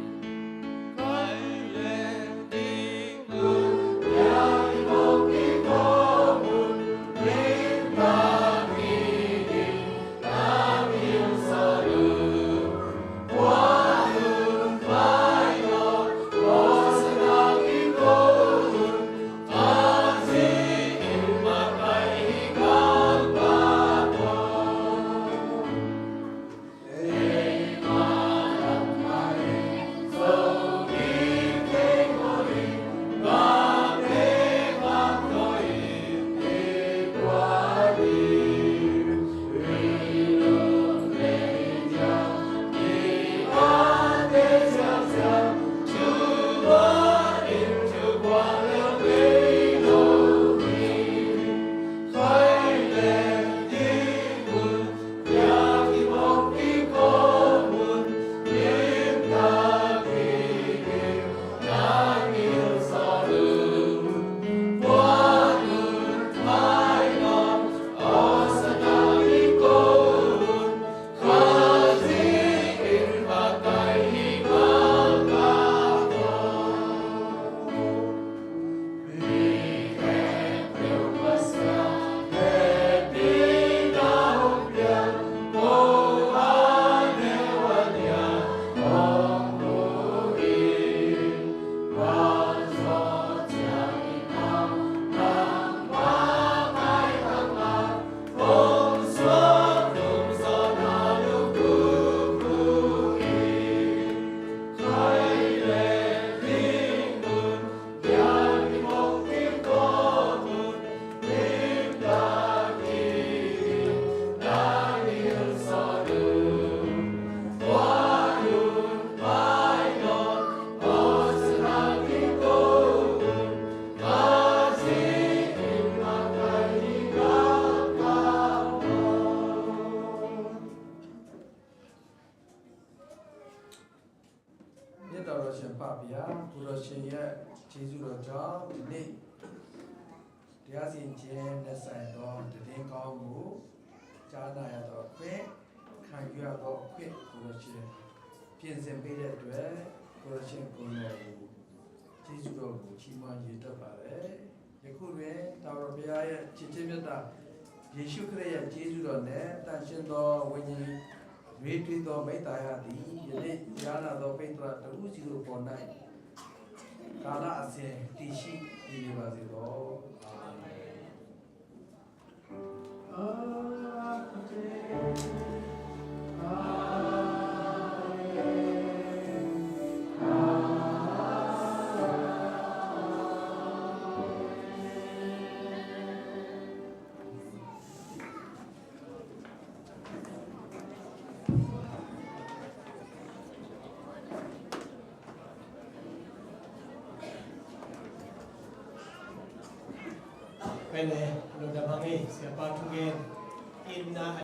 ကြောင့် ဒီနေ့ တရားစီရင်ခြင်းနဲ့ဆိုင်သော သတင်းကောင်းကို ကြားနာရသောအခွင့်၊ ခံယူရသောအခွင့်ကို ကိုယ်တော်ရှင် ပြင်ဆင်ပေးတဲ့အတွက် ကိုယ်တော်ရှင်ကိုယ်တော်ကို ကျေးဇူးတော်ကို ချီးမွမ်းရည်တွက်ပါတယ်။ ယခုတွင် ထာဝရဘုရားရဲ့ ချစ်ခြင်းမေတ္တာ၊ ယေရှုခရစ်ရဲ့ ကျေးဇူးတော်နဲ့ သန့်ရှင်းသောဝိညာဉ် ရွေးထွေးသော မိတ္တရာသည် ယနေ့ ကြားနာသော ပရိသတ်တဦးစီတို့အပေါ်၌ ကာလအစဉ် တည်ရှိနေပါစေသော။ အာမင်။ ပဲလေ လူတမငေး ဆရာပါထုငယ် အင်းနာ